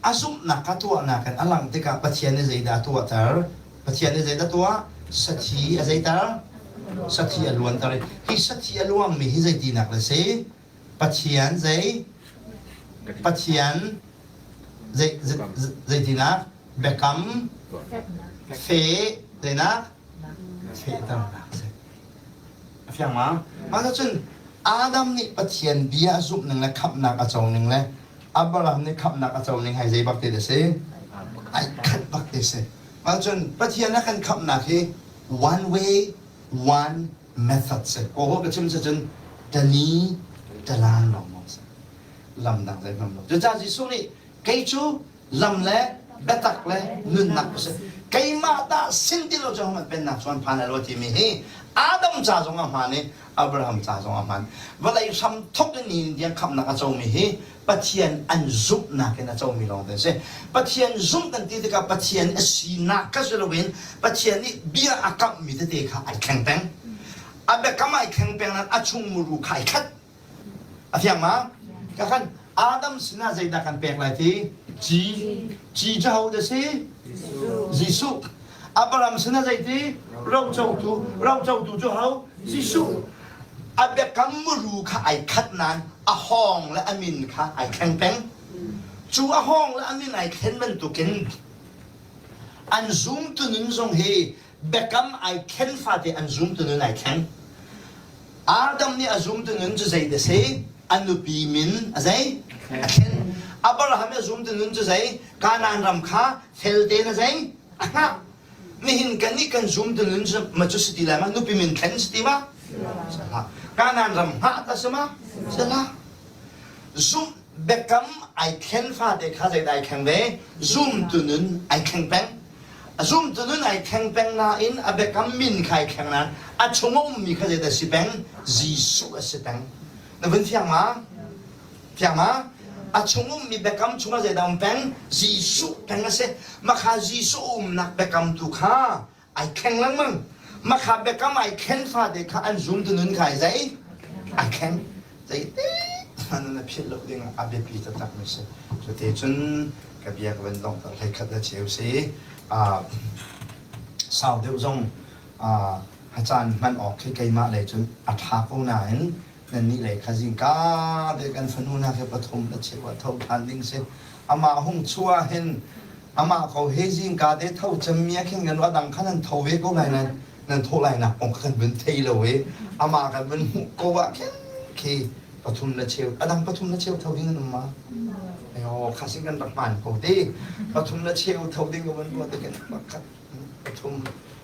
a zumhnak kha tuahnak in a langh tikah Pathian nih zeidah a tuahter? Pathian nih zeidah tuah? Sathi a zeiter? Sathi a luanter i hi sathi a luangmi hi zeitinak le si? Pathian zei? Pathian zei zeitinak? Biakam fe zeinak? Fehternak si. A fiang ma? Mah cun Adam nih Pathian bia a zumh ning le khamhnak a co ning le Abraham nih khamhnak a co ning hai zei bak te si? Ai khat bak te si. Mah cun Pathian a kan khamhnak hi one way, one method si. Kaw ka chim cun tani talan lawngmang si. Lam dang zei hmang lo. Cucaah Jesuh nih kei cu lam le biatak le nunnak a si. Keimah dah sin ti lo cu hohmanh pennak cu an phan lai lo timi hi Adam ca zong a hmaan i Abraham ca zong a hmaan. Vawlei hram thok in nihin tiang khamhnak a comi hi Pathian an zumhnak in a comi lawng te a si. Pathian zumh kan ti tikah Pathian a sinak kha si loin Pathian nih bia a kamhmi tete kha ai thleng peng. A biakam ai thleng peng nain a chung muru kha ai khat. A fiang ma? Ka khan Adam sinah zeidah kan pek lai ti? Ci. Ci cu ho dah si? Jesuh. Abraham sinah zeiti? Rocotu. Rocotu cu ho? Jesuh. A biakam muru kha ai khat nain a hawng le a min kha ai thleng peng. Cu a hawng le a min ai thlen bantukin an zumtu nun zong hi biakam ai thlen fate an zumtu nun ai thleng. Adam nih a zumtu nun cu zei dah si? A nupi min a zei? A thlen. Abraham nih a zumtu nun cu zei? Kanaan ram kha fel tein a zei? A hngah. Nihin kan nih kan zumtu nun cu ma cu si ti lai ma? Nupi min thlen si ti ma? Salah. Kanaan ram hngah ta si ma? Salah. Zumh biakam ai thlen fate kha zeidah ai thleng ve? Zumtu nun ai thleng peng. A zumtu nun ai thleng peng nain a biakam min kha ai thleng nain a chung a ummi kha zeidah a si peng? Jesuh a si peng. Na vun fiang ma? Fiang ma? A chung ummi biakam chungah zeidah um peng? Jesuh peng a si. Makha Jesuh umnak biakam tu kha ai thleng lengmang. Makha biakam ai thlen fate kha an zumtu nun kha ai zei? Ai thleng. Zeitik hmanh na philh lo ding a biapi taktak mi si. Cuti cun ka bia ka van donghter hlei khat le cheu si. Sau deuh zong a caan hman awk khi keimah lei cun a ṭha ko nain nannih lei kha zingka te kan fanu hna khi pathum le cheu ah tho ṭhan ding si. Amah hung chuah hin amah ko he zingka te tho cemmi ah khin kan a dang kha nan tho ve ko lai nan nan thawh lainak kong kha kan vun thei lo i amah kan vun hmuh ko ah khin khi pathum le cheu a dang pathum le cheu tho ding an um ma ayo kha sin kan rak hmaan ko ti pathum le cheu tho ding ka vun ruah te kan pakhat pathum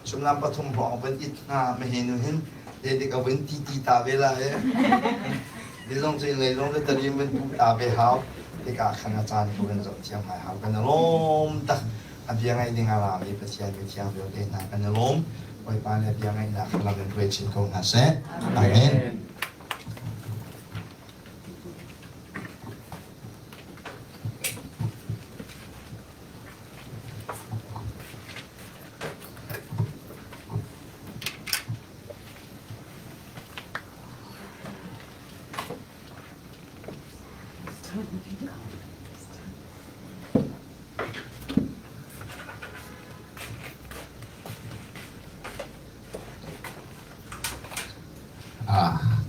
sumlam pathum hrawng vun it hna ma he nu hin te dik a vun ti ti ta ve la he ni zong cu lei zong cu tarim vun pu ta ve hau tikah khan a caan ko kan zoh thiam ngai hau kan lawm tak A bia ngaih ding a rami Pathian mithiang vialte hna kan i lawm. Bawipa nih a bia ngaihnak lam in hruai chin ko hna seh. Amen.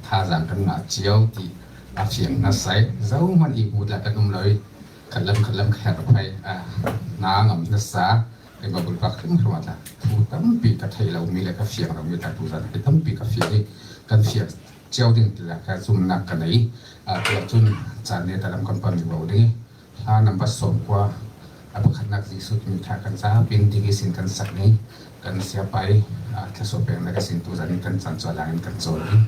Thazaang kan ngah cio ti a fiang hmasai. Zohmanh i hmu dah kan um lo i khat lam khat lam kher phai. hna ngam nasa keimah pumpak hrimhrim ah thu tampi ka thei lomi le ka fiang lomi tla tuzan hi tampi ka fiang i kan fiang cio ding ti ka zumnak ka nei. Cun caan nih talam kan pam lo ding hla number 90 a pakhatnak Jesuh timi thla kan ca pin ding sin kan sak ni kan siapai thlasawh peng na ka sin tuzan kan caan caw in kan cawl ding.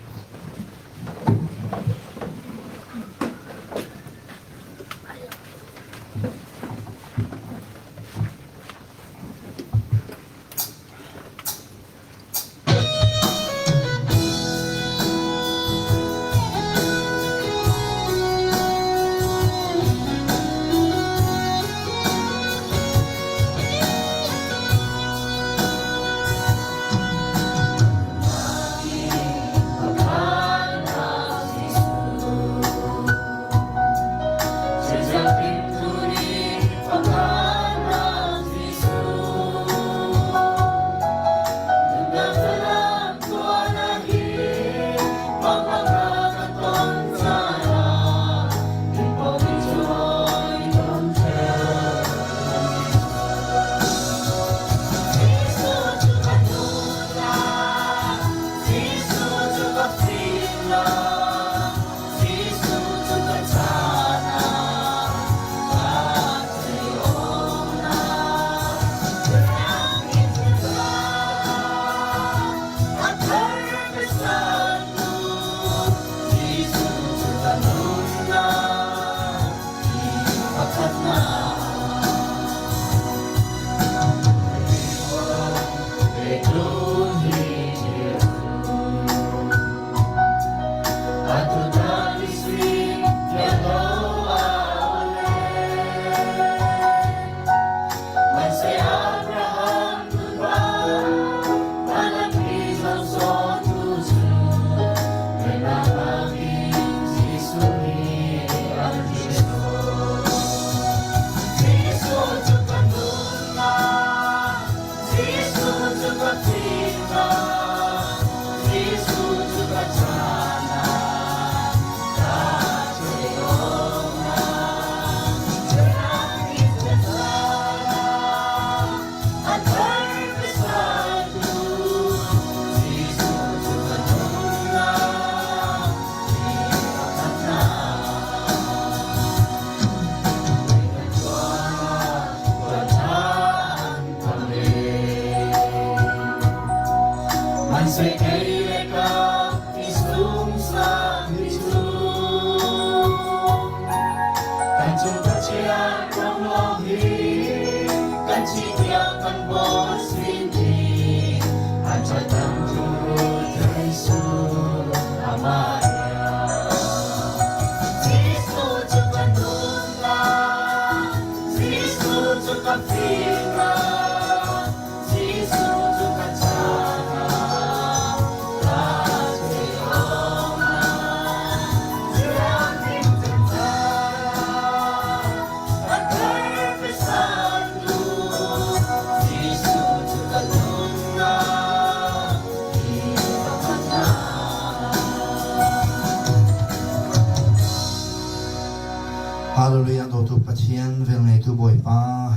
Hallelujah dawtu Pathian velngeitu Bawipa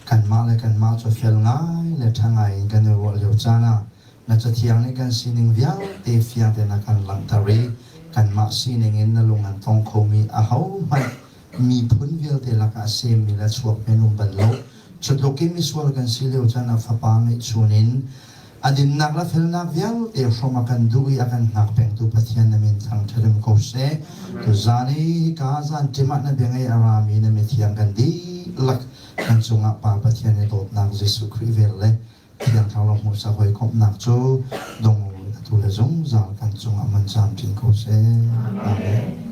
kanmah le kanmah cu fel ngai le ṭha ngai in kan i ruah lio caan ah na cathiang nih kan sining vialte fiang tein a kan langhter i kanmah sining in na lung an tong khomi ahohmanh miphun vialte lakah semmi le chuak men um bal lo. Cu tluk in misual kan si lio caan ah fapa ngeihchun in a dinnak le felnak vialte hrawm a kan duh i a kan hngak pengtu Pathian na min thangṭhat um ko seh. Tuzaan i hika zan ṭim ah na bia ngaih a rami na mithiang kan dihlak kan cungah Pa Pathian i dawtnak Jesuh Khrih vel le Thiang Thlarau hmuhsak hawikomhnak cu dong atu le zungzal kan cungah man camcin ko seh. Amen.